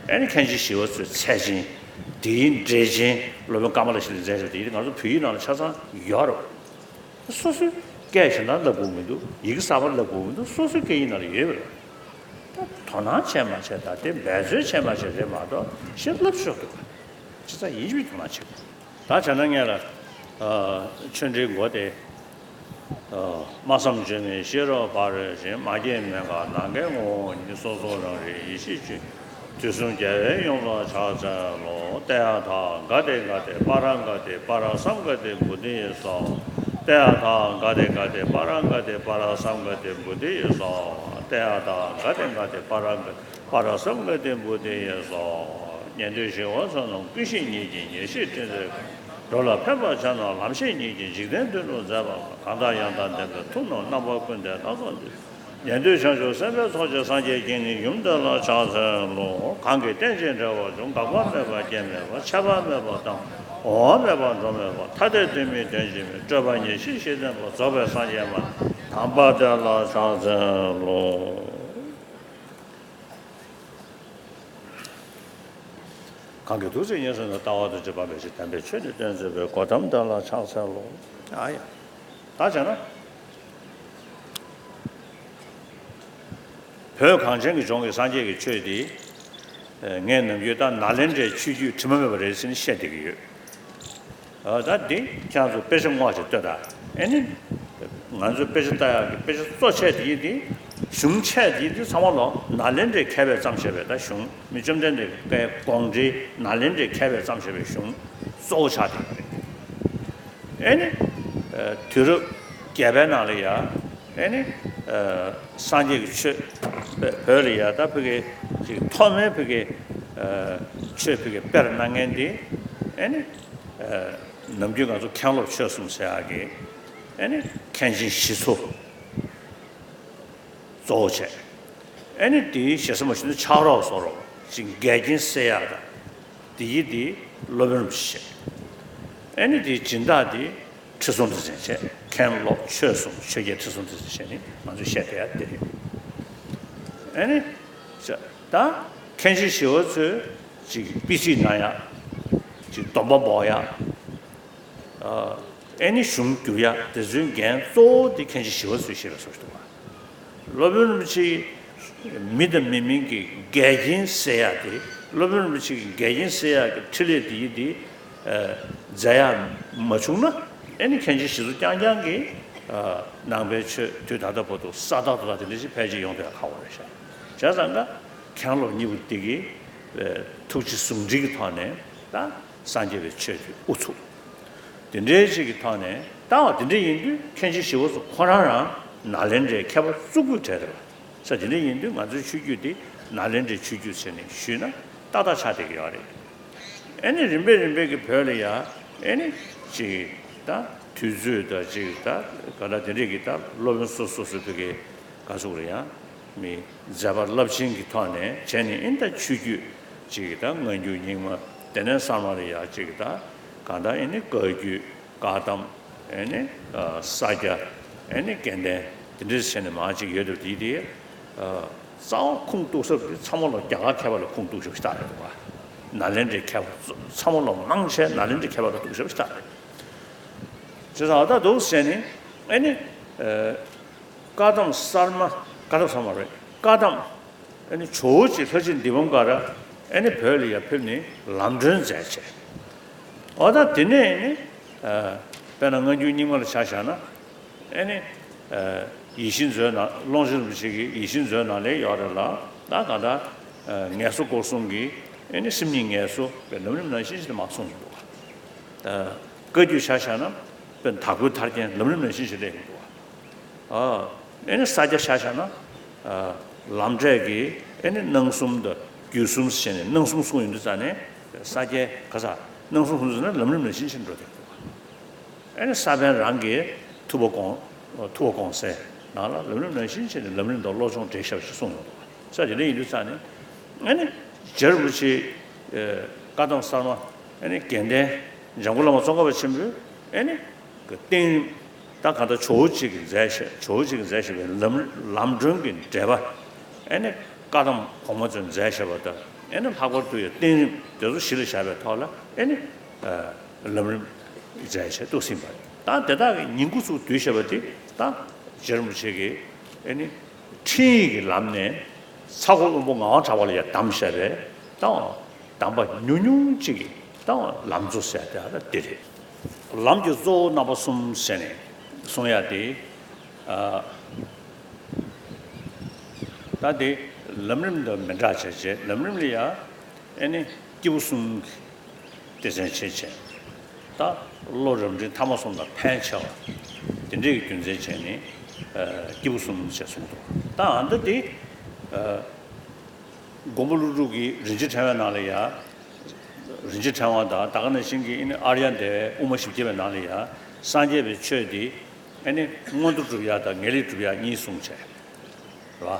ཨེ་ནི་མཁན་ཆེན་ཞི་བ་འཚོའི་ཚད་ཆེན། དེའི་འགྲེལ་ཆེན་སློབ་དཔོན་ཀ་མ་ལ་ཤཱི་ལས་མཛད་བཞག་དེ་ང་ཚོ་བོད་ཡིག་ནང་ལ་ཆ་ཚང་ཡོད་རེད། སོ་སོའི་སྐད་གཞན་དག་བསླབ་དགོས་མི་འདུག་ཡི་གེ་གསར་པ་བསླབ་དགོས་མི་འདུག་སོ་སོའི་སྐད་ཡིག་ནང་ལ་ཡོད་པ་རེད། ད་དོ་སྣང་བྱས་མ་བྱས་ད་དེ་འབད་བརྩོན་བྱས་མ་བྱས་རེད་མ་གཏོགས་ཞེ་བསླབ་ཤོག་འདུག་ག་ཅི་ཙམ་ཡིན་གཅིག་མིན་གཅིག་དོ་སྣང་བྱེད་དགོས། ད་བྱས་ན་ངས་ལ་ཨ་ཆོས་འབྲེལ་མགོ་དེ། སྨྲ་བསམ་བརྗོད་མེད་ཤེས་རབ་ཕ་རོལ་ཕྱིན། མ་སྐྱེས་མི་འགག་ནམ་མཁའི་ངོ་བོ་ཉིད། སོ་སོ་རང་རིག་ཡེ་ཤེས་སྤྱོད། དུས་གསུམ་རྒྱལ་བའི་ཡུམ་ལ་ཕྱག་འཚལ་ལོ། ཏདྱ་ཐཱ། ག་ཏེ་ག་ཏེ་པཱ་ར་ག་ཏེ་པཱ་ར་སཾ་ག་ཏེ་བོ་དྷི་ཡེ་སྭཱ་ཧཱ། ཏདྱ་ཐཱ། ག་ཏེ་ག་ཏེ་པཱ་ར་ག་ཏེ་པཱ་ར་སཾ་ག་ཏེ་བོ་དྷི་ཡེ་སྭཱ་ཧཱ། ཏདྱ་ཐཱ། ག་ཏེ་ག་ཏེ་པཱ་ར་ག་ཏེ་པཱ་ར་སཾ་ག་ཏེ་བོ་དྷི་ཡེ་སྭཱ་ཧཱ། ཉན་ཐོས་ཞི་བ་འཚོ་རྣམས་ཀུན་ཤེས་ཉིད་ཀྱིས་ཉེར་ཞིར་ཁྲིད་མཛད། འགྲོ་ལ་ཕན་པར་བྱ་རྣམས་ལམ་ཤེས་ཉིད་ཀྱིས་འཇིག་རྟེན་མཐུན་དུ་མཛད་པ། གང་དག་ཡང་དག་བདེན་པའི་མཐུ་རྣམས། རྣམ་པ་ཀུན་ལྡན་སྣ་ཚོགས་འདུས། ཉན་ཐོས་བྱང་ཆུབ་སེམས་དཔའི་ཚོགས་ཀྱིས། སངས་རྒྱས་ཀྱི་ནི་ཡུམ་དེ་ལ་ཕྱག་འཚལ་ལོ། གང་གིས་རྟེན་ཅིང་འབྲེལ་བར་འབྱུང་། འགག་པ་མེད་པ་སྐྱེ་མེད་པ། ཆད་པ་མེད་པ་དང་། འོང་བ་མེད་པ་འགྲོ་མེད་པ། ཐ་དད་དོན་མིན་དོན་གཅིག་མིན། སྤྲོས་པ་ཉེར་ཞི་ཞི་བསྟན་པ། རྫོགས་པའི་སངས་རྒྱས་མ། དམ་པ་དེ་ལ་ཕྱག་འཚལ་ལོ། གང་གིས་ཐུགས་བརྩེ་ཉེར་བཟུང་ནས། ལྟ་བ་དོན་བྱེད་པ་མེད་ཕྱིར། དམ་པའི་ཆོས་ནི་སྟོན་མཛད་པའི། གོའུ་ཏམ་དེ་ལ་ཕྱག་འཚལ་ལོ། ཨ་ཡ། ད་བྱས་ན། བོད་གངས་ཅན་གྱི་ལྗོངས་ཀྱི་སངས་རྒྱས་ཀྱི་ཆོས་འདི། ངས་ནམ་རྒྱུན་ད་ནཱ་ལེནྡྲའི་ཆོས་བརྒྱུད་དྲི་མ་མེད་པ་རེད་ཟེར་ནས་བཤད་བསྡད་ཀྱི་ཡོད། ཨ་ད་འདི་ཁྱེད་རང་ཚོ་དཔེ་ཆ་བསྔོགས་བྱས་ལྟོས་དང་། ཨེ་ནི། ང་ཚོས་དཔེ་ཆ་ལྟ་ཡག་གི་དཔེ་ཆ་གཙོ་ཆེ་དེ་ཡིན་དེ། གཞུང་ཆེ་དེ་ཡིན་དེ་ཚང་མ་ལོ་ནཱ་ལེནྡྲའི་མཁས་པས་བརྩམས་བྱས་པའི་ད་གཞུང་། མི་བཅོམ་ལྡན་འདས་ཀྱི་དགོངས་འགྲེལ་ནཱ་ལེནྡྲའི་མཁས་པས་བརྩམས་བྱས་པའི་གཞུང་གཙོ་བོ་ཆགས་བསྡད་པ་རེད། ཨེ་ནི། དུས་རབས་བརྒྱད་པའི་ནང་ལ་ཡ། ཨེ་ནི། སངས་རྒྱས་ཀྱི་ཆོས། བོད་ལ་ཡ་ད་ཕ་གི་ཅིག་ཐོག་མའི་ཕ་གི་ཆོས་ཕ་གི་སྤེལ་གནང་མཁན་དེ། ཨེ་ནི། ནམ་རྒྱུན་ང་ཚོ་མཁན་སློབ་ཆོས་གསུམ་ཟེར་ཡག་གི། ཨེ་ནི་མཁན་ཆེན་ཞི་འཚོ་གཙོ་བོ་བྱས། ཨེ་ནི་དེའི་ཞེ་ས་མ་ཞུ་ན་ཕྱག་རོགས་ཟེར་རོགས་ཅིག་འགལ་རྐྱེན་སེལ་ཡག་དང་། དེ་ཡི་དེ་སློབ་དཔོན་རིན་པོ་ཆེ་བྱས། ཨེ་ནི་དེའི་སྦྱིན་བདག་དེ་ཁྲི་སྲོང་ལྡེ་བཙན་བྱས། མཁན་སློབ་ཆོས་གསུམ་ཆོས་རྒྱལ་ཁྲི་སྲོང་ལྡེ་བཙན་བྱས་ནི་ང་ཚོས་བཤད་བསྡད་ཡག་དེ་རེད། ཨེ་ནི། ད་མཁན་ཆེན་ཞི་བ་འཚོས་ཅིག་དཔེ་ཁྲིད་གནང་ཡག་ཅིག་སྡོམ་པ་འབོག་ཡག་ཨ་ནི་གཞུང་བསྒྱུར་ཡག་དེ་ཚོའི་འགན་གཙོ་བོ་དེ་མཁན་ཆེན་ཞི་བ་འཚོས་བཞེས་པའི་བཟོ་ཞིག་འདུག་བ། སློབ་དཔོན་རིན་པོ་ཆེ་མི་དང་མི་མིན་གྱི་འགལ་རྐྱེན་སེལ་ཡག་དེ། སློབ་དཔོན་རིན་པོ་ཆེ་གི་འགལ་རྐྱེན་སེལ་ཡག་གི་འཕྲིན་ལས་དེ་ཡི་དེ་མཛད་ཡག་མ་བྱུང་ན། ཨེ་ནི་མཁན་ཆེན་ཞི་འཚོ་རྐྱང་རྐྱང་གིས་ནང་པའི་ཆོས་དུས་ད་ལྟ་བར་དུ་ས་ཐག་ཏག་ཏག་དེ་འདྲ་ཞིག་འཕེལ་རྒྱས་ཡོང་བསྡད་ཡག་ཁག་པོ་རེད་ཤག་བྱས་ཙང་ཀ་མཁན་སློབ་གཉིས་པོ་དེ་གིས་ཐུགས་རྗེ་ཟུང་འབྲེལ་གྱི་ཐོག་ནས་ད། སངས་རྒྱས་པའི་ཆོས་ཀྱི་དབུ་ཚུགས། དེ་འདྲའི་ཅིག་གི་ཐོག་ནས་ལྟ་བ་དེ་འདྲ་ཡིན་དུས་མཁན་ཆེན་ཞི་བ་འཚོ་ཁོ་རང་རང་ནཱ་ལེནྡྲའི་མཁས་པ་གཙུག་པུའི་གྲས་རེད་བ། ས་དེ་འདྲ་ཡིན་དུས་ང་ཚོའི་ཆོས་བརྒྱུད་འདི་ནཱ་ལེནྡྲའི་ཆོས་བརྒྱུད་ཟེར་ནས་ཞུས་ན་ཏག་ཏག་ཆགས་བསྡད་ཀྱི་ཡོད་རེད། ཨེ་ནི་རིམ་པས་རིམ་པས་ཀྱི་བོད་ལ་ཡ་ཨེ་ནི་ཅིག་ད་དུས་ཚོད་དང་ཅིག་ད་ག་ད་དེ་འདྲས་ཀྱི་ད་སློབ་དཔོན་སོ་སོ་སོ་སོ་བོད་ཀྱི་ག་ཟེར་དགོས་རེད་ཡ། མི་མཛད་པ་རླབས་ཆེན་གྱི་ཐོག་ནས་བྱས་ནས་ཨིན་ད་ཆོས་བརྒྱུད་ཅིག་ད་སྔ་འགྱུར་རྙིང་མ། དེ་ནས་གསར་མ་ལ་ཡ་ཅིག་ད་གང་ལྟར་ཨེ་ནི་བཀའ་བརྒྱུད་བཀའ་གདམས། ཨེ་ནི་ས་སྐྱ། ཨེ་ནི་དགེ་ལྡན། དེ་འདྲ་བྱས་ནས་མང་ཅིག་ཡོད་འདུག་དེ་དེ་རྩ་བ་ཁུངས་གཏུགས་ས་དེ་ཚང་མ་ལ་རྒྱ་གར་མཁས་པ་ལ་ཁུངས་གཏུགས་ཞབས་ཞུ་ལྟ་རེད་འདུག་བ། ནཱ་ལེནྡྲའི་མཁས་པ་ཚང་མ་ལ་མང་ཆེ་ནཱ་ལེནྡྲའི་མཁས་པ་ལ་གཏུགས་ཞབས་ཞུ་ལྟ་རེད། བྱས་ཙང་ཨ་ད་འདུག་ཟེར་ནས་ཨེ་ནི། བཀའ་གདམས་གསར་མ། བཀའ་གདམས་གསར་མ་རེད། བཀའ་གདམས། ཨ་ནི་ཇོ་བོ་རྗེ་ལྷ་རྗེ་འདི་བང་ག་ར་ཨ་ནི་བོད་ལ་ཡར་ཕེབས་ནས་ལམ་སྒྲོན་མཛད་བྱས། འོ་ད་དེ་ནས་ཨ་ནི། དཔེར་ན་སྔ་འགྱུར་རྙིང་མ་ལ་ཆ་བཞག་ན། ཨ་ནི། ཡིད་བཞིན་མཛོད་ནང་ཀློང་ཆེན་རིན་པོ་ཆེ་གི་ཡིད་བཞིན་མཛོད་ནང་ལ་ཡོད་རེད་ལ། ད་གང་ལྟར། ངལ་གསོ་སྐོར་གསུམ་གྱི་ཨ་ནི་སེམས་ཉིད་ངལ་གསོ་བའི་ལམ་རིམ་ནང་བཞིན་ཞིག་མར་གསུངས་འདུག་བ། བཀའ་བརྒྱུད་ཆ་བཞག་ན། དཔེ་དྭགས་པོའི་ཐར་རྒྱན་ལམ་རིམ་ནང་བཞིན་ཞིག་སླེབས་ཡོང་འདུག་བ། ཨ་ཨེ་ནི་ས་སྐྱ་ཆ་བཞག་ན། ཨ་ལམ་འབྲས་ཀྱི་ཨེ་ནི་སྣང་གསུམ་དང་རྒྱུད་གསུམ་ཞེས་ནས་སྣང་གསུམ་གསུངས་ཡོང་དུས་ཙ་ནས་ས་སྐྱའི་ག་ས་སྣང་གསུམ་གསུངས་ཟེར་ན་ལམ་རིམ་ནང་བཞིན་ཞིག་འགྲོ་བསྡད་འདུག་བ། ཨེ་ནི་ས་པཎ་རང་གིས་ཐུབ་པ་དགོངས། ཐུབ་པ་དགོངས་སའི་ནང་ལ་ལམ་རིམ་ནང་བཞིན་བྱས་ནས་ལམ་རིམ་དང་བློ་སྦྱོང་འབྲེལ་བཞག་པ་ཞིག་གསུངས་ཡོང་འདུག་ས་དེ་འདྲ་ཡིན་དུས་ཙང་ནས་ཨེ་ནི་རྗེ་རིན་པོ་ཆེ་བཀའ་གདམས་གསར་མ་ཨེ་ནི་དགེ་ལྡན་འཇམ་མགོན་བླ་མ་ཙོང་ཁ་པ་ཆེན་པོས་ཨེ་ནི་གི་གཏིང་རིམ་ད་ག་ད་ཇོ་བོ་གཅིག་གིས་མཛད་བཞག་ཇོ་བོ་གཅིག་གིས་མཛད་བཞག་པའི་ལམ་ལམ་སྒྲོན་གྱི་འགྲེལ་པ་ཨེ་ནི་བཀའ་གདམས་གོང་མ་ཚོས་མཛད་བཞག་པ་དང་ཨེ་ནི་ལྷག་པར་དུ་ཡང་གཏིང་རིམ་དེ་ཚོ་གཞི་ལ་བཞག་པའི་ཐོག་ལ་ཨེ་ནི། ལམ་རིམ་མཛད་བྱས་ཏོག་ཟིན་པ་རེད། ད་དེ་དག་གི་ཉིང་ཁུ་ཚུར་བསྡུས་བྱས་པ་དེ་ད་རྗེ་རིན་པོ་ཆེ་གིས་ཨེ་ནི་འཕྲིན་ཡིག་གི་ལམ་ནས་ཚ་ཁོ་བློན་པོ་ངག་དབང་གྲགས་པ་ལ་ཡང་གདམས་བྱས་པས་ད་གདམས་པ་ཉུང་ཉུང་ཅིག་གིས་ད་ལམ་གཙོ་ཟེར་དེ་ཨ་ད་དེ་རེད། ལམ་གྱི་གཙོ་བོ་རྣམ་པ་གསུམ་ཟེར་ནས་གསུང་ཡ་དེ་ཨ་ད་དེ་ལམ་རིམ་དང་མི་འདྲ་བྱས་བྱས་ལམ་རིམ་ལ་ཡང་ཨེ་ནི་སྐྱེས་བུ་གསུམ་གྱི། སྡེ་ཚན་ཕྱེ་བྱས། ད་བློ་རབ་འབྲིང་ཐ་མ་གསུམ་ལ་ཕན་ཆེ་བ། དེ་འདྲའི་རྒྱུ་མཚན་བྱས་ནས་སྐྱེས་བུ་གསུམ་ཞེས་གསུངས་འདུག་ད་ཨ་མདའ་དེ་མགོན་པོ་ཀླུ་སྒྲུབ་ཀྱི་རིན་ཆེན་ཕྲེང་བའི་ནང་ལ་ཡ། རིན་ཆེན་ཕྲེང་བ་དང་ད་ག་ནང་བཞིན་གྱི་ཨ་ནི་ཨཱརྱ་དེ་དབུ་མ་བཞི་བརྒྱ་པའི་ནང་ལ་ཡ། སངས་རྒྱས་པའི་ཆོས་དེ་ཨ་ནི་མངོན་མཐོ་སྒྲུབ་ཡ་དང་ངེས་ལེགས་སྒྲུབ་ཡ་གཉིས་གསུངས་བྱས། རེད་བ།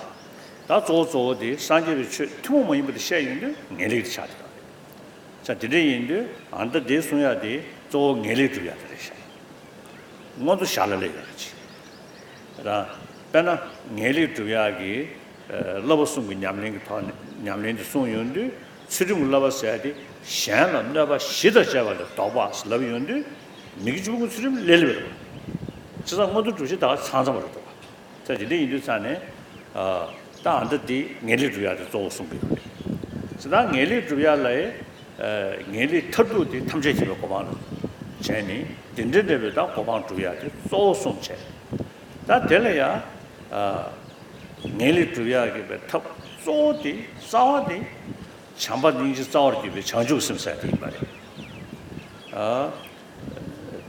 ད་གཙོ་བོ་གཙོ་བོ་དེ་སངས་རྒྱས་པའི་ཆོས་ཐུན་མོང་མ་ཡིན་པ་དེ་བཤད་ཡོང་དུས་ངེས་ལེགས་དེ་ཆགས་བསྡད་ཡོད་རེད། ས་དེ་འདྲ་ཡིན་དུས་ཨ་མདའ་དེ་གསུང་ཡག་དེ་གཙོ་བོ་ངེས་ལེགས་སྒྲུབ་ཡག་དེ་རེད་ཤག་མངོན་མཐོ་ཞར་ལ་སླེབས་ཡོད་རེད་ཅེས། རང་། དཔེར་ན་ངེས་ལེགས་སྒྲུབ་ཡག་གི་བསླབ་པ་གསུམ་གྱི་ཉམས་ལེན་གྱི་ཐོག་ནས་ཉམས་ལེན་དེ་གསུངས་ཡོང་དུས་ཚུལ་ཁྲིམས་ཀྱི་བསླབ་པ་ཟེར་ཡག་དེ་གཞན་ལ་གནོད་པ་བཞི་དང་བཅས་པ་ལས་ལྡོག་པ་ལབ་ཡོང་དུས་མི་དགེ་བཅུ་སྤོང་གི་ཚུལ་ཁྲིམས་ལས་སླེབས་པ་རེད། བྱས་ཙང་མངོན་མཐོ་སྒྲུབ་བྱེད་ད་ག་ཚང་ཚང་བ་རེད་འདུག་ད་དེ་འདྲ་ཡིན་དུས་ཙང་ནས། ད་ཨ་མདའ་འདི་ངེས་ལེགས་སྒྲུབ་ཡག་དེ་གཙོ་བོ་གསུང་གི་ཡོད་རེད། ད་ངེས་ལེགས་སྒྲུབ་ཡག་ལ་ངེས་ལེགས་མཐར་ཐུག་དེ་ཐམས་ཅད་མཁྱེན་པའི་གོ་འཕང་ལ་བྱས་ནས་དེ་འདྲ་འདྲ་བའི་ད་གོ་འཕང་སྒྲུབ་ཡག་དེ་གཙོ་བོ་གསུངས་བྱས། ད་དེ་ལ་ཡང་ངེས་ལེགས་སྒྲུབ་ཡག་གི་པའི་ཐབས་གཙོ་བོ་དེ་རྩ་བ་དེ་བྱམས་པ་སྙིང་རྗེ་རྩ་བར་གྱུར་པའི་བྱང་ཆུབ་སེམས་ཟེར་དེ་ཡིན་པ་རེད།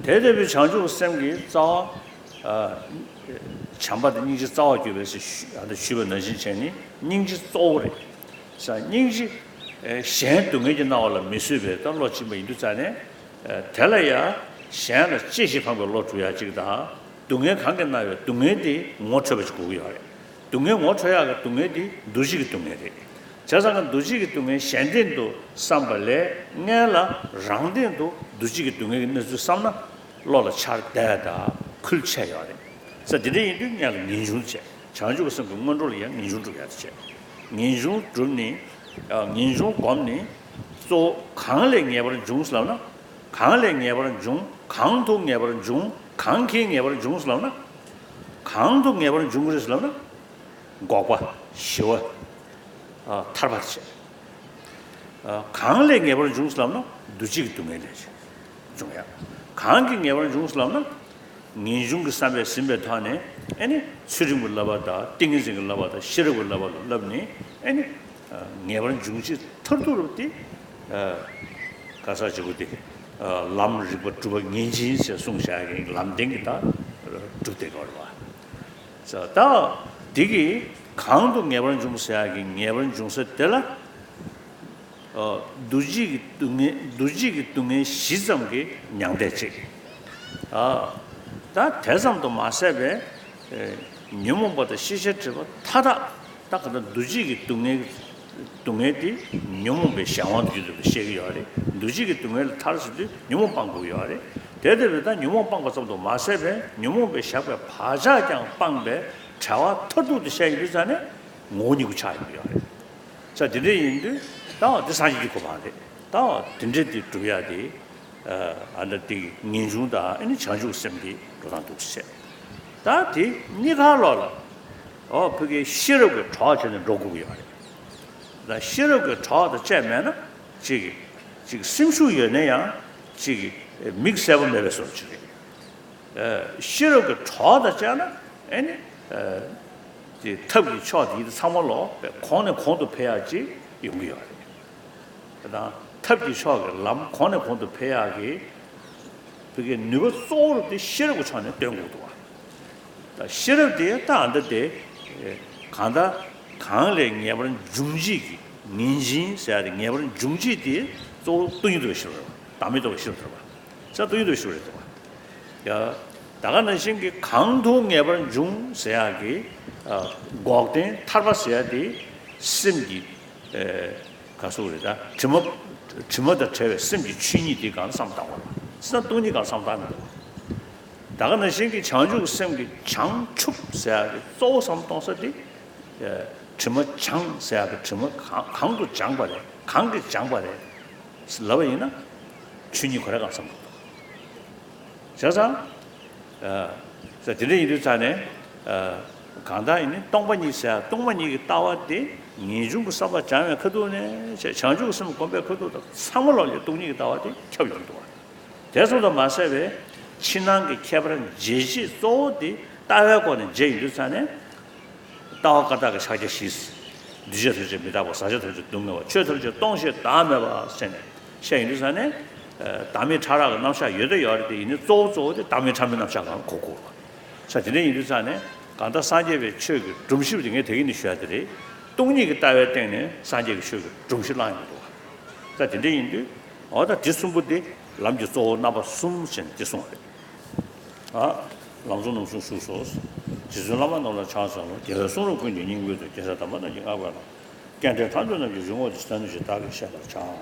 དེ་ལྟ་བུའི་བྱང་ཆུབ་སེམས་ཀྱི་རྩ་བ། བྱམས་པ་དང་སྙིང་རྗེ་རྩ་བར་གྱུར་པའི་ཞུ་ཞུས་པ་ནང་བཞིན་བྱས་ནས་སྙིང་རྗེ་གཙོ་བོ་རེད། ས་སྙིང་རྗེ། གཞན་སྡུག་བསྔལ་གྱིས་མནར་བ་ལ་མི་བཟོད་པའི་ད་བློ་སྦྱིན་པ་ཡིན་དུས་ཙང་ནས། དེ་ལ་ཡང་གཞན་ལ་གཅེས་ཤིང་ཕངས་པའི་བློ་སྒྲུབ་ཡག་ཅིག་དང་། སྡུག་བསྔལ་གང་གིས་མནར་བའི་སྡུག་བསྔལ་དེ་ངོ་འཕྲོད་པ་ཅིག་དགོས་ཀྱི་ཡོད་རེད། སྡུག་བསྔལ་ངོ་འཕྲོད་ཡག་གི་སྡུག་བསྔལ་དེ་འདུ་བྱེད་ཀྱི་སྡུག་བསྔལ་རེད། བྱས་ཙང་ཀ་འདུ་བྱེད་ཀྱི་སྡུག་བསྔལ་གཞན་སྟེང་དུ་བསམ་པ་ལས་སྔོན་ལ་རང་སྟེང་དུ་འདུ་བྱེད་ཀྱི་སྡུག་བསྔལ་གྱི་གནས་ཚུལ་བསམ་ན་བློ་ལ་འཆར་བདེ་དང་ཁུལ་ཆེ་ཡོད་རེད། ས་དེ་འདྲ་ཡིན་དུས་སྔོན་ལ་ངེས་འབྱུང་བྱས། བྱང་ཆུབ་སེམས་ཀྱི་སྔོན་འགྲོ་ལ་ཡང་ངེས་འབྱུང་སྒྲུབ་ཡག་དེ་བྱས། ངེས་འབྱུང་བསྒྲུབས་ནས། ངེས་འབྱུང་བསྒོམས་ནས། གཙོ་བོ་གང་ལས་ངེས་པར་འབྱུང་ཟེར་ལབ་ན། གང་ལས་ངེས་པར་འབྱུང་། གང་དུ་ངེས་པར་འབྱུང་། གང་གིས་ངེས་པར་འབྱུང་ཟེར་ལབ་ན། གང་དུ་ངེས་པར་འབྱུང་གི་རེད་ཟེར་ལབ་ན། འགོག་པ། ཞི་བ། ཨ་ཐར་པ་བྱས། ཨ་གང་ལས་ངེས་པར་འབྱུང་ཟེར་ལབ་ན་འདུ་བྱེད་ཀྱི་སྡུག་བསྔལ་ལས་བྱུང་ཡ། གང་གིས་ངེས་པར་འབྱུང་ཟེར་ལབ་ན། ངེས་འབྱུང་གི་བསམ་པས་ཟིན་པའི་ཐོག་ནས་ཨེ་ནི་ཚུལ་ཁྲིམས་ཀྱི་བསླབ་པ་དང་ཏིང་ངེ་འཛིན་གྱི་བསླབ་པ་དང་ཤེས་རབ་ཀྱི་བསླབ་པ་ལ་བསླབས་ནས་ཨེ་ནི་ངེས་པར་འབྱུང་བྱེད་མཐར་ཐུག་རུ་དེ་ག་ས་ཅིག་གུ་དེ་ལམ་རིག་པ་སྒྲུབ་པ་ངེས་འབྱིན་ཞེས་གསུངས་བཞག་གི་ལམ་བདེན་གྱི་ད་སྒྲུབ་བསྡད་དགོས་རེད་བ། ད་འདི་གི་གང་དུ་ངེས་པར་འབྱུང་ཟེར་ཡག་གི་ངེས་པར་འབྱུང་ས་དེ་ལ། འདུ་བྱེད་ཀྱི་སྡུག་བསྔལ་འདུ་བྱེད་ཀྱི་སྡུག་བསྔལ་བཞི་ཙམ་གྱིས་མྱང་འདས་བྱེད། ད་དེ་ཙམ་དུ་མ་ཟད་པའི་ཉོན་མོངས་པ་དང་ཤེས་བྱའི་སྒྲིབ་པ་མཐའ་དག་ད་ག་ད་འདུ་བྱེད་ཀྱི་སྡུག་བསྔལ་སྡུག་བསྔལ་དེ་ཉོན་མོངས་པའི་གཞན་དབང་དུ་གྱུར་ཏོ་ཞེས་བཤད་ཀྱི་ཡོད་རེད། འདུ་བྱེད་ཀྱི་སྡུག་བསྔལ་ལ་ཐར་ཟེར་དུས་ཉོན་མོངས་སྤང་དགོས་ཀྱི་ཡོད་རེད། དེ་ལྟ་བུའི་ད་ཉོན་མོངས་སྤངས་པ་ཙམ་དུ་མ་ཟད་པའི་ཉོན་མོངས་པའི་ཞགས་པའི་བག་ཆགས་ཀྱང་སྤངས་པའི་བྲལ་བ་མཐར་ཐུག་ཏུ་བཤད་ཡོང་དུས་ཙང་ནས་ངོ་བོ་ཉིད་སྐུ་ཆགས་ཡོང་གི་ཡོད་རེད། ས་དེ་འདྲ་ཡིན་དུས་ད་འདི་སངས་རྒྱས་ཀྱི་གོ་འཕང་རེད། ད་དེ་འདྲ་དེ་སྒྲུབ་ཡ་དེ་ཨ་ད་དེ་ངེས་འབྱུང་དང་ཨ་ནི་བྱང་ཆུབ་སེམས་དེ་འགྲོ་སྟངས་འདུག་ཟེར། ད་དེ་གཉིས་ཀ་ལོག་ལ་ཨོ་ཕ་གིའི་ཤེས་རབ་ཀྱི་གྲོགས་བྱས་ནས་འགྲོ་དགོས་ཀྱི་ཡོད་རེད། ད་ཤེས་རབ་ཀྱི་གྲོགས་དང་བཅས་མེད་ན་ཅིག་ཅིག་སེམས་ཤུགས་ཡོད་ན་ཡང་ཅིག་མིག་གསལ་པོ་མེད་པའི་བཟོ་འདྲ་ཅིག་རེད། ཤེས་རབ་ཀྱི་གྲོགས་དང་བཅས་ན་ཨེ་ནི། དེ་ཐབས་ཀྱི་མཆོག་དེ་ཚང་མ་ལོག་གོང་ནས་གོང་དུ་འཕེལ་ཡག་ཅིག་ཡོང་གི་ཡོད་རེད། དེ་དང་ཐབས་ཀྱི་མཆོག་གི་ལམ་གོང་ནས་གོང་དུ་འཕེལ་ཡག་གི་ བོད་ཀྱི་ནུས་པ་གཙོ་བོ་དེ་ཤེས་རབ་ཀྱི་ཕྱོགས་ནས་སྟོན་དགོས་འདུག་བ། ད་ཤེས་རབ་དེ་ད་ཨ་འདི་དེ་གང་ལྟར་གང་ལས་ངེས་པར་འབྱུང་བྱེད་ཀྱི་ངེས་འབྱིན་ཟེར་ཡ་དེ་ངེས་པར་འབྱུང་བྱེད་དེ་གཙོ་བོ་སྟོང་ཉིད་རྟོགས་པའི་ཤེས་རབ་རེད་བ། བདག་མེད་རྟོགས་པའི་ཤེས་རབ་དེ་རེད་བ། ས་སྟོང་ཉིད་རྟོགས་པའི་ཤེས་རབ་རེད་བ། ཡ། ད་ག་ནང་བཞིན་གྱི་གང་དུ་ངེས་པར་འབྱུང་ཟེར་ཡ་གི་འགོག་བདེན་ཐར་པ་ཟེར་ཡ་དེ་སེམས་ཀྱི་ག་སོགས་རེད། ད་དྲི་མ་དྲི་མ་དང་བྲལ་བའི་སེམས་ཀྱི་ཆོས་ཉིད་དེ་གང་བསམ་བཏང་བ་རེད། སེམས་སྟོང་ཉིད་གང་བསམ་བཏང་མི་འདུག་ད་ག་ནང་བཞིན་གྱི་བྱང་ཆུབ་སེམས་ཀྱི་བྱང་ཆུབ་ཟེར་ཡ་གི་གཙོ་བོ་བསམ་གཏོང་ས་དེ། དྲི་མ་བྱང་ཟེར་ཡ་གི་དྲི་མ་གང་གང་དུ་སྦྱངས་པ་རེད། གང་གིས་སྦྱངས་པ་རེད་ལབ་པ་ཡིན་ན། ཆོས་ཉིད་ཁོ་རང་གང་བསམ་གཏོང་། བྱས་ཙང་། ས་དེ་འདྲ་ཡིན་དུས་ཙང་ནས། གང་ལྟར་ཡིན་ནི་སྟོང་པ་ཉིད་ཟེར་ཡ་སྟོང་པ་ཉིད་ཀྱི་ལྟ་བ་དེ་ངེས་འབྱུང་གི་བསམ་པ་སྦྱངས་པའི་ཁ་ཐུག་ནས་བྱས་བྱང་ཆུབ་ཀྱི་སེམས་བསྒོམ་པའི་ཁ་ཐུག་དང་ཚང་མ་ལོག་ལས་སྟོང་ཉིད་ཀྱི་ལྟ་བ་དེ་ཁྱབ་ཡོང་འདུག་བ། དེ་ཙམ་དུ་མ་ཟད་པའི་ཕྱི་ནང་གི་ཁྱད་པར་འབྱེད་བྱེད་གཙོ་བོ་དེ་ལྟ་བའི་སྒོ་ནས་འབྱེད་ཡོང་དུས་ཙང་ནས། ལྟ་བ་བཀའ་རྟགས་ཀྱི་ཕྱག་རྒྱ་བཞི། འདུས་བྱས་ཐམས་ཅད་མི་རྟག་པ། ཟག་བཅས་ཐམས་ཅད་སྡུག་བསྔལ་བ། ཆོས་ཐམས་ཅད་སྟོང་ཞིང་བདག་མེད་པ་ཟེར་ནས་བཤད་ཡོང་དུས་ཙང་ནས། བདག་མེད་ཕྲ་རགས་ཀྱི་རྣམ་གཞག་ཡོད་དེ་ཡོད་རེད་དེ་ཡིན་ནའི་གཙོ་བོ་གཙོ་བོ་དེ་བདག་མེད་ཕྲ་མོའི་རྣམ་གཞག་གང་གོ་དགོས་པ། ས་དེ་འདྲ་ཡིན་དུས་ཙང་ནས་གང་ལྟར་སངས་རྒྱས་པའི་ཆོས་ཀྱི་སྒྲོམ་གཞི་དེ་ངས་དེ་གིན་ནས་ཞུ་ཡ་དེ་རེད། སྟོང་ཉིད་ཀྱི་ལྟ་བའི་སྟེང་ནས་སངས་རྒྱས་ཀྱི་ཆོས་ཀྱི་སྒྲོམ་གཞི་བསླངས་ཡོང་འདུག་བ། ས་དེ་འདྲ་ཡིན་དུས་འོ་ད་དེ་གསུམ་པོ་དེ་ལམ་གྱི་གཙོ་བོ་རྣམ་པ་གསུམ་ཞེས་ནས་དེ་གསུངས་པ་རེད། ཨ། ལམ་གཙོ་རྣམ་གསུམ་བཞུགས་སོ། རྗེ་བཙུན་བླ་མ་རྣམས་ལ་ཕྱག་འཚལ་ལོ། རྒྱལ་བའི་གསུང་རབ་ཀུན་གྱི་སྙིང་པོའི་མཐུ། རྒྱལ་སྲས་དམ་པ་རྣམས་ཀྱི་བསྔགས་པ་ལ། སྐྱེ་འབྲས་མཐར་ཐུག་རྣམས་ཀྱི་འཇུག་ངོགས་ཀྱི་ཟེར་ནས་ཞེས་བདག་གིས་བཤད་པར་བྱ།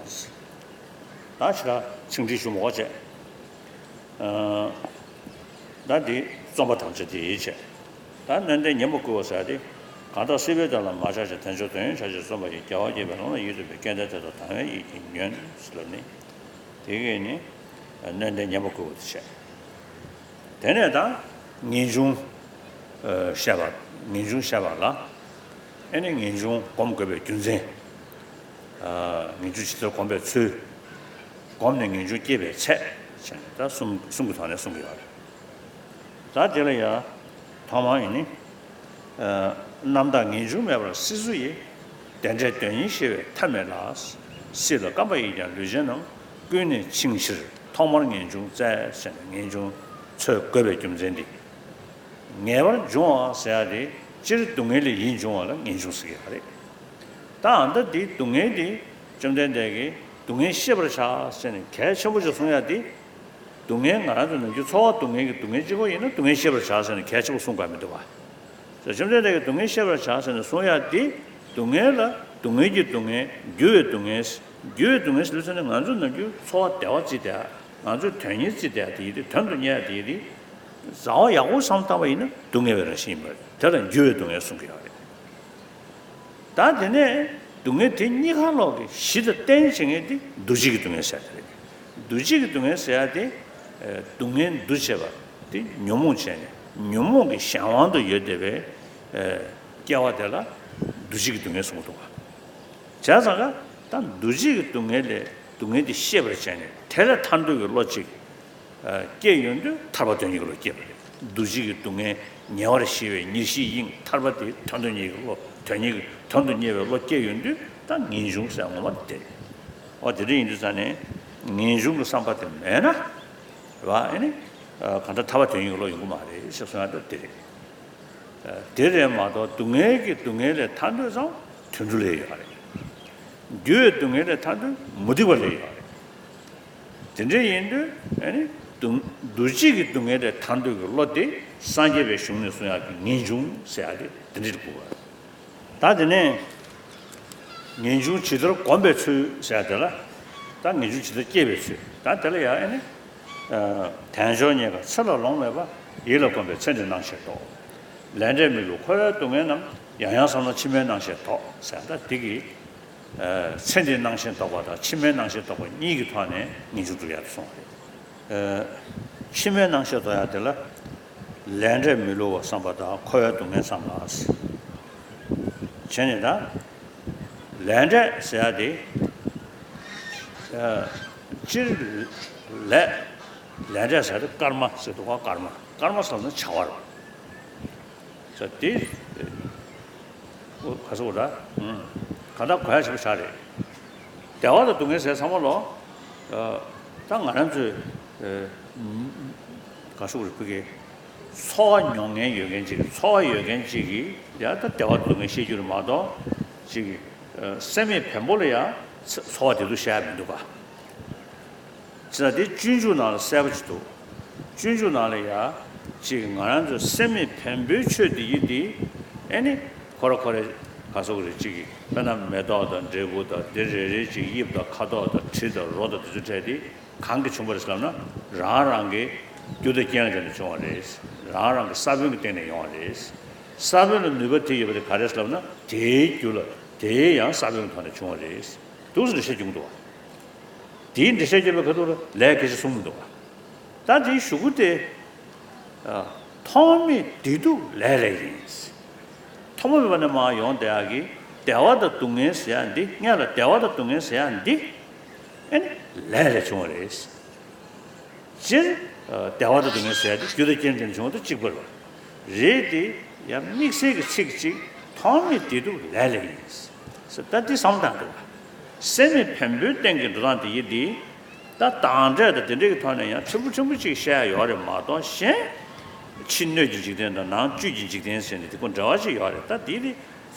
ད་ཕྱི་ལ་ཚིག་འགྲེལ་ཞུ་མ་དགོས་བྱས། ཨ། ད་འདི་རྩོམ་པ་དམ་བཅའ་དེ་ཡིན་བྱས། ད་སྣོད་ལྡན་ཉན་པ་བསྐུལ་བ་ཟེར་ཏེ། གང་དག་སྲིད་པའི་དོན་ལ་མ་ཆགས་ཤིང་། དལ་འབྱོར་དོན་ཡོད་ཆགས་ཤིང་། བརྩོན་པ་ཡིས་རྒྱལ་བ་དགྱེས་པའི་ལམ་ལ་ཡིད་རྟོན་པའི། སྐལ་ལྡན་དེ་དག་དང་བའི་ཡིད་ཀྱིས་ཉོན། ལབ་ནི། དེ་གས་ནི་སྣོད་ལྡན་ཉན་པ་བསྐུལ་བ་དེ་བྱས། དེ་ནས་ད་ངེས་འབྱུང་བཤད་པ། ངེས་འབྱུང་བཤད་པ་ལ། ཨེ་ནི་ངེས་འབྱུང་སྒོམ་དགོས་པའི་རྒྱུ་མཚན། ངེས་འབྱུང་ཇི་ལྟར་སྒོམ་པའི་ཚུལ། སྒོམ་ནས་ངེས་འབྱུང་སྐྱེ་བའི་ཚད། བྱས་ནས་ད་གསུམ་གསུམ་གྱི་ཐོག་ནས་གསུང་གི་ཡོད་རེད། ད་དེ་ལ་ཡང་ཐོག་མར་ཡིན་ནི། རྣམ་དག་ངེས་འབྱུང་མེད་པར་སྲིད་སུ་ཡི། བདེ་འབྲས་དོན་ཉིད་ཤེས་པས་ཐབས་མེད་ལ། སྲིད་ལ་བརྐམ་པ་ཡིས་ཀྱང་ལུས་ཅན་རྣམས། ཀུན་ནས་འཆིང་ཕྱིར་ཐོག་མར་ངེས་འབྱུང་བཙལ། ཟེར་ནས་ངེས་འབྱུང་འཚོལ་དགོས་པའི་རྒྱུ་མཚན་འདི། ངེས་པར་འབྱུང་བ་ཟེར་ཡ་དེ་སྤྱིར་སྡུག་བསྔལ་ལས་ཡིད་འབྱུང་བ་ལ་ངེས་འབྱུང་ཟེར་གྱི་ཡོད་རེད། ད་ཨ་མདའ་འདི་སྡུག་བསྔལ་འདི་བཅོམ་ལྡན་འདས་ཀྱིས་སྡུག་བསྔལ་ཤེས་པར་བྱ་ཟེར་ནས་གལ་ཆེན་པོ་ཞིག་གསུང་ཡ་འདི། སྡུག་བསྔལ་ང་རང་ཚོ་ནམ་རྒྱུན་ཚོར་བ་སྡུག་བསྔལ་གྱི་སྡུག་བསྔལ་གཅིག་པོ་ཡིན་ན་སྡུག་བསྔལ་ཤེས་པར་བྱ་ཟེར་ནས་གལ་ཆེན་པོ་གསུང་དགོས་མི་འདུག་བ། ཟེར་བཅོམ་ལྡན་འདས་ཀྱིས་སྡུག་བསྔལ་ཤེས་པར་བྱ་ཟེར་ནས་གསུང་ཡ་འདི། སྡུག་བསྔལ་ལ་སྡུག་བསྔལ་གྱི་སྡུག་བསྔལ། འགྱུར་བའི་སྡུག་བསྔལ། འགྱུར་བའི་སྡུག་བསྔལ་ཟེར་དུས་ཙམ་ནས་ང་ཚོ་ནམ་རྒྱུན་ཚོར་བ་བདེ་བ་བརྩིས་བསྡད། ང་ཚོས་དོན་གཉེར་བརྩིས་བསྡད་དེ་ཡིན་དུས་དོན་དུ་གཉེར་དེ་ཡིན་དུས། བཟའ་བ་ཡག་པོ་བསམ་བཏང་བ་ཡིན་ན་སྡུག་བསྔལ་བའི་རང་བཞིན་ཡིན་པ་རེད། དེ་ལ་འགྱུར་བའི་སྡུག་བསྔལ་གསུང་གི་ཡོད་རེད། ད་དེ་ནས་སྡུག་བསྔལ་དེ་གཉིས་ཀ་ལོག་གི་གཞི་དང་རྟེན་བྱེད་མཁན་དེ་འདུ་བྱེད་ཀྱི་སྡུག་བསྔལ་ཟེར་ཡ་དེ་རེད། འདུ་བྱེད་ཀྱི་སྡུག་བསྔལ་ཟེར་ཡ་དེ། སྡུག་བསྔལ་འདུ་བྱེད་པ་དེ་ཉོན་མོངས་བྱས་ནས་ཉོན་མོངས་ཀྱི་གཞན་དབང་དུ་ཡོད་བསྡད་པའི་སྐྱེ་བ་དེ་ལ་འདུ་བྱེད་ཀྱི་སྡུག་བསྔལ་གསུངས་འདུག་བ། བྱས་ཙང་ཀ་ད་འདུ་བྱེད་ཀྱི་སྡུག་བསྔལ་ལས་སྡུག་བསྔལ་དེ་ཤེས་པར་བྱས་ནས་དེ་ལས་ཐར་འདོད་ཀྱི་བློ་གཅིག་སྐྱེས་ཡོང་དུས་ཐར་པ་དོན་གཉེར་གྱི་བློ་སྐྱེས་པ་རེད། འདུ་བྱེད་ཀྱི་སྡུག་བསྔལ་ཉེ་བར་ཞི་བའི་ཉེར་ཞིའི་དབྱིངས་ཐར་པ་དེ་ཐར་འདོད་གཉེར་གྱི་བློ་དོན་གཉེར་གྱི་དོན་དུ་གཉེར་བའི་བློ་སྐྱེས་ཡོང་དུས་ད་ངེས་འབྱུང་ཟེར་ངོ་མ་དེ་རེད། འོ་དེ་འདྲ་ཡིན་དུས་ཙང་ནས་ངེས་འབྱུང་གི་བསམ་པ་དེ་མེད་ན་རེད་བ། ཨེ་ནི་གང་ལྟར་ཐར་པ་དོན་གཉེར་གྱི་བློ་ཡོང་གི་མ་རེད་ཞེས་གསུང་ཡ་ད་དེ་རེད། དེ་རེད་མ་གཏོགས་སྡུག་བསྔལ་གྱི་སྡུག་བསྔལ་ལས་ཐར་འདོད་ཙང་དུད་འགྲོ་ལས་ཡོད་རེད། འགྱུར་བའི་སྡུག་བསྔལ་ལས་ཐར་འདོད་མུ་སྟེགས་པ་ལས་ཡོད་རེད། དེ་འདྲ་ཡིན་དུས་ཨ་ནི་སྡུག་འདུ་བྱེད་ཀྱི་སྡུག་བསྔལ་ལས་ཐར་འདོད་ཀྱི་བློ་དེ་སངས་རྒྱས་པའི་གཞུང་ནས་གསུང་ཡག་གི་ངེས་འབྱུང་ཟེར་ཡག་དེ་དེ་འདྲ་དགོས་པ། ད་དེ་ནས་ངེས་འབྱུང་ཇི་ལྟར་བསྒོམ་པའི་ཚུལ་ཟེར་ཡག་དེ་ལ། ད་ངེས་འབྱུང་ཇི་ལྟར་སྐྱེ་བའི་ཚུལ། ད་དེ་ལ་ཡང་ཨ་ནི། དལ་འབྱོར་རྙེད་དཀའ་ཚེ་ལ་ལོང་མེད་པ། ཡིད་ལ་བསྒོམས་པས་ཚེ་འདིར་སྣང་ཤས་རྟོགས། ལས་འབྲས་མི་བསླུ་འཁོར་བའི་སྡུག་བསྔལ་རྣམས། ཡང་ཡང་བསམས་ན་ཕྱི་མའི་སྣང་ཤས་རྟོགས། ཟེར་ད་འདི་གི། ཚེ་འདིའི་སྣང་ཤས་རྟོགས་པ་དང་ཕྱི་མའི་སྣང་ཤས་རྟོགས་པ་གཉིས་ཀྱི་ཐོག་ནས་ངེས་འབྱུང་སྒྲུབ་ཡག་ཏུ་སོང་བ་རེད། ཕྱི་མའི་སྣང་ཤས་རྟོགས་ཡག་དེ་ལ། ལས་འབྲས་མི་བསླུ་བ་བསམ་པ་དང་འཁོར་བའི་སྡུག་བསྔལ་བསམ་པ། བྱས་ནས་ད། ལས་འབྲས་ཟེར་ཡག་དེ། སྤྱིར་ལས། ལས་འབྲས་ཟེར་ཡག་དེ་སྐར་མ་ཟེར་འདུག་ག་སྐར་མ། སྐར་མ་ཟེར་ན་བྱ་བ་རེད། ཟེར་དེ། ཨོ་ག་ཟེར་བ་ར། ག་ད་གོ་ཡག་ཆེན་པོ་ཞིག་རེད། བདེ་བ་དང་སྡུག་བསྔལ་ཟེར་ཚང་མ་ལོ། ད་ང་རང་ཚོས། ག་ཟེར་དགོས་རེད། ཕ་གི་ཚོར་བ་མྱོང་མཁན་ཡོད་མཁན་ཅིག་གིས། ཚོར་བ་ཡོད་མཁན་ཅིག་གིས་ཡང་ད་བདེ་བ་སྡུག་བསྔལ་བཤད་རྒྱུ་རེད་མ་གཏོགས། ཅིག་གིས་སེམས་མེད་བེམ་པོ་ལ་ཡང་ཚོར་བ་དེ་ཚོ་བཤད་ཡ་མི་འདུག་ག། ཅི་ལྟར་དེ་སྤྱོད་འཇུག་ནང་ལ་གསལ་པོ་ཅིག་འདུག། སྤྱོད་འཇུག་ནང་ལ་ཡ་ཅིག་ང་རང་ཚོ་སེམས་མེད་བེམ་པོའི་ཆོས་དེ་ཡི་དེ། ཨེ་ནི་ཁོ་ར་ཁོ་རའི་ག་ཟེར་དགོས་རེད། ཅིག་གིས་དཔེར་ན་མེ་ཏོག་དང་འབྲས་བུ་དང་དེ་རེ་རེ་ཅིག་དབྱིབས་དང་ཁ་དོག་དང་དྲི་དང་རོ་དང་དེ་ཚོ་འཕྲད་དེ། གང་གིས་བྱུང་བ་རེད་ལབ་ན། རང་རང་གི་རྒྱུ་དང་རྐྱེན་ལ་བརྟེན་ནས་བྱུང་བ་རེད། རང་རང་གི་ས་བོན་གྱི་སྟེང་ནས་ཡོང་བ་རེད། ས་བོན་ལ་ནུས་པ་དེ་ཡོད་པ་དེ་ག་རེ་རེད་ལབ་ན། དེའི་རྒྱུ་ལ་དེའི་ཡང་ས་བོན་གྱི་ཐོག་ནས་བྱུང་བ་རེད། འདུག་སེ་འགྲེལ་བཤད་རྒྱག་གི་འདུག་བ། དེའི་འགྲེལ་བཤད་རྒྱབ་པའི་ཁ་ཐུག་ལ་ལས་སྐད་ཆ་གསུམ་འདུག་བ། ད་དེའི་གཞུག་གུ་དེ། ཨ། ཐོག་མེད་བདེ་སྡུག་ལས་ལས་ཡིན། ཐོག་མ་མེད་པ་ནས་མར་ཡོང་བསྡད་ཡག་གི་བདེ་བ་དང་སྡུག་བསྔལ་ཟེར་ཡག་འདི། སྔོན་ལ་བདེ་བ་དང་སྡུག་བསྔལ་ཟེར་ཡག་འདི། ཨེ་ནི་ལས་ལས་བྱུང་བ་རེད། སྤྱིར་བདེ་བ་དང་སྡུག་བསྔལ་ཟེར་ཡག་དེ་རྒྱུ་དང་རྐྱེན་ལ་བརྟེན་ནས་བྱུང་བ་དང་གཅིག་པ་རེད། རེད་དེ། ཡང་དམིགས་བསལ་གྱི་ཚིག་གཅིག། ཐོག་མེད་བདེ་སྡུག་ལས་ལས་ཡིན་ཟེར། ད་འདི་བསམ་བློ་བཏང་འདུག་བ། སེམས་མེད་བེམ་པོའི་སྟེང་གི་འགྲོ་སྟངས་དེ་ཡིན་དེ། ད་དང་འབྲས་དང་དེ་འདྲ་གི་ཐོག་ནས་ཡང་ཕྲན་བུ་ཕྲན་བུ་ཅིག་བཤད་ཡག་ཡོད་རེད་མ་གཏོགས། གཞན་ཕྱི་སྣོད་ཀྱི་འཇིག་རྟེན་དང་ནང་བཅུད་ཀྱི་འཇིག་རྟེན་ཟེར་ནས་དེ་ཀུན་འབྲེལ་བ་ཅིག་ཡོད་རེད། ད་དེ་དེ་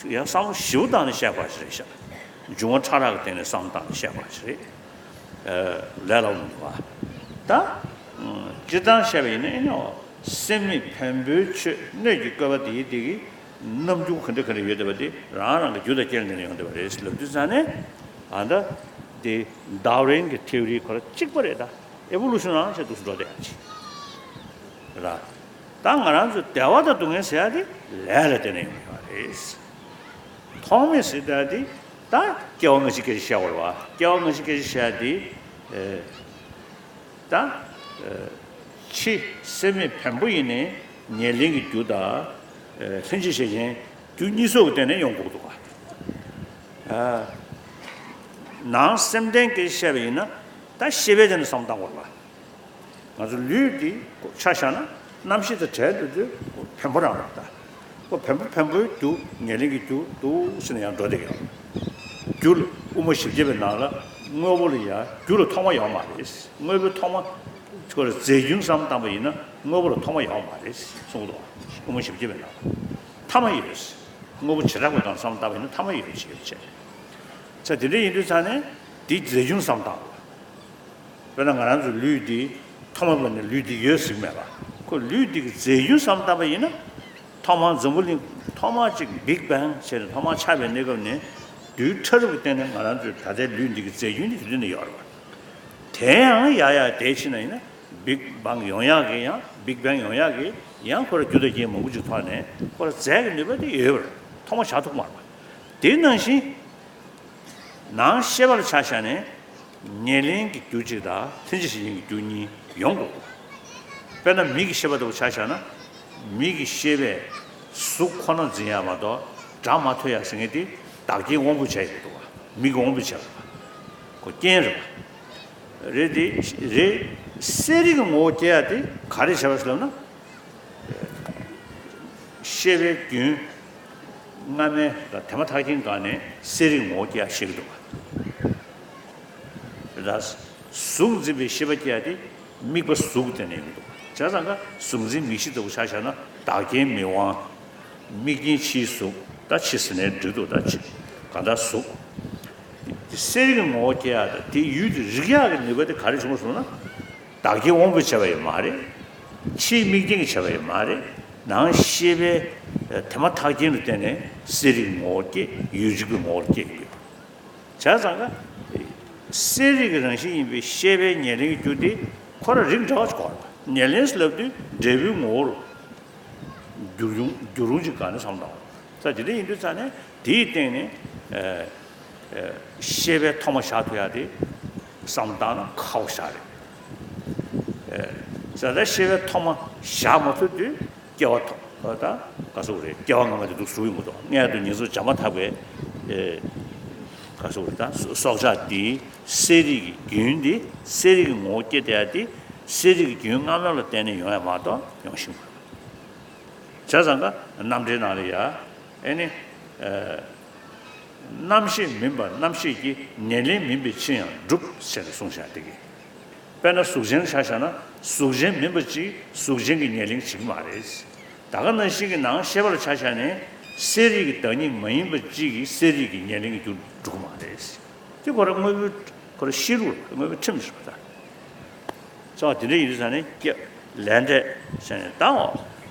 ཡང་བསམ་བློ་ཞིབ་བཏང་ནས་བཤད་པ་ཞིག་རེད་ཤག། འབྱུང་བ་ཕྲ་རགས་ཀྱི་སྟེང་ནས་བསམ་བློ་བཏང་ནས་བཤད་པ་ཞིག་རེད། ལས་སླ་པོ་མི་འདུག་བ། ད་སྤྱིར་བཏང་བཤད་པ་ཡིན་ན། ཨེ་ནི་སེམས་མེད་བེམ་པོའི་ཆོས་སྣོད་ཀྱི་བཀོད་པ་དེ་ཡི་དེ་གི་རྣམ་འགྱུར་ག་འདྲ་ག་འདྲ་ཡོད་བསྡད་པ་དེ་རང་རང་གི་རྒྱུ་དང་རྐྱེན་ལ་བརྟེན་ནས་ཡོང་བསྡད་པ་རེད་ལབ་དུས་ཙང་ནས། ཨ། ད་དེ་ཌར་ཝིན་གྱི་ཐེའོ་རི་ཁོ་རང་གཅིག་པ་རེད། ད་ཨེ་བོ་ལུ་ཤན་ནང་བཞིན་འདུག་སེ་འགྲོ་བསྡད་ཡག་ཅིག་རེད། ད་ང་རང་ཚོ་བདེ་བ་དང་སྡུག་བསྔལ་ཟེར་ཡག་དེ་ལས་ལ་བརྟེན་ནས་ཡོང་ཡག་རེད། ཐོག་མེད་ཟེར་ཡག་དེ་ད་སྐྱེ་བ་སྔ་ཕྱི་སྐད་ཆ་བཤད་པ་རེད་བ། སྐྱེ་བ་སྔ་ཕྱི་སྐད་ཆ་བཤད་ཡག་དེ། ཨེ། ད། ཨ། ཕྱི་སེམས་མེད་བེམ་པོ་ཡིན་ནའི་ཉེར་ལེན་གྱི་རྒྱུ་དང་། ཨ། ལྷན་ཅིག་བྱེད་རྐྱེན་རྒྱུ་གཉིས་སོགས་ཀྱི་སྟེང་ནས་ཡོང་དགོས་འདུག་ག། ཨ། ནང་སེམས་ལྡན་གྱིས་བཤད་པ་ཡིན་ན། ད་ཤེས་པའི་སྟེང་ནས་བསམ་བློ་བཏང་དགོས་པ། ང་ཚོ་ལུས་འདི་ཆ་བཞག་ན་གནམ་གཤིས་དང་བྲལ་འགྲོ་དུས་བེམ་པོ་རང་རེད་ད། ཁོ་བེམ་པོ་བེམ་པོའི་རྒྱུ། ཉེར་ལེན་གྱི་རྒྱུ་འདུག་སེ་ནས་ཡང་འགྲོ་བསྡད་ཀྱི་ཡོད། རྒྱུ་ལ་དབུ་མ་བཞི་བརྒྱ་པའི་ནང་ལ་དངོས་པོ་ལ་ཡང་རྒྱུ་ལ་ཐོག་མ་ཡོད་མ་རེད། དངོས་པོའི་ཐོག་མ་ཁོ་ར་རྫས་རྒྱུན་བསམ་བཏང་པ་ཡིན་ན་དངོས་པོ་ལ་ཐོག་མ་ཡོད་མ་རེད་གསུངས་འདུག། དབུ་མ་བཞི་བརྒྱ་པའི་ནང་ལ་ཐ་མ་ཡོད། དངོས་པོ་བྱེ་བྲག་པའི་སྒང་བསམ་བཏང་པ་ཡིན་ན་ཐ་མ་ཡོད་ཅེས་ཡོད་ཅེས། ས་དེ་འདྲ་ཡིན་དུས་ཙང་ནས་དེའི་རྫས་རྒྱུན་བསམ་བཏང་དགོས། དཔེར་ན་ང་རང་ཚོ་ལུས་འདི་ཐོག་མ་བར་ནས་ལུས་འདི་ཡོད་ཟེར་གྱི་མེད་པ། ཁོ་ལུས་འདི་གི་རྫས་རྒྱུན་བསམ་བཏང་པ་ཡིན་ན། ཐོག་མར་འཛམ་བུ་གླིང་ཐོག་མར་ཅིག་བིག་བེང་ཟེར་ནས་ཐོག་མར་ཆགས་པའི་གནས་སྐབས་ནས་རྡུལ་ཕྲ་རབ་ཀྱི་སྟེང་ནས་ང་རང་ཚོའི་ད་ལྟའི་ལུས་འདི་གི་རྫས་རྒྱུན་འདི་དེ་དུས་ནས་ཡོད་རེད་པ། དེ་ཡང་ཡར་ཡར་དེ་ཕྱིན་ན་ཡིན་ན། བིག་བེང་ཡོང་ཡག་གི་ཡང་། བིག་བེང་ཡོང་ཡག་གི་ཡང་ཁོ་ར་རྒྱུ་དང་རྐྱེན་མང་པོ་ཅིག་ཐོག་ནས་ཁོ་ར་རྫས་ཀྱི་ནུས་པ་དེ་ཡོད་པ་རེད། ཐོག་མར་བཞག་ཐུབ་མ་རེད་པ། དེ་ནང་བཞིན། ནང་ཤེས་པ་ལ་ཆ་བཞག་ནས་ཉེར་ལེན་གྱི་རྒྱུ་གཅིག་དང་ལྷན་ཅིག་བྱེད་རྐྱེན་གྱི་རྒྱུ་གཉིས་ཡོང་དགོས། དཔེར་ན་མིག་གི་ཤེས་པ་ལྟ་བུ་ཆ་བཞག་ན། མིག་གི་ཤེས་པས་གཟུགས་ཁོ་ན་འཛིན་ཡག་མ་གཏོགས་སྒྲ་མ་ཐོས་ཡག་ཟེར་མཁན་དེ་བདག་རྐྱེན་དབང་པོས་བྱས་ཡོད་འདུག་པ། མིག་གི་དབང་པོས་བྱས་པ། ཁོ་རྐྱེན་རེད་པ། རེད་དེ། རེད། གསལ་རིག་གི་ངོ་བོ་སྐྱེ་ཡག་དེ་ག་རེ་བྱས་པ་ཟེར་ལབ་ན། ཤེས་པའི་རྒྱུན་སྔ་མའི་དང་དེ་མ་ཐག་རྐྱེན་སྒང་ནས་གསལ་རིག་ངོ་བོ་སྐྱེ་ཡག་ཤེས་ཀྱི་འདུག་པ། རེད་ད། གཟུགས་འཛིན་པའི་ཤེས་པ་སྐྱེ་ཡག་དེ་དམིགས་པ་གཟུགས་དེ་ནས་ཡོང་གི་འདུག་པ། བྱས་ཙང་ཀ་གཟུགས་འཛིན་མིག་ཤེས་ལྟ་བུ་ཆ་བཞག་ན་བདག་རྐྱེན་མིག་དབང་། དམིགས་རྐྱེན་ཕྱིའི་གཟུགས། ད་ཕྱི་ཟེར་ནའི་འགྲིག་འདུག། ད་ཕྱི་གང་ལྟར་གཟུགས། གསལ་རིག་ངོ་བོ་སྐྱེ་ཡག་དང་དེའི་ཡུལ་དེ་རིག་ཡག་གི་ནུས་པ་དེ་ག་རེ་བྱུང་བ་སོང་ན། བདག་རྐྱེན་དབང་པོས་བྱས་པ་ཡང་མ་རེད། ཕྱིའི་དམིགས་རྐྱེན་གྱིས་བྱས་པ་ཡང་མ་རེད། ནང་ཤེས་པའི་དེ་མ་ཐག་རྐྱེན་ལ་བརྟེན་ནས་གསལ་རིག་ངོ་བོར་སྐྱེ། ཡུལ་རིག་པའི་ངོ་བོར་སྐྱེ་ཡོད། བྱས་ཙང་ཀ་གསལ་རིག་གི་རང་བཞིན་ཡིན་པའི་ཤེས་པའི་ཉེར་ལེན་གྱི་རྒྱུ་དེ་ཁོ་རང་རིགས་འདྲ་བ་ཞིག་གོ་རེད་པ། ཉེར་ལེན་ཟེར་ལབ་དུས་འབྲས་བུའི་ངོ་བོར་འགྱུར་ཡོང་འགྱུར་རུང་ཅིག་ག་ནས་བསམ་བཏང་། ས་དེ་འདྲ་ཡིན་དུས་ཙང་ནས་དེའི་སྟེང་ནས། ཨ། ཨ། ཤེས་པའི་ཐོག་མ་བཞག་ཐུབ་ཡག་དེ་བསམ་བཏང་ན་ཁག་པོ་ཞིག་རེད། ཨ། ས་ད་ཤེས་པའི་ཐོག་མ་བཞག་མ་ཐུབ་དུས་སྐྱེ་བ་ཐོག་ད་ག་ཟེར་དགོས་རེད། སྐྱེ་བ་སྔ་མ་དེ་འདུག་ཟུག་ཡོང་གི་འདུག། མངལ་དུ་ཉིང་ཚུལ་འཇམ་པ་ཐག་པའི། ཨ། ག་ཟེར་དགོས་རེད། ད་སྲོག་ཆགས་འདིའི་གསལ་རིག་གི་རྒྱུན་འདི། གསལ་རིག་གི་ངོ་བོ་སྐྱེ་བསྡད་ཡག་དེ་གསལ་རིག་གི་རྒྱུན་སྔ་མ་ལ་བརྟེན་ནས་ཡོང་ཡག་མ་གཏོགས་ཡོང་ཤེས་མ་རེད། བྱས་ཙང་ཀ་རྣམ་འགྲེལ་ནང་ལ་ཡ། ཨེ་ནི། ཨ། རྣམ་ཤེས་མིན་པ་རྣམ་ཤེས་ཀྱི། ཉེར་ལེན་མིན་པའི་ཕྱིར་ཡང་འགྲུབ་ཟེར་ནས་གསུངས་བཞག་དེ་གི། དཔེར་ན་གཟུགས་ཅན་ཆ་བཞག་ན་གཟུགས་ཅན་མིན་པ་གཅིག་གཟུགས་ཅན་གྱི་ཉེར་ལེན་བྱེད་ཀྱི་མ་རེད། ད་ག་ནང་བཞིན་གྱི་ནང་ཤེས་པ་ལ་ཆ་བཞག་ནས་གསལ་རིག་གི་བདག་ཉིད་མ་ཡིན་པ་གཅིག་གིས་གསལ་རིག་གི་ཉེར་ལེན་གྱི་རྒྱུར་འགྲོ་གི་མ་རེད། དེ་ཁོ་རང་དངོས་པོའི་ཁོ་རང་ཤེས་རིག་དངོས་པོའི་ཁྲིམས་ཞིག་རེད་ད། ཙང་དེ་འདྲ་ཡིན་དུས་ཙང་ནས་སྐྱེ་ལས་འབྲས་ཟེར་ནས་ད་འོ་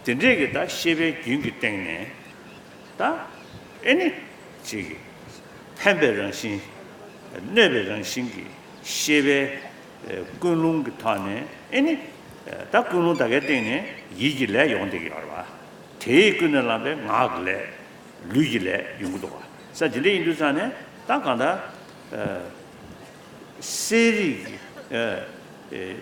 དེ་འདྲས་ཀྱི་ད་ཤེས་པའི་རྒྱུན་གྱི་སྟེང་ནས། ད་ཨེ་ནི་ཅིག་འཕེན་པའི་རང་བཞིན། གནོད་པའི་རང་བཞིན་གྱི་ཤེས་པའི་ཀུན་སློང་གི་ཐོག་ནས་ཨེ་ནི་ད་ཀུན་སློང་ད་གའི་སྟེང་ནས་ཡིད་ཀྱི་ལས་ཡོང་བསྡད་ཀྱི་ཡོད་རེད་བ། དེས་ཀུན་ནས་བསླངས་པའི་ངག་གི་ལས་ལུས་ཀྱི་ལས་ཡོང་གི་འདུག་བ། ས་དེ་འདྲ་ཡིན་དུས་ཙང་ནས་ད་གང་ལྟར་གསལ་རིག་གི་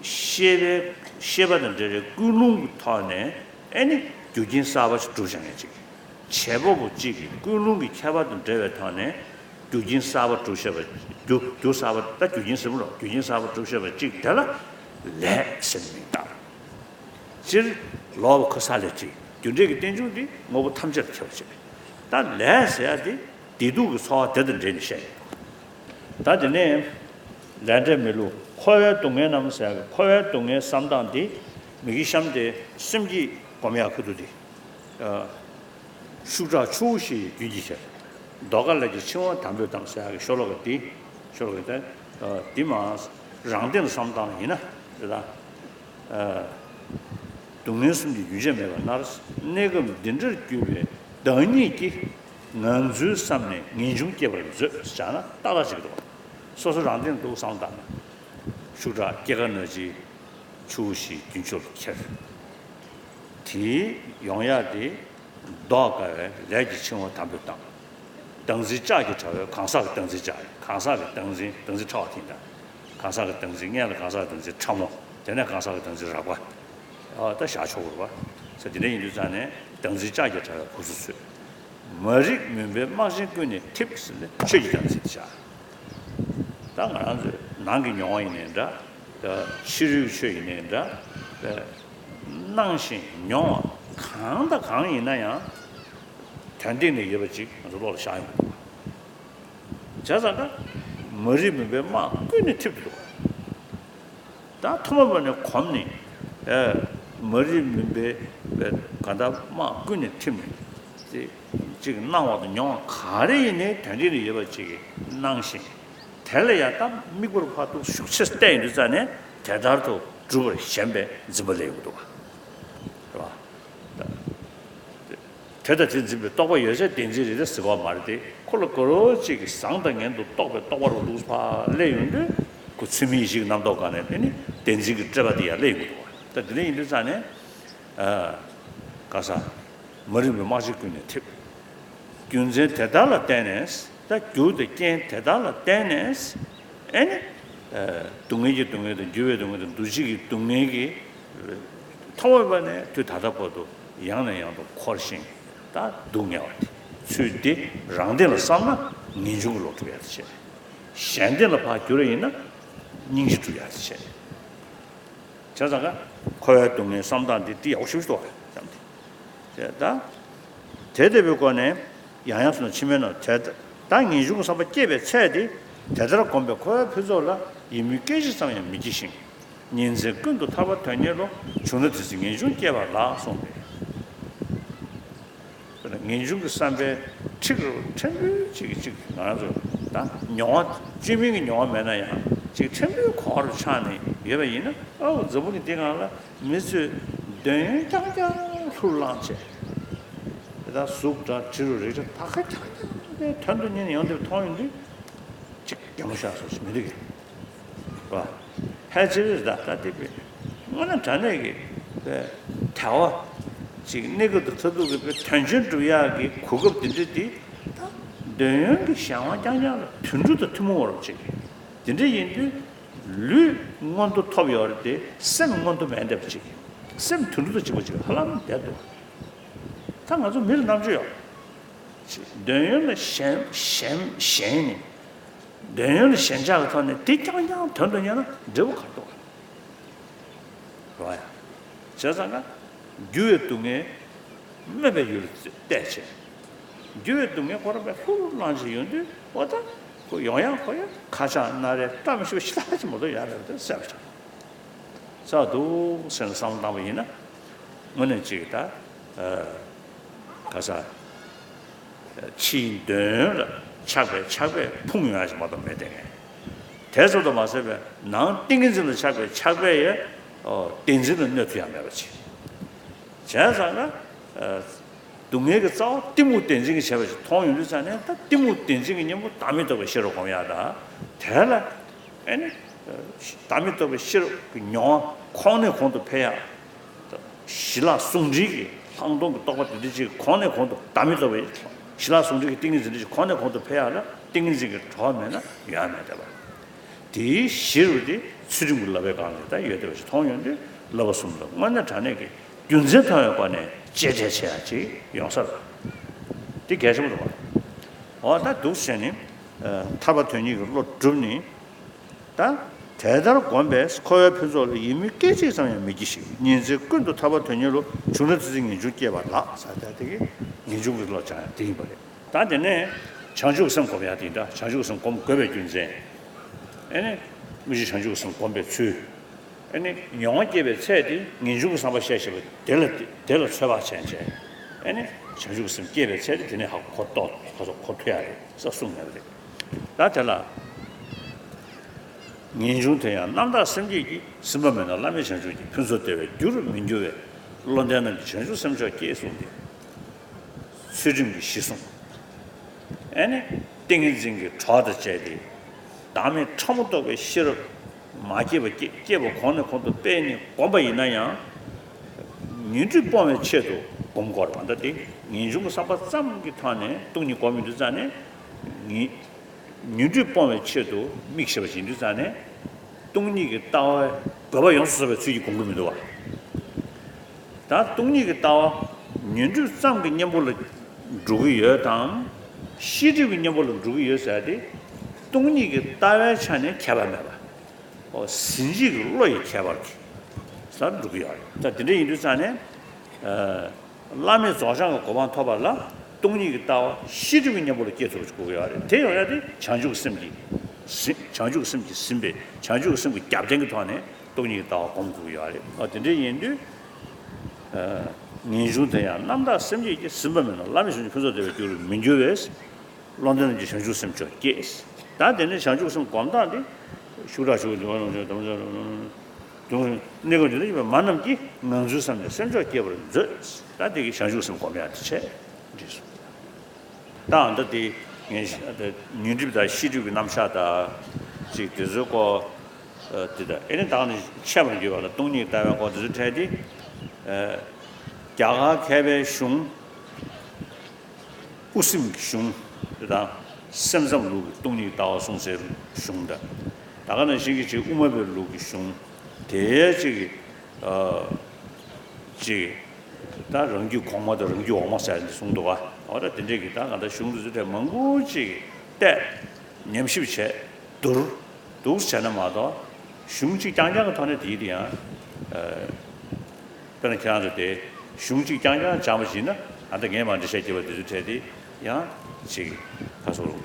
ཤེས་པའི་ཤེས་པ་དང་འབྲེལ་བའི་ཀུན་སློང་གི་ཐོག་ནས་ཨེ་ནི་རྒྱུ་རྐྱེན་གསར་པ་ཞིག་གྲུབ་བཞག་མཁན་ཅིག་བྱེད་པ་པོ་གཅིག་གི་ཀུན་སློང་གི་ཁྱད་པར་དང་འབྲེལ་བའི་ཐོག་ནས་རྒྱུ་རྐྱེན་གསར་པ་གྲུབ་བཞག་པ་རྒྱུ་རྒྱུ་གསར་པ་ད་རྒྱུ་རྐྱེན་ཟེར་མི་རོགས་རྒྱུ་རྐྱེན་གསར་པ་གྲུབ་བཞག་པ་གཅིག་དེ་ལ་ལས་ཟེར་མིང་བཏགས། སྤྱིར་ལོག་པ་ཁ་ས་ལས་བྲིས་རྒྱུ་འབྲས་ཀྱི་རྟེན་འབྱུང་འདི་དངོས་པོ་ཐམས་ཅད་ལ་ཁྱབ་པ་བྱེད། ད་ལས་ཟེར་ཡ་དེ། བདེ་སྡུག་གི་ཚོར་བ་དེ་དང་འབྲེལ་ནས་བཤད། ད་དེ་ནས་ལས་འབྲས་མི་བསླུ་འཁོར་བའི་སྡུག་བསྔལ་རྣམས་ཟེར་ཡག་གི་འཁོར་བའི་སྡུག་བསྔལ་བསམ་སྟངས་འདི་མི་དགེ་བཤམས་ཏེ་སེམས་བསྐྱེད་སྒོམ་ཡག་ཁུ་ཐུག་འདི། ཤུགས་དྲག་ཆུ་བོ་བཞིན་རྒྱུན་གྱིས་ཁྱེར། ཟློས་གར་ལས་ཀྱི་འཆིང་བ་དམ་པོས་གཏམས་ཟེར་ཡག་གི་ཤོ་ལོ་ཀ་འདི། ཤོ་ལོ་ཀ་འདི། འདི་མ་རང་སྟེང་ལ་བསམ་སྟངས་ཡིན་ན་དེ་དང་། སྡུག་བསྔལ་གསུམ་གྱི་རྒྱུན་ཆད་མེད་པར་མནར། གནས་སྐབས་འདི་འདྲར་གྱུར་པའི་བདག་ཉིད་ཀྱིས། ངང་ཚུལ་བསམ་ནས་ངེས་འབྱུང་སྐྱེ་བར་མཛོད་ཟེར་ན་ཏག་ཏག་ཅིག་འདུག་སོ་སོ་རང་སྟེང་དུ་བསམ་བཏང་ན། ཤུགས་དྲག་སྐྱེ་རྒ་ན་འཆིའི་ཆུ་བོ་བཞིན་རྒྱུན་ཆད་ཁྱེར། དེའི་ཡོང་ཡག་དེ། ཟློས་དཀའ་བའི་ལས་ཀྱི་འཆིང་བ་དམ་པོས་གཏམས། བདག་འཛིན་ལྕགས་ཀྱི་དྲ་བས་གང་ཟག་གི་བདག་འཛིན་ལྕགས་ཡིན་གང་ཟག་གི་བདག་འཛིན་བདག་འཛིན་ཕྲ་བ་དེ་ཡིན་ད། གང་ཟག་གི་བདག་འཛིན་སྔོན་ལ་གང་ཟག་གི་བདག་འཛིན་ཕྲ་མོ་དེ་ནས་གང་ཟག་གི་བདག་འཛིན་རགས་པ། ཨ་ད་བཞག་ཆོག་གི་རེད་པ། ས་དེ་འདྲ་ཡིན་དུས་ཙང་ནས་བདག་འཛིན་ལྕགས་ཀྱི་དྲ་བས་གུག་སེ་ཚུད། མ་རིག་མུན་པའི་སྨག་ཆེན་ཀུན་ནས་འཐིབས་ཟེར་ནས་ཆོས་ཀྱི་བདག་འཛིན་དེ་བཞག་ད་ང་རང་ཚོའི་ནང་གི་མྱོང་བ་ཡིན་ནའི་འདྲ། ཕྱི་རོལ་ཆོས་ཡིན་ནའི་འདྲ། སྣང་ཞིང་མྱོང་བ་གང་དང་གང་ཡིན་ན་ཡང་། དོན་སྟེང་ནས་ཡོད་པ་ཅིག་ང་ཚོ་བློ་ལ་ཤར་ཡོང་གི་འདུག་བྱས་ཙང་ཀ། མ་རིག་མུན་པའི་སྨག་ཀུན་ནས་འཐིབས་ཀྱི་འདུག་ད་ཐོག་མ་བར་ནས་གོམས་ནས། མ་རིག་མུན་པའི་ག་ད་སྨག་ཀུན་ནས་འཐིབས་ནས། ཅིག་སྣང་བ་དང་མྱོང་བ་ག་རེ་ཡིན་ནའི་དོན་སྟེང་དུ་ཡོད་པ་ཅིག་གི་སྣང་ཞིང་། དེ་ལ་ཡང་ད་དམིགས་པ་ཕར་ཏུ་ཤུགས་ཆེ་བལྟས་ཡོང་དུས་ཙ་ནས་དེ་ལྟར་དུ་གྲུབ་པར་ཞེན་པའི་འཛིན་པ་སླེབས་ཡོང་གི་འདུག་བ། རེད་བ། དེ་ལྟར་དེ་འཛིན་པའི་རྟོག་པ་ཡོད་ཚད་བདེན་འཛིན་རེད་དེ་ཟེར་གྱི་མ་རེད་དེ་ཁོ་ལ་ག་རེ་ཅིག་གི་བཟང་དང་ངན་དུ་རྟོག་པའི་རྟོག་པ་རུ་འདུག་ཕར་སླེབས་ཡོང་དུས་ཁོ་ཚུལ་མིན་ཡིད་བཞིན་རྣམ་རྟོག་སྒང་ནས་དེ་ནི་བདེན་འཛིན་གྱི་སྤྲོས་པ་དེ་ཡང་སླེབས་ཡོང་གི་འདུག་བ། ད་དེ་འདྲ་ཡིན་དུས་ཙ་ནས། ག་ས། མ་རིག་པའི་སྨག་ཆེན་ཀུན་ནས་འཐིབས། རྒྱུ་མཚན་དེ་ལྟར་ལ་བརྟེན་ནས་ད་རྒྱུ་དང་རྐྱེན་དེ་ལྟར་ལ་བརྟེན་ནས་ཨེ་ནི། སྡུག་བསྔལ་གྱི་སྡུག་བསྔལ་དང་འགྱུར་བའི་སྡུག་བསྔལ་དང་འདུ་བྱེད་ཀྱི་སྡུག་བསྔལ་གྱི། ཐོག་མའི་བར་ནས་དུས་ད་ལྟ་བར་དུ་ཡང་ནས་ཡང་དུ་འཁོར་ཞིང་ད་སྡུག་བསྔལ་བ་དེ་ཚུལ་དེ་རང་སྟེང་ལ་བསམ་ན་ངེས་འབྱུང་གི་བློ་གྲུབ་ཡག་དེ་བྱས། གཞན་སྟེང་ལ་ཕར་བསྒྱུར་བ་ཡིན་ན་སྙིང་རྗེ་གྲུབ་ཡག་དེ་བྱས། བྱས་ཙང་ཀ་འཁོར་བའི་སྡུག་བསྔལ་བསམ་སྟངས་འདི་འདི་ཡག་པོ་ཞིག་འདུག་བསམ་སྟེ། དེ་ལྟ་དེ་ལྟ་བུའི་སྒོ་ནས་ཡང་ཡང་སོ་ན་ཕྱི་མའི་ནང་དེ་ལྟ་ངེས་འབྱུང་གི་བསམ་པ་སྐྱེས་པའི་ཚེ་དེ་དེ་ལྟར་བསྒོམས་པའི་འཁོར་བའི་ཕུན་ཚོགས་ལ་ཡིད་མུན་སྐད་ཅིག་ཙམ་ཡང་མི་སྐྱེ་ཞིང་། ཉིན་མཚན་ཀུན་ཏུ་ཐར་པ་དོན་གཉེར་བློ་བྱུང་ན་དེ་ཚེ་ངེས་འབྱུང་སྐྱེ་བ་ལགས་གསུངས་པས། ངེས་འབྱུང་གི་བསམ་པའི་ཁྲིག་རུ་ཕྲན་བུ་གཅིག་གིས་གཅིག་ང་རང་ཚོ་ད་མྱོང་བ་བཅོས་མིན་གྱི་མྱོང་བ་མེད་ན་ཡང་གཅིག་ཕྲན་བུ་གོ་བ་ཆགས་ནས་ཡོད་པ་ཡིན་ན་ཨའུ་འཛམ་བུ་གླིང་འདི་སྒང་ལ་མི་ཚོས་འདོད་ཡོན་རྐྱང་རྐྱང་ལྷུར་བླངས་བྱས། དེ་དག་གཟུགས་འདྲ་དྲི་རུ་རེག་བྱ་ད་ག་རྐྱང་རྐྱང་ནས་དོན་དུ་གཉེར་ནས་ཡོང་དུས་མཐོང་ཡོང་དུས་གཅིག་གད་མོ་ཤོར་སོགས་ཞིག་མི་འདུག་གས། བ། ཕལ་ཆེར་ད་ལྟ་དེ་དཔེ་དངོས་གནས་དྲང་གནས་ཀྱི་དཔེ་དལ་བ་ཅིག་གནས་སྐབས་དང་མཐར་ཐུག་གི་དཔེ་དོན་ཆེན་སྒྲུབ་ཡག་གི་གོ་སྐབས་དེ་འདྲ་དེ་ད་འདོད་ཡོན་གྱི་གཞན་དབང་རྐྱང་རྐྱང་ལ་དུད་འགྲོ་དང་ཐུན་མོང་བར་ཅིག་དེ་འདྲ་ཡིན་དུས་ལུས་མངོན་མཐོ་ཐོབ་ཡོད་རེད་དེ་སེམས་མངོན་མཐོ་མེད་བསྡད་པ་ཅིག་སེམས་དུད་འགྲོ་དང་གཅིག་པ་ཅིག་ཧ་ལམ་བསྡད་འདུག་ད་ང་ཚོ་མི་ལ་རྣམ་དཔྱོད་ཡོད། འདོད་ཡོན་ལ་ཞེན་ཞེན་ཞེན་ནས། འདོད་ཡོན་ལ་ཞེན་ཆགས་ཀྱི་ཐོག་ནས་དེ་རྐྱང་རྐྱང་དོན་དུ་གཉེར་ན་འབྲས་བུ་ག་རེ་འདུག་ག་རེད་བ་ཡ། བྱས་ཙང་ཀ་འགྱུར་བའི་སྡུག་བསྔལ་སྨོད་པའི་ཡུལ་ལ་བལྟས་བྱས། འགྱུར་བའི་སྡུག་བསྔལ་ཁོ་རང་པས་ལྷུར་བླངས་བྱས་ཡོང་དུས་འོ་ད་ ཡོང་ཡག་ཁོ་ཡ་ཁ་ཆག་སྣ་རལ་བཀྲ་མི་ཤིས་པ་ཞིག་ལྷག་ཅིག་མ་གཏོགས་ཡོད་མེད་པ་དེ་གསལ་པོ་ཆགས། གསལ་པོ་འདུག་ཟེར་ནས་བསམ་བློ་བཏང་པ་ཡིན་ན། དངོས་གནས་ཅིག་ད། ག་ས། ཕྱིའི་གདོན་ལ་ཆགས་པའི་ཆགས་པས་ཕུང་ཡོང་ཡ་ཞིག་མ་གཏོགས་མེད་དེ། དེ་ཙམ་དུ་མ་ཟད་པའི་ནང་ཏིང་ངེ་འཛིན་ལ་ཆགས་པའི་ཆགས་པས་ཡང་བདེན་འཛིན་ལ་གནོད་ཐུབ་ཡ་མེད་པ་ཅིག་བྱས་ཙང་ན། སྡུག་བསྔལ་གྱི་རྩ་བ་གཏི་མུག་བདེན་འཛིན་གྱིས་བྱས་པ་ཞིག་མཐོང་ཡོང་དུས་ཙང་ནས། ད་གཏི་མུག་བདེན་འཛིན་གྱི་གཉེན་པོ་བདག་མེད་རྟོགས་པའི་ཤེས་རབ་སྒོམ་ཡག་དང་། དེ་ལ་ཨེ་ནི་བདག་མེད་རྟོགས་པའི་ཤེས་རབ་ཀྱི་མྱོང་བ་གོང་ནས་གོང་དུ་འཕེལ་ཡག་ཞི་ལྷག་ཟུང་འབྲེལ་གྱི་ལྷག་མཐོང་གི་རྟོགས་པ་དེ་འདྲ་ཅིག་གོང་ནས་གོང་དུ། བདག་མེད་རྟོགས་པའི་ཞི་ལྷག་ཟུང་འབྲེལ་གྱི་ཏིང་ངེ་འཛིན་འདྲ་ཅིག་གོང་ནས་གོང་དུ་འཕེལ་ཡག་ལ་ཏིང་ངེ་འཛིན་གྱི་གྲོགས་མེད་ན་ཡོང་ཡ་མེད་བསྡད་པ། དེའི་གཞིར་དེ་ཚུལ་ཁྲིམས་ཀྱི་བསླབ་པའི་སྒང་ལ་ད་ཡོད་བསྡད་པ་ཞིག་མཐོང་ཡོང་དུས། བསླབ་པ་གསུམ་ལ་དངོས་གནས་དྲང་གནས་ཀྱི་རྒྱུ་མཚན་མཐོང་བའི་སྒོ་ནས་གཅེས་སྤྲས་བྱེད་ཡག་ཅིག་ཡོང་ས་རེད། དེ་གལ་ཆེན་པོ་རེད་པ། འོ་ད་འདུག་བྱས་ནས། ཐར་པ་དོན་གཉེར་གྱི་བློ་བསྒྲུབས་ནས། ད་དེ་ལྟར་བསྒོམས་པས་འཁོར་བའི་ཕུན་ཚོགས་ལ་ཡིད་མུན་སྐད་ཅིག་ཙམ་ཡང་མི་སྐྱེ་ཞིང་། ཉིན་མཚན་ཀུན་ཏུ་ཐར་པ་དོན་གཉེར་བློ། བྱུང་ན་ཚེ་ཚད་ངེས་འབྱུང་སྐྱེས་པ་ལགས། ཟེར་ད་དེ་གི་ངེས་འབྱུང་གི་བློ་སྦྱང་ཡག་དེ་ཡིན་པ་རེད། ད་དེ་ནས་བྱང་ཆུབ་སེམས་སྒོམ་ཡག་དེ་ཡིན། ད་བྱང་ཆུབ་སེམས་སྒོམ་དགོས་པའི་རྒྱུ་མཚན། ཨེ་ནི། དངོས་གཞི་བྱང་ཆུབ་སེམས་སྒོམ་པའི་ཚུལ། ཨེ་ནི། མྱོང་བ་སྐྱེས་པའི་ཚད་དེ་ངེས་འབྱུང་གི་བསམ་པ་བཤད་བཤད་པ་དེ་ལ། དེ་ལ་ཚོད་དཔག་བྱས་བྱས། ཨེ་ནི། བྱང་ཆུབ་སེམས་སྐྱེས་པའི་ཚད་དེ་དེ་ནས་ཧ་གོ་རྟོགས། ཧ་གོ་ཐུབ་ཡག་རེད་ཟེར་གསུངས་ཡོད་པ་རེད། ད་དེ་ལ། ངེས་འབྱུང་དེ་ཡང་རྣམ་དག་སེམས་བསྐྱེད་ཀྱིས། ཟིན་པ་མེད་ན་བླ་མེད་བྱང་ཆུབ་ཀྱི། ཕུན་ཚོགས་བདེ་བའི་རྒྱུར་མི་འགྱུར་བའི། བློ་ལྡན་རྣམས་ཀྱི་བྱང་ཆུབ་སེམས་མཆོག་སྐྱེས་གསུངས་ཏེ། ཚུལ་ཁྲིམས་ཀྱི་གཞི་བཟུང་། ཨེ་ནི། ཏིང་ངེ་འཛིན་གྱི་གྲོགས་དང་བཅས་ཏེ། བདག་མེད་ཕྲ་མོ་རྟོགས་པའི་ཤེས་རབ་མ་སྐྱེས་པ་སྐྱེ། སྐྱེས་པ་གོང་ནས་གོང་དུ་སྤེལ་ནས་བསྒོམས་པ་ཡིན་ན་ཡང་། ཉོན་སྒྲིབ་སྤོང་བའི་ཆེད་དུ་སྒོམ་དགོས་རེད་པ། ད་དེ་ངེས་འབྱུང་གི་བསམ་པ་ཙམ་གྱི་ཐོག་ནས་སྟོང་ཉིད་སྒོམ་ཡོང་དུས་ཙང་ནས། ངེས། ཉོན་སྒྲིབ་སྤོང་བའི་ཆེད་དུ་དམིགས་བྱས་པ་ཡིན་དུས་ཙང་ནས། སྟོང་ཉིད་ཀྱི་ལྟ་བའི་དགོས་པ་ཡོངས་སུ་རྫོགས་པའི་ཚུལ་གྱིས་སྒོམ་གྱི་མི་འདུག་བ། ད་སྟོང་ཉིད་ཀྱི་ལྟ་བ་ཉོན་སྒྲིབ་ཙམ་གྱི་གཉེན་པོ་ལ་འགྲོ་གི་ཡོད་དམ། ཤེས་སྒྲིབ་ཀྱི་གཉེན་པོ་ལ་འགྲོ་གི་ཡོད་ཟེར་ཏེ། སྟོང་ཉིད་ཀྱི་ལྟ་བའི་ཆ་ནས་ཁྱད་པར་མེད་པ། འོ་ཟིན་བྲིས་ཀྱི་བློ་ཡི་ཁྱད་པར་གྱིས་ཟེར་འགྲོ་གི་ཡོད་རེད། ད་དེ་འདྲ་ཡིན་དུས་ཙང་ནས། ཨ། བླ་མེད་རྫོགས་བྱང་གི་གོ་འཕང་ཐོབ་པ་ལ་སྟོང་ཉིད་ཀྱི་ལྟ་བ་ཤེས་སྒྲིབ་ཀྱི་གཉེན་པོ་ལ་སྐྱེ་ཐུབ་པ་ཞིག་དགོས་ཀྱི་ཡོད་རེད། དེ་ཡོང་ཡ་དེ་བྱང་ཆུབ་ཀྱི་སེམས་ཀྱིས་ཟིན། བྱང་ཆུབ་ཀྱི་སེམས་ཀྱིས་ཟིན་པའི། བྱང་ཆུབ་ཀྱི་སེམས་ཀྱི་རྒྱབ་རྟེན་གྱི་ཐོག་ནས་སྟོང་ཉིད་ཀྱི་ལྟ་བ་སྒོམ་དགོས་ཀྱི་ཡོད་རེད། ཨ། དེ་འདྲ་ཡིན་དུས། ཨ། ངེས་འབྱུང་དེ་ཡང་རྣམ་དག་སེམས་བསྐྱེད་ཀྱིས། ཟིན་པ་མེད་ན་བླ་མེད་བྱང་ཆུབ་ཕུན་ཚོགས་བདེ་བའི་རྒྱུར་མི་འགྱུར་བས། བློ་ལྡན་རྣམས་ཀྱི་བྱང་ཆུབ་སེམས་མཆོག་སྐྱེས། ད་དེ་ནས་བྱང་ཆུབ་སེམས་སྒོམ་སྟངས་དེ། ཤུགས་དྲག་ཤུགས་འདུག་གནས་སྐབས་འདི་ལ་ཡོད་པའི་མ་རྣམས་ཀྱིས། ངང་ཚུལ་བསམ་ནས་སེམས་མཆོག་བསྐྱེད་པར་མཛོད། ད་དེ་གི་བྱང་ཆུབ་སེམས་སྒོམ་ཡག་དེ་བྱས། འགྲིག་སོང་། ད་ཨ་ད་དེ་ངས་ཉོན་སྒྲིབ་དང་ཤེས་སྒྲིབ་ཀྱི་རྣམ་གཞག་དང་། ཅིག་དེ་ཚོའི་སྐོར། ཨ། དེ་དང་ཨེ་ནི་ད་ནི་འཆད་པར་འགྱུར་བ་ལ་སྟོང་ཉིད་ལྟ་བའི་སྐོར་དེ་ཚོ་འཕྲད་དེ། ཨ། རྒྱ་གར་མཁས་པའི་གཞུང་། དབུ་སེམས་ཀྱི་གཞུང་དེ་དང་། སེམས་ཙམ་ལུགས་ཀྱི་སྟོང་ཉིད་ལྟ་བ་གསུངས་སའི་གཞུང་དང་། ད་ག་ནང་བཞིན་གྱི་ཅིག་དབུ་མ་པའི་ལུགས་ཀྱི་གཞུང་དེ་ཅིག་ཨ། ཅིག་ད་རང་རྒྱུད་གོང་མ་དང་རང་རྒྱུད་འོག་མ་ཟེར་ནས་གསུངས་འདུག་ག་འོ་ད་དེ་འདྲས་ཀྱི་ད་ག་ད་གཞུང་དེ་ཚོ་དེ་མང་པོ་ཅིག་བལྟས། ཉམས་ཞིབ་བྱས། བསྡུར། འདུག་བྱས་ན་མ་གཏོགས། གཞུང་གཅིག་རྐྱང་རྐྱང་གི་ཐོག་ནས་དེའི་དེ་ཡང་། ཨ། དཔེར་ན་ཁྱེད་རང་ཚོ་དེ་གཞུང་གཅིག་རྐྱང་རྐྱང་སྦྱངས་པ་ཡིན་ན། ཨ་ད་ངས་མར་འགྲེལ་བཤད་བརྒྱབ་པ་དེ་ཚོ་འཕྲད་དེ་ཡང་ཅིག་ཁ་སོ། ཨ།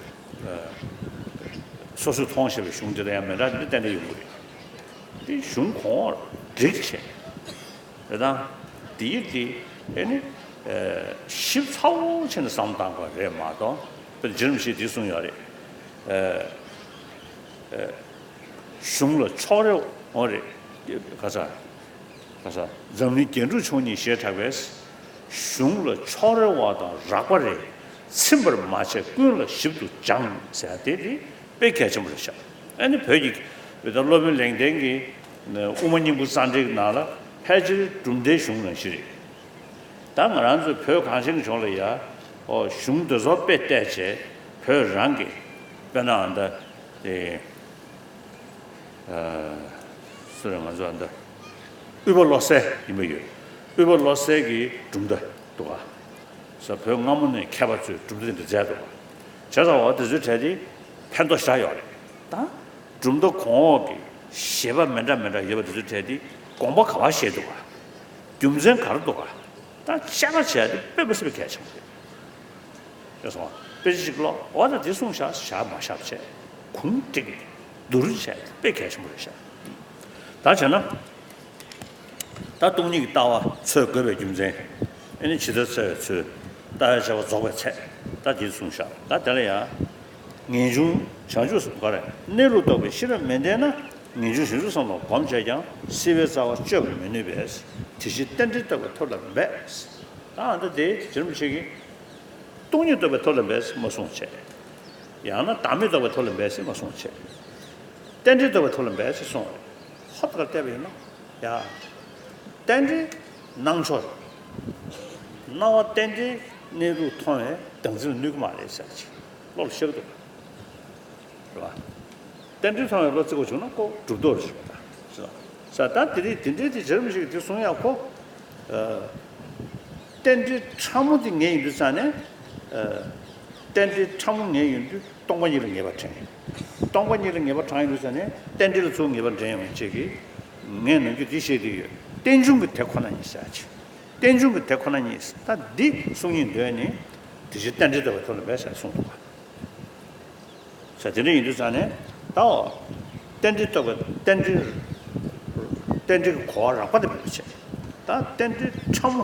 སོ་སོས་མཐོང་ཤེས་པའི་གཞུང་དེ་དང་ཡང་མི་འདྲ་དེ་འདྲ་ཏན་ཏན་ཡོང་གི་རེད། དེ་གཞུང་གོང་འོག་སྒྲིག་བྱས། རེད་དང་། དེའི་དེ་ཨེ་ནི། ཨ། ཞིབ་ཚགས་པོ་བྱས་ནས་བསམ་བློ་བཏང་དགོས་རེད་མ་གཏོགས། དཔེར་ན་རྗེ་རིན་པོ་ཆེས་དེ་གསུངས་ཡོད་རེད། ཨ། ཨ། གཞུང་ལ་ཕྱོགས་རེ། འོ་རེད། ག་ས། ག་ས། འཛམ་གླིང་རྒྱན་དྲུག་མཆོག་ཉིད་ཞེས་གྲགས་པས། གཞུང་ལ་ཕྱོགས་རེ་བ་དང་རགས་པ་རེ་ཚིམ་པར་མ་བྱས་ཀུན་ལ་ཞིབ་ཏུ་སྦྱངས་ཟེར་དེ་དེ་དཔེ་གལ་ཆེན་པོ་རེད་ཤག་ཨ་ནི་བོད་ཀྱི་བོད་ཟླ་སློབ་དཔོན་ལེགས་ལྡན་གྱི་དབུ་མ་སྙིང་པོ་རྩ་འགྲེལ་གྱི་ནང་ལ་ཕལ་ཆེར་གྲུབ་མཐའི་གཞུང་ནང་བཞིན་རེད། ད་ང་རང་ཚོ་བོད་གངས་ཅན་གྱི་ལྗོངས་ལ་ཡ། ཨོ་གཞུང་འདི་ཚོ་དཔེ་བལྟས་བྱས་བོད་རང་གི་དཔེར་ན་ཨ་ད་དེ། ཨ། སུ་རེད། ང་ཚོ་ཨ་ད་དབུས་པ་བློ་གསལ་ཡིན་པ་ཡོད། དབུས་པ་བློ་གསལ་གྱི་གྲུབ་མཐའ་འདུག་ག་ས་བོད་སྔ་མོ་ནས་མཁས་པ་ཚོས་གྲུབ་མཐའ་འདི་མཛད་འདུག་ག་བྱས་ཙང་འོ་དེ་ཚོའི་གྲས་དེ་ཕན་ཐོགས་ཞེ་དྲག་ཡོད་རེད། ད་གྲུབ་མཐའ་གོང་འོག་གི་བཞེད་པ་མི་འདྲ་མི་འདྲ་ཡོད་པ་དེ་ཚོའི་གྲས་དེ་དགོངས་པ་ག་པར་བཞེས་འདུག་ག་རྒྱུ་མཚན་ག་རེ་འདུག་ག་ད་དཔྱད་པ་བྱས་ཏེ་དཔེ་མི་སྲིད་པའི་གལ་ཆེན་པོ་རེད། ཤེས་སོང་ང་། དཔེ་ཆ་ཞིག་ཀློག་འོ་ད་དེ་གསུངས་བཞག་བཞག་མ་བཞག་བྱས། གུང་སྤྲད་ཀྱི་འདུག་བསྡུར་བྱས་དཔེ་གལ་ཆེན་པོ་རེད་ཤག་ད་བྱས་ན། ད་སྟོང་ཉིད་ཀྱི་ལྟ་བ་འཚོལ་དགོས་པའི་རྒྱུ་མཚན། ཨེ་ནི་ཇི་ལྟར་འཚོལ་བའི་ཚུལ། ལྟ་བའི་བྱ་བ་རྫོགས་པའི་ཚད། ད་འདི་གསུངས་ཤག་ད་དེ་ལ་ཡང་། ངེས་འབྱུང་བྱང་ཆུབ་ག་རེ་གནས་ལུགས་རྟོགས་པའི་ཤེས་རབ་མི་ལྡན་ན། ངེས་འབྱུང་བྱང་ཆུབ་སེམས་ལ་གོམས་བྱས་ཀྱང་སྲིད་པའི་རྩ་བ་གཅོད་པར་མི་ནུས་པས། དེ་ཕྱིར་རྟེན་འབྲེལ་རྟོགས་པའི་ཐབས་ལ་འབད། ད་ཨ་ནི་དེ་རྗེ་རིན་པོ་ཆེ་གིས་སྟོང་ཉིད་རྟོགས་པའི་ཐབས་ལ་འབད་ཟེར་མ་གསུངས་བྱས། ཡང་ན་བདག་མེད་རྟོགས་པའི་ཐབས་ལ་འབད་ཟེར་མ་གསུངས་བྱས། རྟེན་འབྲེལ་རྟོགས་པའི་ཐབས་ལ་འབད་ཟེར་གསུངས་པ་རེད། ཧོབ་ཏེ་བལྟས་པ་ཡིན་ན། ཡ། རྟེན་འབྲེལ་སྣང་ཕྱོགས་རེད། སྣང་བ་རྟེན་འབྲེལ་གནས་ལུགས་མཐོང་བའི་བདག་འཛིན་ལ་གནོད་ཀྱི་མ་རེད་ཟེར་ཅིག་བློ་ལ་ཤར་གི་འདུག་རེད་པ། རྟེན་འབྲེལ་མཐོང་བའི་བློ་བརྩི་བ་བྱུང་ན་ཁོ་གྲུབ་རྟོག་རེད་ཟེར་བ་དང་། ས་ད་དེ་རིང་དེ་འདྲའི་དེ་རྗེ་རིན་པོ་ཆེ་གིས་དེ་གསུང་ཡག་ཁོ། ཨ། རྟེན་འབྲེལ་ཕྲ་མོ་དེ་ངེས་ཡིན་དུས་ཙང་ནས། ཨ། རྟེན་འབྲེལ་ཕྲ་མོ་ངེས་ཡིན་དུས་སྟོང་པ་ཉིད་ལ་ངེས་པ་དྲན། སྟོང་པ་ཉིད་ལ་ངེས་པ་དྲན་ཡིན་དུས་ཙང་ནས་རྟེན་འབྲེལ་ལ་ཚུར་ངེས་པ་འདྲེན་ཡོང་བའི་ཆེད་ཀྱི། ངས་ནམ་རྒྱུན་འདི་བཤད་ཀྱི་ཡོད། རྟེན་འབྱུང་གི་དེ་ཁོ་ན་ཉིད་ཟེར་ཅིག་རྟེན་འབྱུང་གི་དེ་ཁོ་ན་ཉིད་ཟེར། ད་འདི་གསུང་སྙིང་འདོད་ནི། དེ་བཞིན་རྟེན་འབྲེལ་ལྟ་བའི་ཐོག་ལ་འབད་ཟེར་གསུངས་འདུག་ག་ས་དེ་འདྲ་ཡིན་དུས་ཙང་ནས་ད་འོ། རྟེན་འབྲེལ་རྟོགས་པའི་རྟེན་འབྲེལ། རྟེན་འབྲེལ་གྱི་གོ་བ་རགས་པ་དེ་མེད་པ་བྱས། ད་རྟེན་འབྲེལ་ཕྲ་མོ།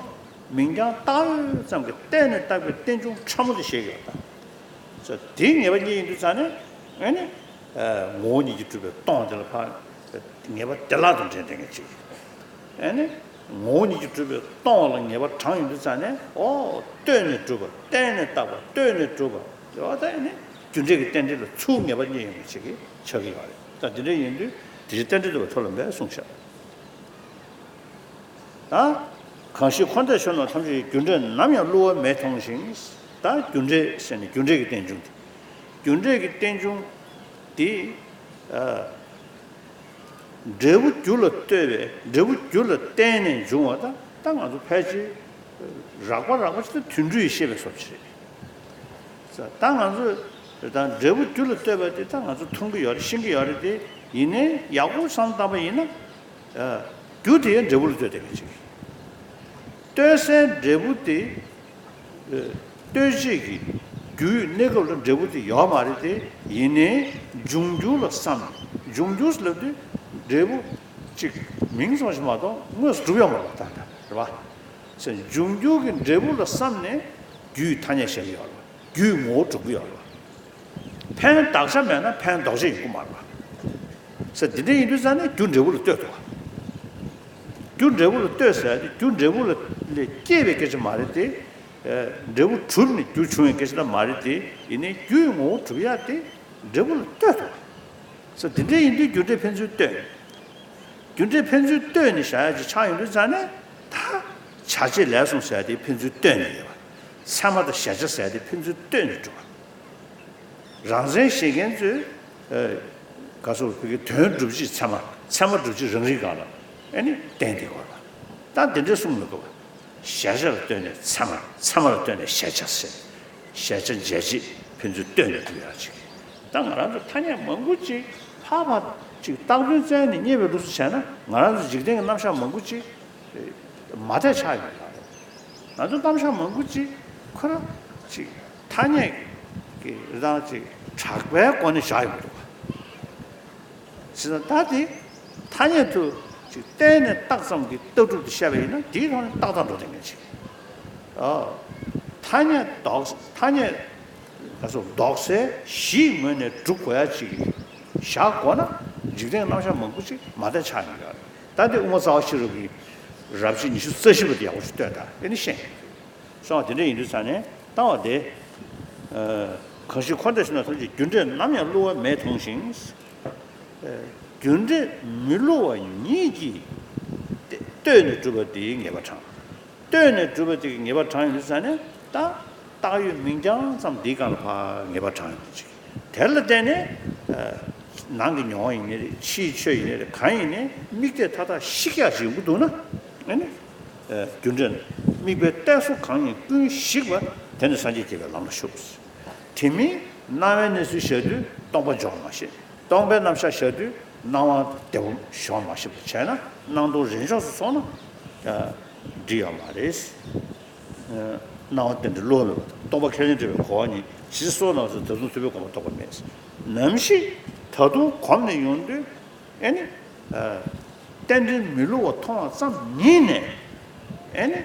མིང་རྐྱང་བཏགས་ཡོད་ཙམ་གྱི་བརྟེན་ནས་བཏགས་པའི་རྟེན་འབྱུང་ཕྲ་མོ་དེ་བཤད་ཀྱི་ཡོད་ད། ས་དེའི་ངེས་པ་རྙེད་ཡིན་དུས་ཙང་ནས། ཨེ་ནི། ཨ། ངོ་བོ་ཉིད་ཀྱིས་གྲུབ་པའི་སྟོང་དེ་ལ་ཕར། ངེས་པ་བདེ་བླག་ཏུ་འདྲེན་བསྡད་མཁན་ཅིག་ཨེ་ནི། ངོ་བོ་ཉིད་ཀྱིས་གྲུབ་པའི་སྟོང་ལ་ངེས་པ་དྲངས་ཡོང་དུས་ཙང་ནས། ཨོ། ལྟོས་ནས་གྲུབ་པ། བརྟེན་ནས་བཏགས་པ། ལྟོས་ནས་གྲུབ་པ། དེ་བ་ད་ཨེ་ནི། རྒྱུ་འབྲས་ཀྱི་རྟེན་འབྲེལ་ལ་ཚུར་ངེས་པ་རྙེད་ཡོང་བའི་ཆེད་ཀྱི་ཆགས་ཀྱི་ཡོད་རེད། ད་འདི་འདྲ་ཡིན་དུས་དེ་བཞིན་རྟེན་འབྲེལ་རྟོགས་པའི་ཐབས་ལ་འབད་གསུངས་ཤག་ད། གང་ཞིག་འཁོར་འདས་ཆོས་རྣམས་ཐམས་ཅད་ཀྱི། རྒྱུ་འབྲས་ནམ་ཡང་བསླུ་བ་མེད་མཐོང་ཞིང་། ད་རྒྱུ་འབྲས་ཟེར་ནས་རྒྱུ་འབྲས་ཀྱི་རྟེན་འབྱུང་དེ། རྒྱུ་འབྲས་ཀྱི་རྟེན་འབྱུང་དེ། ཨ། འབྲས་བུ་རྒྱུ་ལ་ལྟོས་པའི། འབྲས་བུ་རྒྱུ་ལ་བརྟེན་ནས་འབྱུང་བ་དང་། ད་ང་ཚོ་ཕལ་ཆེར་རགས་པ་རགས་པ་ཞིག་ཏུ་དུད་འགྲོས་ཤེས་པའི་བཟོ་ཅིག་རེད། ད་ང་ཚོས་ད་འབྲས་བུ་རྒྱུ་ལ་ལྟོས་པ་དེ་ད་ང་ཚོ་མཐོང་གི་ཡོད་རེད། ཤེས་ཀྱི་ཡོད་རེད་དེ། ཡིན་ནའི་ཡག་པོ་བསམ་བཏང་པ་ཡིན་ན། ཨ། རྒྱུ་དེ་ཡང་འབྲས་བུ་ལ་ལྟོས་བསྡད་མཁན་ཅིག་ལྟོས་སའི་འབྲས་བུ་དེ། ཨ། ལྟོས་བྱེད་ཀྱི་རྒྱུའི་གནས་སྐབས་ལ་འབྲས་བུ་དེ་ཡོད་མ་རེད་དེ། ཡིན་ནའི་འབྱུང་འགྱུར་ལ་བསམ་ནས། འབྱུང་འགྱུར་ལབ་དུས་འབྲས་བུ་གཅིག་མིང་ཙམ་ཞིག་མ་གཏོགས་དངོས་སུ་གྲུབ་ཡོད་མ་རེད་པ། ད་ལྟ་རེད་པ། ཟེར་འབྱུང་འགྱུར་གྱི་འབྲས་བུ་ལ་བསམ་ནས་རྒྱུའི་ཐ་སྙད་བཞག་གི་ཡོད་རེད་པ། རྒྱུའི་ངོ་བོ་གྲུབ་ཀྱི་ཡོད་རེད་པ། ཕན་བདག་ཆ་མེད་ན་ཕན་འདོགས་བྱེད་ཡོང་གི་མ་རེད་པ། ཟེར་འདི་འདྲ་ཡིན་དུས་ཙང་ནས་རྒྱུ་འབྲས་བུ་ལ་ལྟོས་འདུག་པ། རྒྱུ་འབྲས་བུ་ལ་ལྟོས་ཟེར་ཡ་དེ་རྒྱུ་འབྲས་བུ་ལ་ལས་སྐྱེས་པའི་སྐད་ཆ་མ་རེད་དེ། ཨ། འབྲས་བུ་གྲུབ་ནས་རྒྱུ་བྱུང་བའི་སྐད་ཆ་ད་མ་རེད་དེ། ཡིན་ནའི་རྒྱུའི་ངོ་བོ་གྲུབ་ཡ་དེ་འབྲས་བུ་ལ་ལྟོས་འདུག་པ། ས་འདི་འདྲ་ཡིན་དུས་རྒྱུ་འབྲས་ཕན་ཚུན་ལྟོས། རྒྱུ་འབྲས་ཕན་ཚུན་ལྟོས་ནས་བཞག་ཡ་ཅིག་ཆགས་ཡོང་དུས་ཙང་ནས། ད་བྱ་བྱེད་ལས་གསུམ་ཟེར་ཡ་དེ་ཕན་ཚུན་ལྟོས་ནས་ཡོད་པ། ཚད་མ་དང་གཞལ་བྱ་ཟེར་ཡ་དེ་ཕན་ཚུན་ལྟོས་ནས་གྲུབ་པ། རང་མཚན་ཤེས་མཁན་ཚོས། ཨ། ག་སོགས་བོད་ཀྱི་དོན་སྒྲུབ་བྱེད་ཚད་མ། ཚད་མ་སྒྲུབ་བྱེད་རང་རིག་སྒང་ལ་ཨེ་ནི་བསྟན་བསྡད་ཡོད་པ། ད་འདི་འདྲ་གསུང་མི་དགོས་པ། གཞལ་བྱ་ལ་ལྟོས་ནས་ཚད་མ། ཚད་མ་ལ་ལྟོས་ནས་གཞལ་བྱ་ཟེར། གཞལ་བྱ་འཇལ་བྱེད་ཕན་ཚུན་ལྟོས་ནས་གྲུབ་ཡ་ཅིག་ད་ང་རང་ཚོ་ཐ་སྙད་མང་པོ་ཅིག་ཕར་ཕར་ཅིག་བཏགས་དོན་བཙལ་ནས་རྙེད་པའི་ལུགས་སུ་བྱས་ན། ང་རང་ཚོ་འཇིག་རྟེན་གྱི་རྣམ་གཞག་མང་པོ་ཅིག་མ་བདེ་ཆགས་ཡོད་ལ། ང་ཚོ་རྣམ་གཞག་མང་པོ་ཅིག་ཁོ་རང་ཅིག་ཐ་སྙད་ཀྱི་རང་ཅིག་གྲགས་པའི་སྒོ་ནས་བཞག་ཡོང་གི་འདུག་ག་བྱས་ཙང་ད་དེ་ཐ་སྙད་དུ་ཅིག་བསྟན་ནས་བཏགས་ཙམ་གྱི་ལྟ་གྲུབ་དེ་བཤད་པ་ཡིན་ན། དེའི་ཐོག་ནས་ཏག་ཏག་འགྲོ་བསྡད་མཁན་ཅིག་ཨ། ཐ་སྙད་འདོགས། ཐ་སྙད་ལ་སོགས་འདོགས་སའི་གཞིའི་ངོས་ནས་སྒྲུབ་དགོས་ཡ་ཅིག་བཞག་དགོས་ན། འཇིག་རྟེན་རྣམ་གཞག་མང་པོ་ཅིག་མ་བདེ་ཆགས་ཡོང་གི་རེད། ད་དེ་དབུ་མ་རྩ་བ་ཤེས་རབ་ཀྱི་རབ་བྱེད་ཉི་ཤུ་རྩ་བཞི་པ་དེ་ཡག་པོ་ཞིག་ལྟོས་དང་། ཨེ་ནི་ཤེས། སོང་བ་དེ་འདྲ་ཡིན་དུས་ཙང་ནས་ལྟ་བ་དེ། ཨ། གང་ཞིག་འཁོར་འདས་ཆོས་རྣམས་ཐམས་ཅད་ཀྱི། རྒྱུ་འབྲས་ནམ་ཡང་བསླུ་བ་མེད་མཐོང་ཞིང་། ཨ། རྒྱུ་འབྲས་མི་བསླུ་བ་ཉིད་ཀྱིས་ལྟོས་ནས་གྲུབ་པ་དེའི་ངེས་པ་དྲངས། ལྟོས་ནས་གྲུབ་པ་དེ་གི་ངེས་པ་དྲངས་ཡོང་དུས་ཙང་ནས། ད་བཏགས་ཡོད་མིང་རྐྱང་ཙམ་འདིའི་སྒང་ལ་ཕར་ངེས་པ་དྲངས་ཡོང་གི་ཅིག་དེ་ལ་བརྟེན་ནས། ཨ། ནང་གི་མྱོང་བ་ཡིན་ནའི་རེད། ཕྱིའི་ཆོས་ཡིན་ནའི་རེད། གང་ཡིན་ནའི་དམིགས་གཏད་མཐའ་དག་བཤིག་ཡག་ཅིག་ཡོང་གི་འདུག་ན། ཨ་ནི། ཨ། རྒྱུ་འབྲས་དམིགས་པའི་གཏད་སོ་གང་ཡིན་ཀུན་ཞིག་པ། དེ་ནི་སངས་རྒྱས་དགྱེས་པའི་ལམ་ལ་ཞུགས། དེ་མིན་སྣང་བའི་གནས་ཚུལ་བཞག་དུས་སྟོང་པ་འཇོག་མ་ཤེས། སྟོང་པའི་རྣམ་གཞག་བཞག་དུས་སྣང་བ་བདེ་པོ་ཞོག་མ་ཤེས་པ་བྱས་ན། སྣང་སྟོང་རེས་འཇོག་སུ་སོང་ན། ཨ། འགྲིག་ཡོད་མ་རེད། ཨ། སྣང་བ་རྟེན་འབྲེལ་བསླུ་བ་མེད་པ་དང་། སྟོང་པ་ཁས་ལེན་བྲལ་བའི་གོ་བ་གཉིས། ཇི་སྲིད་སྲོག་ནང་བཞིན་བདག་མཚུངས་ཐུབ་པའི་གོ་འཕང་རྟོགས་པ་མེད། ནམ་ཞིག་ད་དུང་གོམས་ནས་ཡོང་དུས། ཨེ་ནི། ཨ། རྟེན་འབྲེལ་མི་བསླུ་བ་མཐོང་བ་ཙམ་ཉིད་ནས། ཨེ་ནི།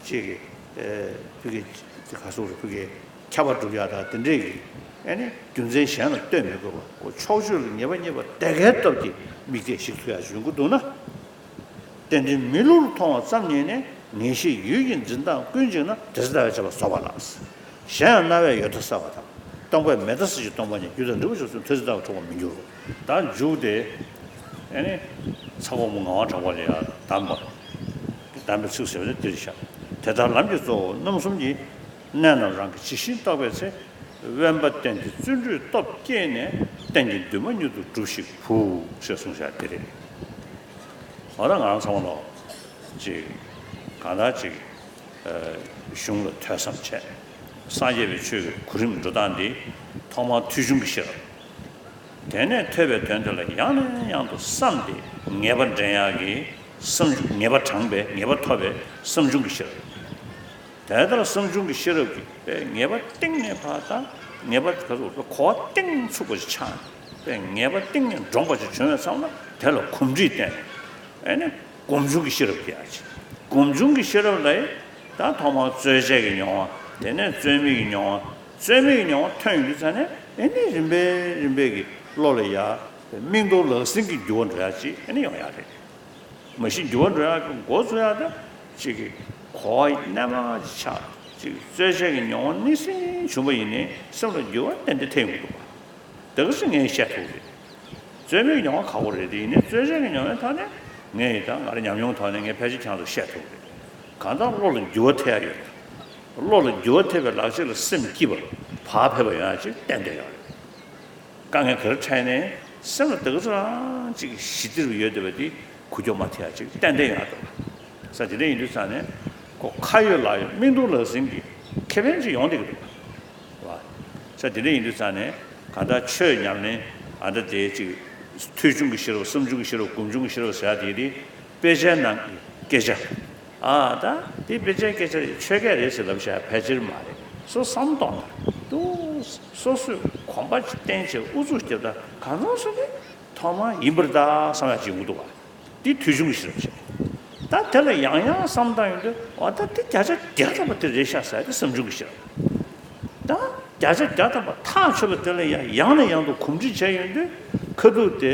ཅིག་ཨ། ཕ་གི་ག་སོགས་རེད། ཕ་གི་ཁྱབ་པ་སྒྲུབ་ཡག་དང་དེ་འདྲས་ཀྱི། ཨེ་ནི། རྒྱུ་མཚན་གཞན་ལ་ལྟོས་མི་དགོས་པ། ཕྱོགས་ཆོས་ལ་ངེས་པ་རྙེད་པ་དེ་གའི་སྟབས་ཀྱིས་དམིགས་གཏད་ཞིག་ཐུབ་ཡག་ཡོང་གི་འདུག་ན། རྟེན་འབྲེལ་མི་བསླུ་བར་མཐོང་བ་ཙམ་ཉིད་ནས། ངེས་ཤེས་ཡུལ་གྱི་འཛིན་སྟངས་ཀུན་བཅིངས་ན། དེ་ཚེ་ལྟ་བས་ཆགས་པ་རྫོགས་པ་ལགས། གཞན་ཡང་རྣ་བས་ཡོད་མཐའ་གསལ་བ་དང་། སྟོང་པས་མེད་མཐའ་གསལ་ཞིང་སྟོང་པ་ཉིད། རྒྱུ་དང་འབྲས་བུ་ཕྱོགས་གསུམ། དེ་ཚེ་ལྟ་བས་འཕྲོག་པ་མི་འགྱུར་རོ། ད་མཇུག་དེ། ཨེ་ནི། ཚ་ཁོག་མོ་ངག་དབང་གྲགས་པ་ལ་ཡང་གདམས་པ། གདམས་པའི་ཚིགས་ཟེར་བ་དེ་འདིར་བཞག་དེ་ལྟར་ལམ་གྱི་གཙོ་བོ་རྣམ་གསུམ་གྱི། གནད་རྣམས་རང་གིས་ཇི་བཞིན་བརྟགས་པའི་ཚེ། དབེན་པ་བསྟེན་ཏེ་བརྩོན་འགྲུས་སྟོབས་བསྐྱེད་ནས། རྟེན་གྱི་འདུན་མ་མྱུར་དུ་འགྲུབ་ཤིག་བུ། ཞེས་གསུངས་བཞག་དེ་རེད། འོ་ན་ང་རང་ཚང་མ་ལོ། ཅིག་གང་ལྟར་ཅིག་ཨ། གཞུང་ལ་ཐོས་བསམ་བྱས། སངས་རྒྱས་པའི་ཆོས་ཀྱི་གོ་རིམ་འགྲོ་སྟངས་འདི། ཐོག་མར་ཐོས་བྱུང་གི་ཤེས་རབ། དེ་ནས་ཐོས་པའི་དོན་དེ་ལ་ཡང་ནས་ཡང་དུ་བསམས་ཏེ་ངེས་པ་འདྲེན་ཡག་གི་བསམ། ངེས་པ་དྲངས་པའི། ངེས་པ་ཐོབ་པའི་བསམ་བྱུང་གི་ཤེས་རབ། དེ་ལྟར་བསམ་བྱུང་གི་ཤེས་རབ་ཀྱིས་པའི་ངེས་པ་གཏིང་ནས་ཕར་དང་། ངེས་པ་ག་ཚོད་གོ་བ་གཏིང་ཚུགས་པ་ཞིག་ཆགས་ནས། པའི་ངེས་པ་གཏིང་ནས་འདྲོངས་པ་ཞིག་བྱུང་བའི་མཚམས་ལ། དེ་ལ་གོམས་འདྲིས་བསྟེན་ནས། ཨེ་ནི། སྒོམ་བྱུང་གི་ཤེས་རབ་སྐྱེ་ཡག་ཅིག་སྒོམ་བྱུང་གི་ཤེས་རབ་ལ་ཡི། ད་ཐོག་མར་རྩོལ་བཅས་ཀྱི་མྱོང་བ། དེ་ནས་རྩོལ་མེད་ཀྱི་མྱོང་བ། རྩོལ་མེད་ཀྱི་མྱོང་བ་ཐོན་ཡོང་དུས་ཙ་ནས། ཨེ་ནི་རིམ་པས་རིམ་པས་ཀྱི་བློ་ལ་ཡ། མིག་མཐོང་ལག་ཟིན་གྱི་འགྱུར་བ་འགྲོ་ཡག་ཅིག་ཨེ་ནི་ཡོང་ཡག་རེད། མ་གཞི་འགྱུར་བ་འགྲོ་ཡག་གི་འགོ་ཚུགས་ཡག་ད། ཅིག་གི་གོ་བ་རྣལ་མ་ཅིག་ཆགས། ཅིག་རྩོལ་བཅས་ཀྱི་མྱོང་བ་སྣང་སྲིད་བྱུང་བ་ཡིན་ནའི། སེམས་ལ་འགྱུར་བ་ཏན་ཏན་ཐེབས་ཡོང་གི་འདུག་པ། དེ་ག་ཚོད་ངས་བཤད་ཐུབ་རེད། རྩོལ་མེད་མྱོང་བ་ཁག་པོ་རེད་དེ། ཡིན་ནའི་རྩོལ་བཅས་ཀྱི་མྱོང་བའི་ཐོག་ནས། ངས་ཡི་ད་ང་རང་ཉམས་མྱོང་ཐོག་ནས་ངས་ཕལ་ཆེར་ཁྱེད་རང་ཚོར་བཤད་ཐུབ་རེད། གང་ལྟར་བློ་ལ་འགྱུར་བ་ཐེབས་ཡག་ཡོད་རེད། བློ་ལ་འགྱུར་བ་ཐེབས་པའི་ལག་ཆ་ལ་སེམས་སྐྱིད་པ། བག་ཕེབས་པ་ཡོང་ཡག་ཅིག་ཏན་ཏན་ཡོད་རེད། དཀའ་ངལ་ག་རེ་འཕྲད་ནའི་སེམས་ལ་དེ་ག་ཚོད་རང་ཅིག་ཞི་བདེ་རུ་ཡོད་བསྡད་པ་དེ། འགུལ་སྐྱོད་མ་ཐེབས་ཡག་ཅིག་ཏན་ཏན་ཡོང་ཡག་འདུག་པ། ས་དེ་འདྲ་ཡིན་དུས་ཙ་ནས། ཁོ་ཁ་ཡོད་ལག་ཡོད། མིག་མཐོང་ལག་ཟིན་གྱི་ཁེ་ཕན་ཅིག་ཡོང་བསྡད་ཀྱི་འདུག་པ། ས་དེ་འདྲ་ཡིན་དུས་ཙ་ནས། གང་ལྟར་ཆོས་ཉམས་ལེན། ཨ། ད་དེ་ཅིག་ཐོས་བྱུང་གི་ཤེས་རབ། བསམ་བྱུང་གི་ཤེས་རབ། སྒོམ་བྱུང་གི་ཤེས་རབ་ཟེར་ཡག་དེ་དེ། དཔེ་ཆའི་ནང་གི་སྐད་ཆ། ཨ། ད་དེ་དཔེ་ཆའི་སྐད་ཆ་རེད། ཆོས་སྐད་རེད་ཟེར་ལབ་བཞག་ཕལ་ཆེར་མ་རེད། སོ་བསམ་གཏོང་དང་། དུ། སོ་སོས་གོམ་པ་བསྟན་བྱས་ཨུ་ཚུགས་བརྒྱབ། ད་གང་རུང་སོ་ནི་ཐོག་མར་ཡིན་པར་གདའ་བསམ་ཡག་ཅིག་ཡོང་གི་འདུག་པ། འདི་ཐོས་བྱུང་གི་ཤེས་རབ་བྱས། ད་དེ་ལ་ཡང་ཡང་བསམ་བཏང་ཡོང་དུས། འོ་ད་འདི་བརྒྱ་ཆ་བརྒྱ་ཐམ་པ་དེ་རེད་ཤག་ཟེར་ཡག་དེ་བསམ་བྱུང་གི་ཤེས་རབ། ད་བརྒྱ་ཆ་བརྒྱ་ཐམ་པ་ཐག་ཆོད་པ་དེ་ལ་ཡང་ཡང་ནས་ཡང་དུ་གོམས་འདྲིས་བྱས་ཡོང་དུས། ཁ་ཐུག་དེ་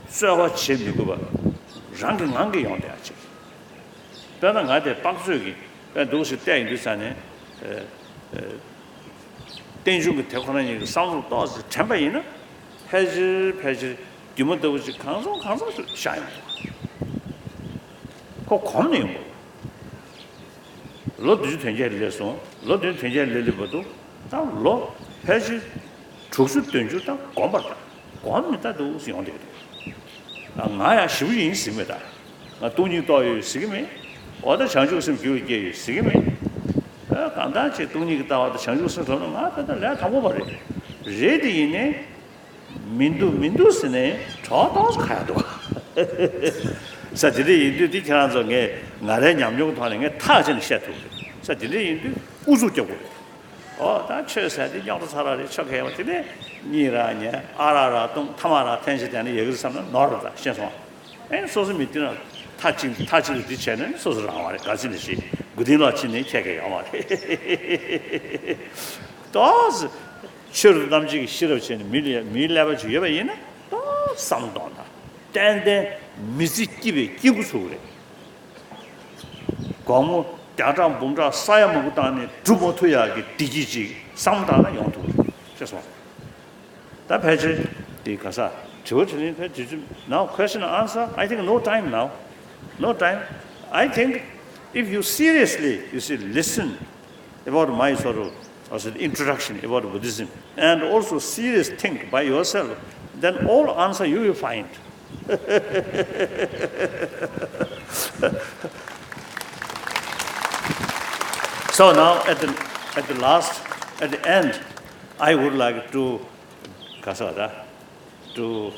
རྩོལ་བ་བྱེད་མི་དགོས་པ། རང་གི་ངང་གིས་ཡོང་བསྡད་ཡག་ཅིག་དཔེར་ན་ང་དེ་དཔག་ཚོད་ཀྱིས་དཔེ་འདུག་སེ་བལྟས་ཡོང་དུས་ཙ་ནས། ཨ། ཨ། རྟེན་འབྱུང་གི་དེ་ཁོ་ན་ཉིད་ཀྱི་བསམ་བློ་ཏོག་ཙམ་དྲན་པ་ཡིན་ན། ཕལ་ཆེར་ཕལ་ཆེར་སྒྱུ་མ་ལྟ་བུ་ཅིག་གང་བྱུང་གང་བྱུང་ཤར་ཡོང་གི་འདུག་ཁོ་གོམས་ནས་ཡོང་གི་འདུག་ལོ་བདུན་ཅུ་དོན་བརྒྱད་སླེབས་སོང་། ལོ་བདུན་ཅུ་དོན་བརྒྱད་སླེབས་སླེབས་བར་དུ། ད་ལོ་ཕལ་ཆེར་དྲུག་ཅུ་བདུན་ཅུ་ད་གོམས་པ་རེད། གོམས་ནས་ད་འདུག་སེ་ཡོང་བསྡད་ཀྱི་འདུག་ང་ཡང་ཞེ་པོ་ཡིན་ཟེར་གྱི་མེད་ད། ང་སྟོང་ཉིད་རྟོགས་ཡོད་ཟེར་གྱི་མེད། འོ་ད་བྱང་ཆུབ་སེམས་རྒྱུད་ལ་སྐྱེས་ཡོད་ཟེར་གྱི་མེད། ཨ། གང་ལྟར་ཅིག་སྟོང་ཉིད་ཀྱི་ལྟ་བ་དང་བྱང་ཆུབ་སེམས་སྒོམ་ན་ང་ད་ལྟ་ལས་དང་པོ་པ་རེད། རེད་དེ། ཡིན་ནའི་མི་འདུག་མི་འདུག་ཟེར་ནས་གྲོགས་ཏོག་ཙམ་ཁ་ཡག་འདུག་ས་དེ་འདྲ་ཡིན་དུས་དེ་ཁྱེད་རང་ཚོ་ངས་ང་རའི་ཉམས་མྱོང་གི་ཐོག་ནས་ངས་ཐག་བཅད་ནས་བཤད་ཐུབ་རེད། ས་དེ་འདྲ་ཡིན་དུས་ཨུ་ཚུགས་རྒྱག་དགོས་རེད། ཨོ་ད་ཆོས་ཟེར་དེ་རྙོག་དྲ་ཚ་ར་རེད། ཆོ་ག་ཡོད་པ་དེ་ནས་གཉིད་ར་ཉལ། ཨ་ར་ར་བཏུང་། ཐ་མག་ར་འཐེན་བྱས་བསྡད་ན་ཡག་གི་རེད་བསམ་ན་ནོར་རེད། ད་ཤེས་སོང་། ཨེ། སོ་སོ་མི་དེ་རང་མཐའ་གཅིག་མཐའ་གཅིག་ཏུ་འདི་བྱས་ན་ནི་སོ་སོ་རང་དབང་རེད། ག་ཚོད་ནས་ཤེས། མགོ་རྟིང་སློག་ཕྱིན་ནས་ཁྱད་ཁྱད་ཡོད་མ་རེད། ཏོག་ཙམ་ཆོས་རབ་ཏུ་རྣམ་འབྱེད་ཀྱི་ཤེས་རབ་བྱས་ནས་མི་ལ་མིའི་ཀླད་པ་ཅིག་ཡོད་པ་ཡིན་ན། ཏོག་ཙམ་བསམ་གཏོང་དང་། ཏན་ཏན་མི་ཚེ་སྐྱིད་པའི་སྐྱིད་འགོ་ཚུགས་རེད། སྒོར་མོ་བརྒྱ་ཕྲག་འབུམ་ཕྲག་ས་ཡ་མང་པོ་བཏང་ནས་སྒྲུབ་མ་ཐུབ་ཡག་གི་བདེ་སྐྱིད་ཅིག་བསམ་བཏང་ན་ཡོང་ཐུབ་རེད། ཤེས་སོང་། ད་ཕལ་ཆེར་དེ་ག་ས་དྲི་བ་དྲིས་ལན་ཕལ་དུས་ཚོད། Now question and answer, I think no time now. No time. I think if you seriously, you see, listen about my sort of, as an introduction about Buddhism, and also serious think by yourself, then all answer you will find. So now at the, at the last, at the end, I would like to, ག་ས་ད། to,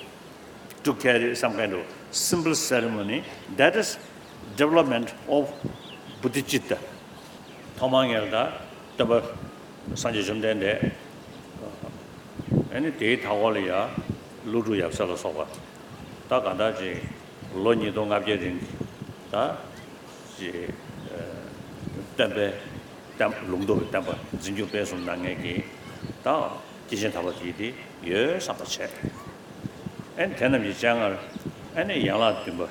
to carry some kind of simple ceremony, that is development of Buddha Citta. ཐོག་མར་ངས་ད་སྟོན་པ་སངས་རྒྱས་བཅོམ་ལྡན་འདས་ ཨ་ནི་དེའི་མཐའ་འཁོར་ལ་ཡ་ཀླུ་སྒྲུབ་ཡབ་སྲས་ལ་སོགས་པ། ད་གང་ལྟར་ཅིག་ལོ་ཉིས་སྟོང་ལྔ་བརྒྱའི་རིང་གི་ད་ཅིག་སྟོན་པའི་བསྟན་ལུང་རྟོགས་ཀྱི་བསྟན་པ་འཛིན་སྐྱོང་སྤེལ་གསུམ་གནང་མཁན་གྱི་ད་སྐྱེས་ཆེན་དམ་པ་དེ་དེ་ཡོད་བསམ་པ་བྱས། ཨ་ནི་དེ་རྣམས་ཀྱི་སྤྱན་སྔར་ཨ་ནི་ཡན་ལག་བདུན་པ།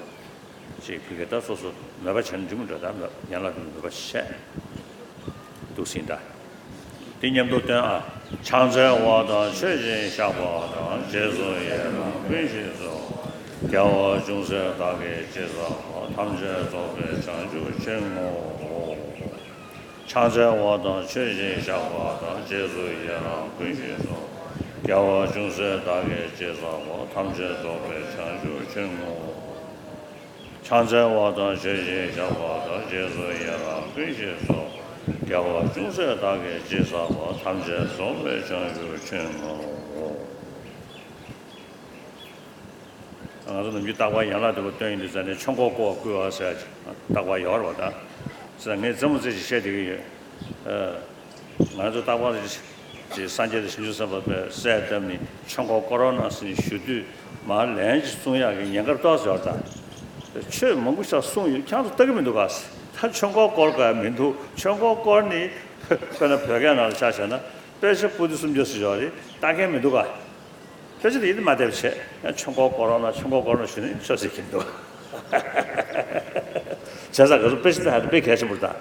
ཅེས་བོད་སྐད་ད་སོ་སོ་མོས་པ་བྱས་ན་འགྲིག་མི་འགྲོ། ད་ཡན་ལག་དུ་མོས་པ་བྱས་འདུག་ཟིན་ད། འདི་མཉམ་དུ་སྟོན་ཨ། ཕྱག་འཚལ་བ་དང་མཆོད་ཅིང་བཤགས་པ་དང་། རྗེས་སུ་ཡི་རང་ཀུན་ཤེས་སོ། དགེ་བ་ཅུང་ཟད་བདག་གིས་ཅི་བསགས་པ། ཐམས་ཅད་རྫོགས་པའི་བྱང་ཆུབ་ཕྱིར་བསྔོའོ། ཕྱག་འཚལ་བ་དང་མཆོད་ཅིང་བཤགས་པ་དང་། རྗེས་སུ་ཡི་རང་ཀུན་ཤེས་སོ། དགེ་བ་ཅུང་ཟད་བདག་གིས་ཅི་བསགས་པ། ཐམས་ཅད་རྫོགས་པའི་བྱང་ཆུབ་ཕྱིར་བསྔོའོ། ཕྱག་འཚལ་བ་དང་མཆོད་ཅིང་བཤགས་པ་དང་། རྗེས་སུ་ཡི་རང་ཀུན་ཤེས་སོ། དགེ་བ་ཅུང་ཟད་བདག་གིས་ཅི་བསགས་པ། ཐམས་ཅད་རྫོགས་པའི་བྱང་ཆུབ་ཕྱིར་བསྔོའོ། ང་ཚོ་ནམ་རྒྱུན་རྟག་པར་ཡན་ལག་བདུན་པ་སྟོན་ཡིན་དུས་ཙང་ནས་ཆོས་འཁོར་བསྐོར་བ་བསྐུལ་བ་ཟེར་རྟག་པར་ཡོད་རེད་པ། ད་ཟེར་ངས་རྩེད་མོ་རྩེ་ཅིག་བཤད་བསྡད་ཀྱི་ཡོད། ཨ། ང་ཚོ་རྟག་པར་ཅིག་སངས་རྒྱས་དང་བྱང་ཆུབ་སེམས་དཔའ་པའི་སྲས་བསྡམས་ནས་ཆོས་འཁོར་བསྐོར་རོགས་གནང་ཟེར་ནས་ཞུ་དུས་མར་ལན་ཅིག་གསུང་ཡག་གི་ཉེན་ཁ་ཏོག་ཙམ་ཡོད་རེད་ད། ཆོས་མང་པོ་ཞིག་གསུངས་ཡོད། ཁྱེད་ཚོ་ལྟ་གི་མི་འདུག་ག། ད་ཆོས་འཁོར་བསྐོར་དགོས་མི་འདུག། ཆོས་འཁོར་བསྐོར་ནས་དཔེར་ན་བོད་སྐད་ནང་ལ་ཆ་བཞག་ན་དཔེ་ཆ་པོ་ཏི་སུམ་བརྒྱ་ཙམ་ཡོད་རེད། ལྟ་མཁན་མི་འདུག་ག། དཔེ་ཆ་དེ་ཡིན་དུ་མ་བསྡད་པ་བྱས། ཡང་ཆོས་འཁོར་བསྐོར་རོགས་གནང་། ཆོས་འཁོར་བསྐོར་རོགས་གནང་ཞུ་ནས་ཆོས་ཟེར་གྱིན་འདུག། བྱས་ཙང་ང་ཚོ་དཔེ་ཆ་དེ་ཧ་ཏུ་དཔེ་གལ་ཆེན་པོ་རེད་ད།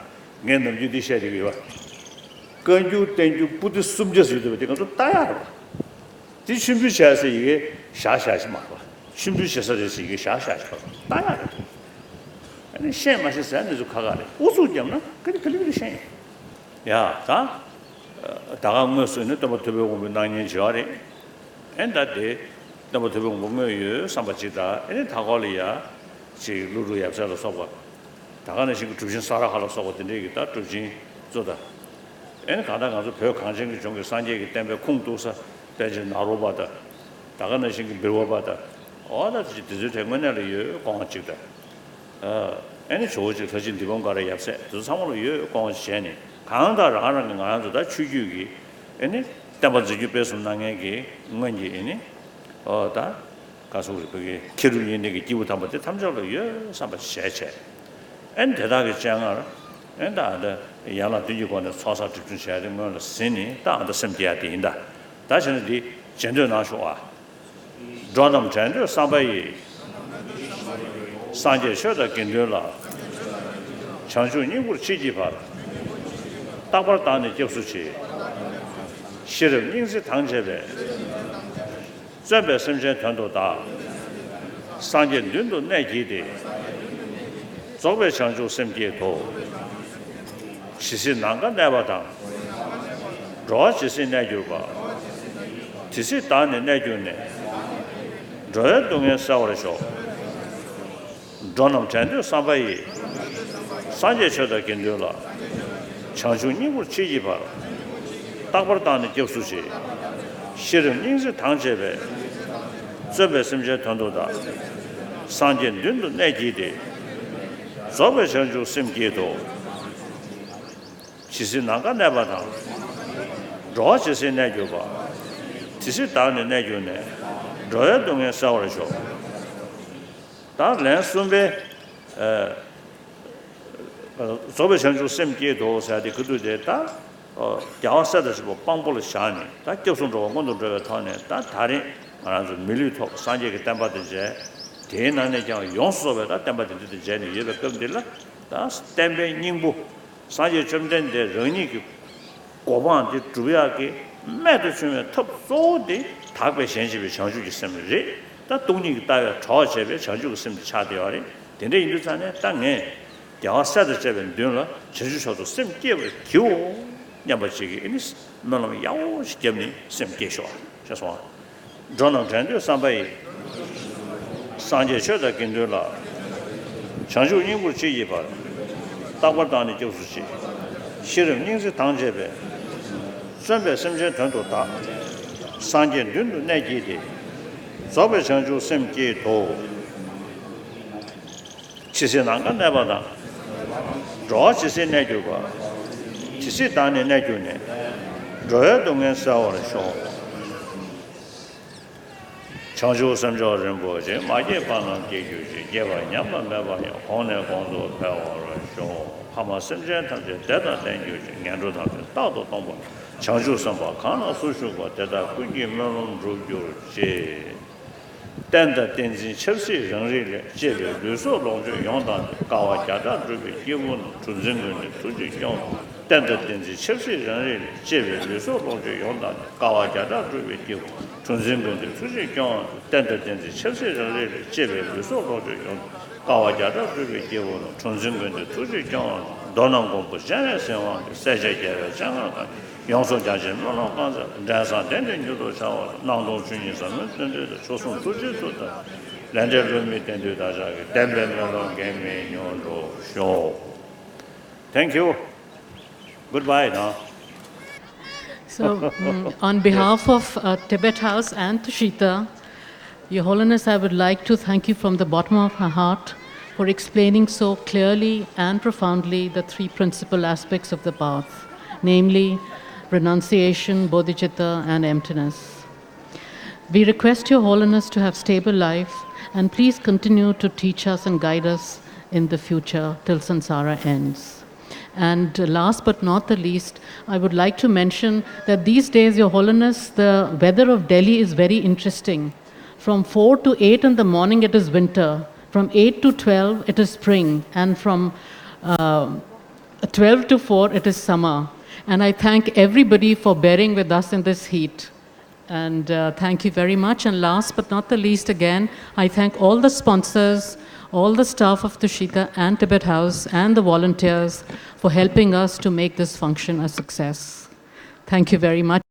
ངས་ནམ་རྒྱུན་འདི་བཤད་བསྡད་ཀྱི་ཡོད་པ། བཀའ་འགྱུར་བསྟན་འགྱུར་པོ་ཏི་སུམ་བརྒྱ་ཟེར་འདུག་པ། དེ་ང་ཚོ་ལྟ་ཡག་རེད་པ། དེ་མཆོད་འབུལ་བྱས་ཟེར་ཡི་གེ་བཞག་བཞག་ཞིག་མ་རེད་པ། མཆོད་འབུལ་བྱེད་ས་རེད་ཟེར་ཡི་གེ་བཞག་བཞག་ཞིག་མ་རེད་པ། ལྟ་ཡག་རེད་དེ། ཨ་ནི་ཤེས་མ་ཤེས་ཟེར་ནི་ཚོ་ཁག་ཁག་རེད། ཨུ་ཚུགས་བརྒྱབ་ན་ག་དེ་ག་ལེ་ག་ལེ་ཤེས་ཡིན། ཡ་ད། ད་ག་དངོས་སུ་ནི་སྟོན་པ་ཐུབ་པའི་དབང་པོའི་སྣང་བརྙན་བྱེད་པ་རེད། ཨེ་ད་དེ་སྟོན་པ་ཐུབ་པའི་དབང་པོ་དངོས་ཡོད་བསམ་པ་ཅིག་དང་། ཨེ་ནི་མཐའ་འཁོར་ལ་ཡ་ཅིག་ཀླུ་སྒྲུབ་ཡབ་སྲས་ལ་སོགས་པ། ད་ག་ནང་བཞིན་གྱི་གྲུབ་ཆེན་ས་ར་ཧ་ལ་སོགས་པ་དེ་འདྲའི་གི་ད་གྲུབ་ཆེན་ཚོ་དང་། ཨེ་ནི་གང་ལྟར་ང་ཚོ་བོད་གངས་ཅན་གྱི་ལྗོངས་ཀྱི་སངས་རྒྱས་ཀྱི་བསྟན་པའི་ཁུངས་གཏུགས་ས་པཎ་ཆེན་ནཱ་རོ་པ་དང་། ད་ག་ནང་བཞིན་གྱི་འབུལ་བ་པ་དང་། འོ་ད་དེ་ཚོའི་གྲས་དངོས་གནས་ལ་ཡོད་དགོངས་པ་ཅིག་དང་། ཨ་ནི་ཇོ་བོ་རྗེ་ལྷ་རྗེ་འདི་པང་ཀ་ར་ཡབ་སྲས་དེ་ཚོ་ཚང་མ་ལ་ཡོད་དགོངས་པ་བྱས་ནས། གང་ལྟར་རང་རང་གི་ང་རང་ཚོ་ད་ཆོས་བརྒྱུད་ཀྱི་ཨ་ནི་བསྟན་པ་འཛིན་སྐྱོང་སྤེལ་གསུམ་གནང་མཁན་གྱི་སྔོན་གྱི་ཨ་ནི་ཨོ་ད་ག་སོགས་རིག་པའི་ཁྱེད་རུ་ཡིན་ནི་གི་སྐྱེས་བུ་དམ་པ་དེ་ཐམས་ཅད་ལ་ཡོད་བསམ་པ་བྱས་བྱས། ཨ་ནི་དེ་དག་གི་སྤྱན་སྔར་ཨ་ནི་ད་ཨ་ད་ཡན་ལག་བདུན་གྱི་སྒོ་ནས་ཚོགས་བསགས་སྒྲིབ་སྦྱོང་བྱས་ཏེ་སྔོན་ལ་ཟིན་ནས་ད་ཨ་ད་སེམས་བསྐྱེད་ཡ་དེ་ཡིན་ད། ད་བྱས་ན་འདི་རྗེས་ཟློས་གནང་ཤོག་ཨ། འགྲོ་རྣམས་དྲན་འདོད་བསམ་པ་ཡིས། སངས་རྒྱས་ཆོས་དང་དགེ་འདུན་ལ། བྱང་ཆུབ་སྙིང་པོར་མཆིས་ཀྱི་བར། རྟག་པར་བདག་ནི་སྐྱབས་སུ་མཆི། ཤེས་རབ་སྙིང་བརྩེ་དང་བཅས་པའི། བརྩོན་པས་སེམས་ཅན་དོན་དུ་བདག། སངས་རྒྱས་མདུན་དུ་གནས་བགྱིས་ཏེ། རྫོགས་པའི་བྱང་ཆུབ་སེམས་བསྐྱེད་དོ། ཇི་སྲིད་ནམ་མཁའ་གནས་པ་དང་། འགྲོ་བ་ཇི་སྲིད་གནས་གྱུར་པ། དེ་སྲིད་བདག་ནི་གནས་གྱུར་ནས། འགྲོ་བའི་སྡུག་བསྔལ་སེལ་བར་ཤོག། འགྲོ་རྣམས་དྲན་འདོད་བསམ་པ་ཡིས། སངས་རྒྱས་ཆོས་དང་དགེ་འདུན་ལ། བྱང་ཆུབ་སྙིང་པོར་མཆིས་ཀྱི་བར། རྟག་པར་བདག་ནི་སྐྱབས་སུ་མཆི། ཤེས་རབ་སྙིང་བརྩེ་དང་བཅས་པའི། བརྩོན་པས་སེམས་ཅན་དོན་དུ་བདག། སངས་རྒྱས་མདུན་དུ་གནས་བགྱིས་ཏེ། རྫོགས་པའི་བྱང་ཆུབ་སེམས་བསྐྱེད་དོ། ཇི་སྲིད་ནམ་མཁའ་གནས་པ་དང་། འགྲོ་བ་ཇི་སྲིད་གནས་གྱུར་པ། དེ་སྲིད་བདག་ནི་གནས་གྱུར་ནས། འགྲོ་བའི་སྡུག་བསྔལ་སེལ་བར་ཤོག། ད་ལན་གསུམ་པའི། ཨ། རྫོགས་པའི་བྱང་ཆུབ་སེམས་བསྐྱེད་དོ་ཟེར་ཏེ་གི་དུས་དེ་ད། རྒྱལ་བ་སྲས་དང་བཅས་པ་དཔང་པོ་ལ་བཞག་ནས་ད་སྐྱབས་སུ་འགྲོ་བ་སྔོན་དུ་འགྲོ་བའི་ཐོག་ནས། ད་ད་རེས་ང་རང་ཚོ་མི་ལུས་ཐོབ། སངས་རྒྱས་ཀྱི་བསྟན་པ་དང་མཇལ། དེའི་ནང་ནས་ཀྱང་ཡོངས་སུ་རྫོགས་པའི་ད་བསྟན་པ་དེ་འདྲ་དང་མཇལ་ནས་ཡོད་པའི་སྐབས་འདི་ལ། ད་བསྟན་པའི་སྙིང་པོ། སངས་རྒྱས་བཅོམ་ལྡན་འདས་རང་ཉིད་ཀྱི་གོ་འཕང་འདི་སྒྲུབ་ཡག་གི་རྨད་དུ་བྱུང་བའི་ཐབས་གཙོ་བོ་དེ་དག་པའི་ཞེན་བྱེད་པའི་བྱང་ཆུབ་ཀྱི་སེམས་རེད། ད་སྟོང་ཉིད་ཀྱི་ལྟ་བས་གྲོགས་བྱས་པའི་བྱང་ཆུབ་ཀྱི་སེམས་དེ་ཆགས་བསྡད་ཡོད་རེད། དེ་འདྲ་ཡིན་དུས་ཙང་ནས་ད་ངས་རྒྱལ་བ་སྲས་དང་བཅས་པའི་མདུན་ལ་བྱང་ཆུབ་མཆོག་ཏུ་སེམས་བསྐྱེད་པར་བགྱིའོ་སྙམ་པ་ཅིག་གིས་ཨ་ནི་སྨོན་ལམ་ཡག་པོ་ཞིག་བརྒྱབ་ནས་སེམས་བསྐྱེད་ཤོག་ཞེས་གསུངས། འགྲོ་རྣམས་དྲན་འདོད་བསམ་པ་ཡིས། སངས་རྒྱས་ཆོས་དང་དགེ་འདུན་ལ། བྱང་ཆུབ་སྙིང་པོར་མཆིས་ཀྱི་བར། རྟག་པར་བདག་ནི་སྐྱབས་སུ་མཆི། ཤེས་རབ་སྙིང་བརྩེ་དང་བཅས་པའི། བརྩོན་པས་སེམས་ཅན་དོན་དུ་བདག། སངས་རྒྱས་མདུན་དུ་གནས་བགྱིས་ཏེ། རྫོགས་པའི་བྱང་ཆུབ་སེམས་བསྐྱེད་དོ། ཇི་སྲིད་ནམ་མཁའ་གནས་པ་དང་། འགྲོ་བ་ཇི་སྲིད་གནས་གྱུར་པ། དེ་སྲིད་བདག་ནི་གནས་གྱུར་ནས། འགྲོ་བའི་སྡུག་བསྔལ་སེལ་བར་ཤོག། བྱང་ཆུབ་སེམས་མཆོག་རིན་པོ་ཆེ། མ་སྐྱེས་པ་རྣམས་སྐྱེ་གྱུར་ཅིག། སྐྱེས་པ་ཉམས་པ་མེད་པ་ཡང་། གོང་ནས་གོང་དུ་འཕེལ་བར་ཤོག། ཕ་མ་སེམས་ཅན་ཐམས་ཅད་བདེ་དང་ལྡན་གྱུར་ཅིག། ངན་འགྲོ་ཐམས་ཅད་རྟག་ཏུ་སྟོངས་པ། བྱང་ཆུབ་སེམས་དཔའ་གང་ན་སུ་བཞུགས་པ། དེ་དག་ཀུན་གྱི་སྨོན་ལམ་འགྲུབ་གྱུར་ཅིག། རྟེན་དང་བསྟན་འཛིན་ཆབ་སྲིད་རང་རིགས་ལས། གཅེས་པའི་ལུས་སྲོག་ལོངས་སྤྱོད་ཡོངས་བདག་ནི། དཀའ་བ་བརྒྱ་ཕྲག་སྒྲུབ་པའི་སྐྱེས་བུ་རྣམས། གྲུ་འཛིན་ཀུན་འདུས་ཐུགས་རྗེས་སྐྱོང་། རྟེན་དང་བསྟན་འཛིན་ཆབ་སྲིད་རང་རིགས་ལས། གཅེས་པའི་ལུས་སྲོག་ལོངས་སྤྱོད་ཡོངས་བདག་ནི། དཀའ་བ་བརྒྱ་ཕྲག་སྒྲུབ་པའི་སྐྱེས་བུ། གྲུ་འཛིན་ཀུན་འདུས་ཐུགས་རྗེས་སྐྱོང་། རྟེན་དང་བསྟན་འཛིན་ཆབ་སྲིད་རང་རིགས་ལས། གཅེས་པའི་ལུས་སྲོག་ལོངས་སྤྱོད་ཡོངས་བདག་དཀའ་བ་བརྒྱ་ཕྲག་སྒྲུབ་པའི་སྐྱེས་བུ་རྣམས། གྲུ་འཛིན་ཀུན་འདུས་ཐུགས་རྗེས་སྐྱོང་། མདོ་ནམ་མགོན་པོ་སྤྱན་རས་གཟིགས་དབང་གིས། སྲས་བཅས་རྒྱལ་བའི་སྤྱན་སྔར་བསྐང་། ཡོངས་སུ་བསྐྱངས་ཤིང་སྨོན་ལམ་བསྐང་ཚད། འདྲེན་བསམ་གཏན་དུ་མྱུར་དུ་འཆར་བར་ཤོག། སྣང་སྟོང་ཆོས་ཉིད་ཟབ་མོའི་བརྩོན་འགྲུས་དང་། མཆོག་གསུམ་ཐུགས་རྗེའི་མཐུ་དང་། ལས་འབྲས་བསླུ་མེད་བསྟན་འདུས་བདག་ཅག་གི། བདེན་པའི་སྨོན་ལམ་འགལ་མེད་མྱུར་འགྲུབ་ཤོག། Thank you. Goodbye now. So, mm, on behalf of uh, Tibet House and Tushita, Your Holiness, I would like to thank you from the bottom of my heart for explaining so clearly and profoundly the three principal aspects of the path, namely renunciation, bodhicitta, and emptiness. We request Your Holiness to have stable life and please continue to teach us and guide us in the future till samsara ends. And last but not the least, I would like to mention that these days, Your Holiness, the weather of Delhi is very interesting. From four to eight in the morning, it is winter. From eight to twelve, it is spring. And from uh, twelve to four, it is summer. And I thank everybody for bearing with us in this heat. And uh, thank you very much. And last but not the least, again, I thank all the sponsors, all the staff of Tushita and Tibet House, and the volunteers for helping us to make this function a success. Thank you very much.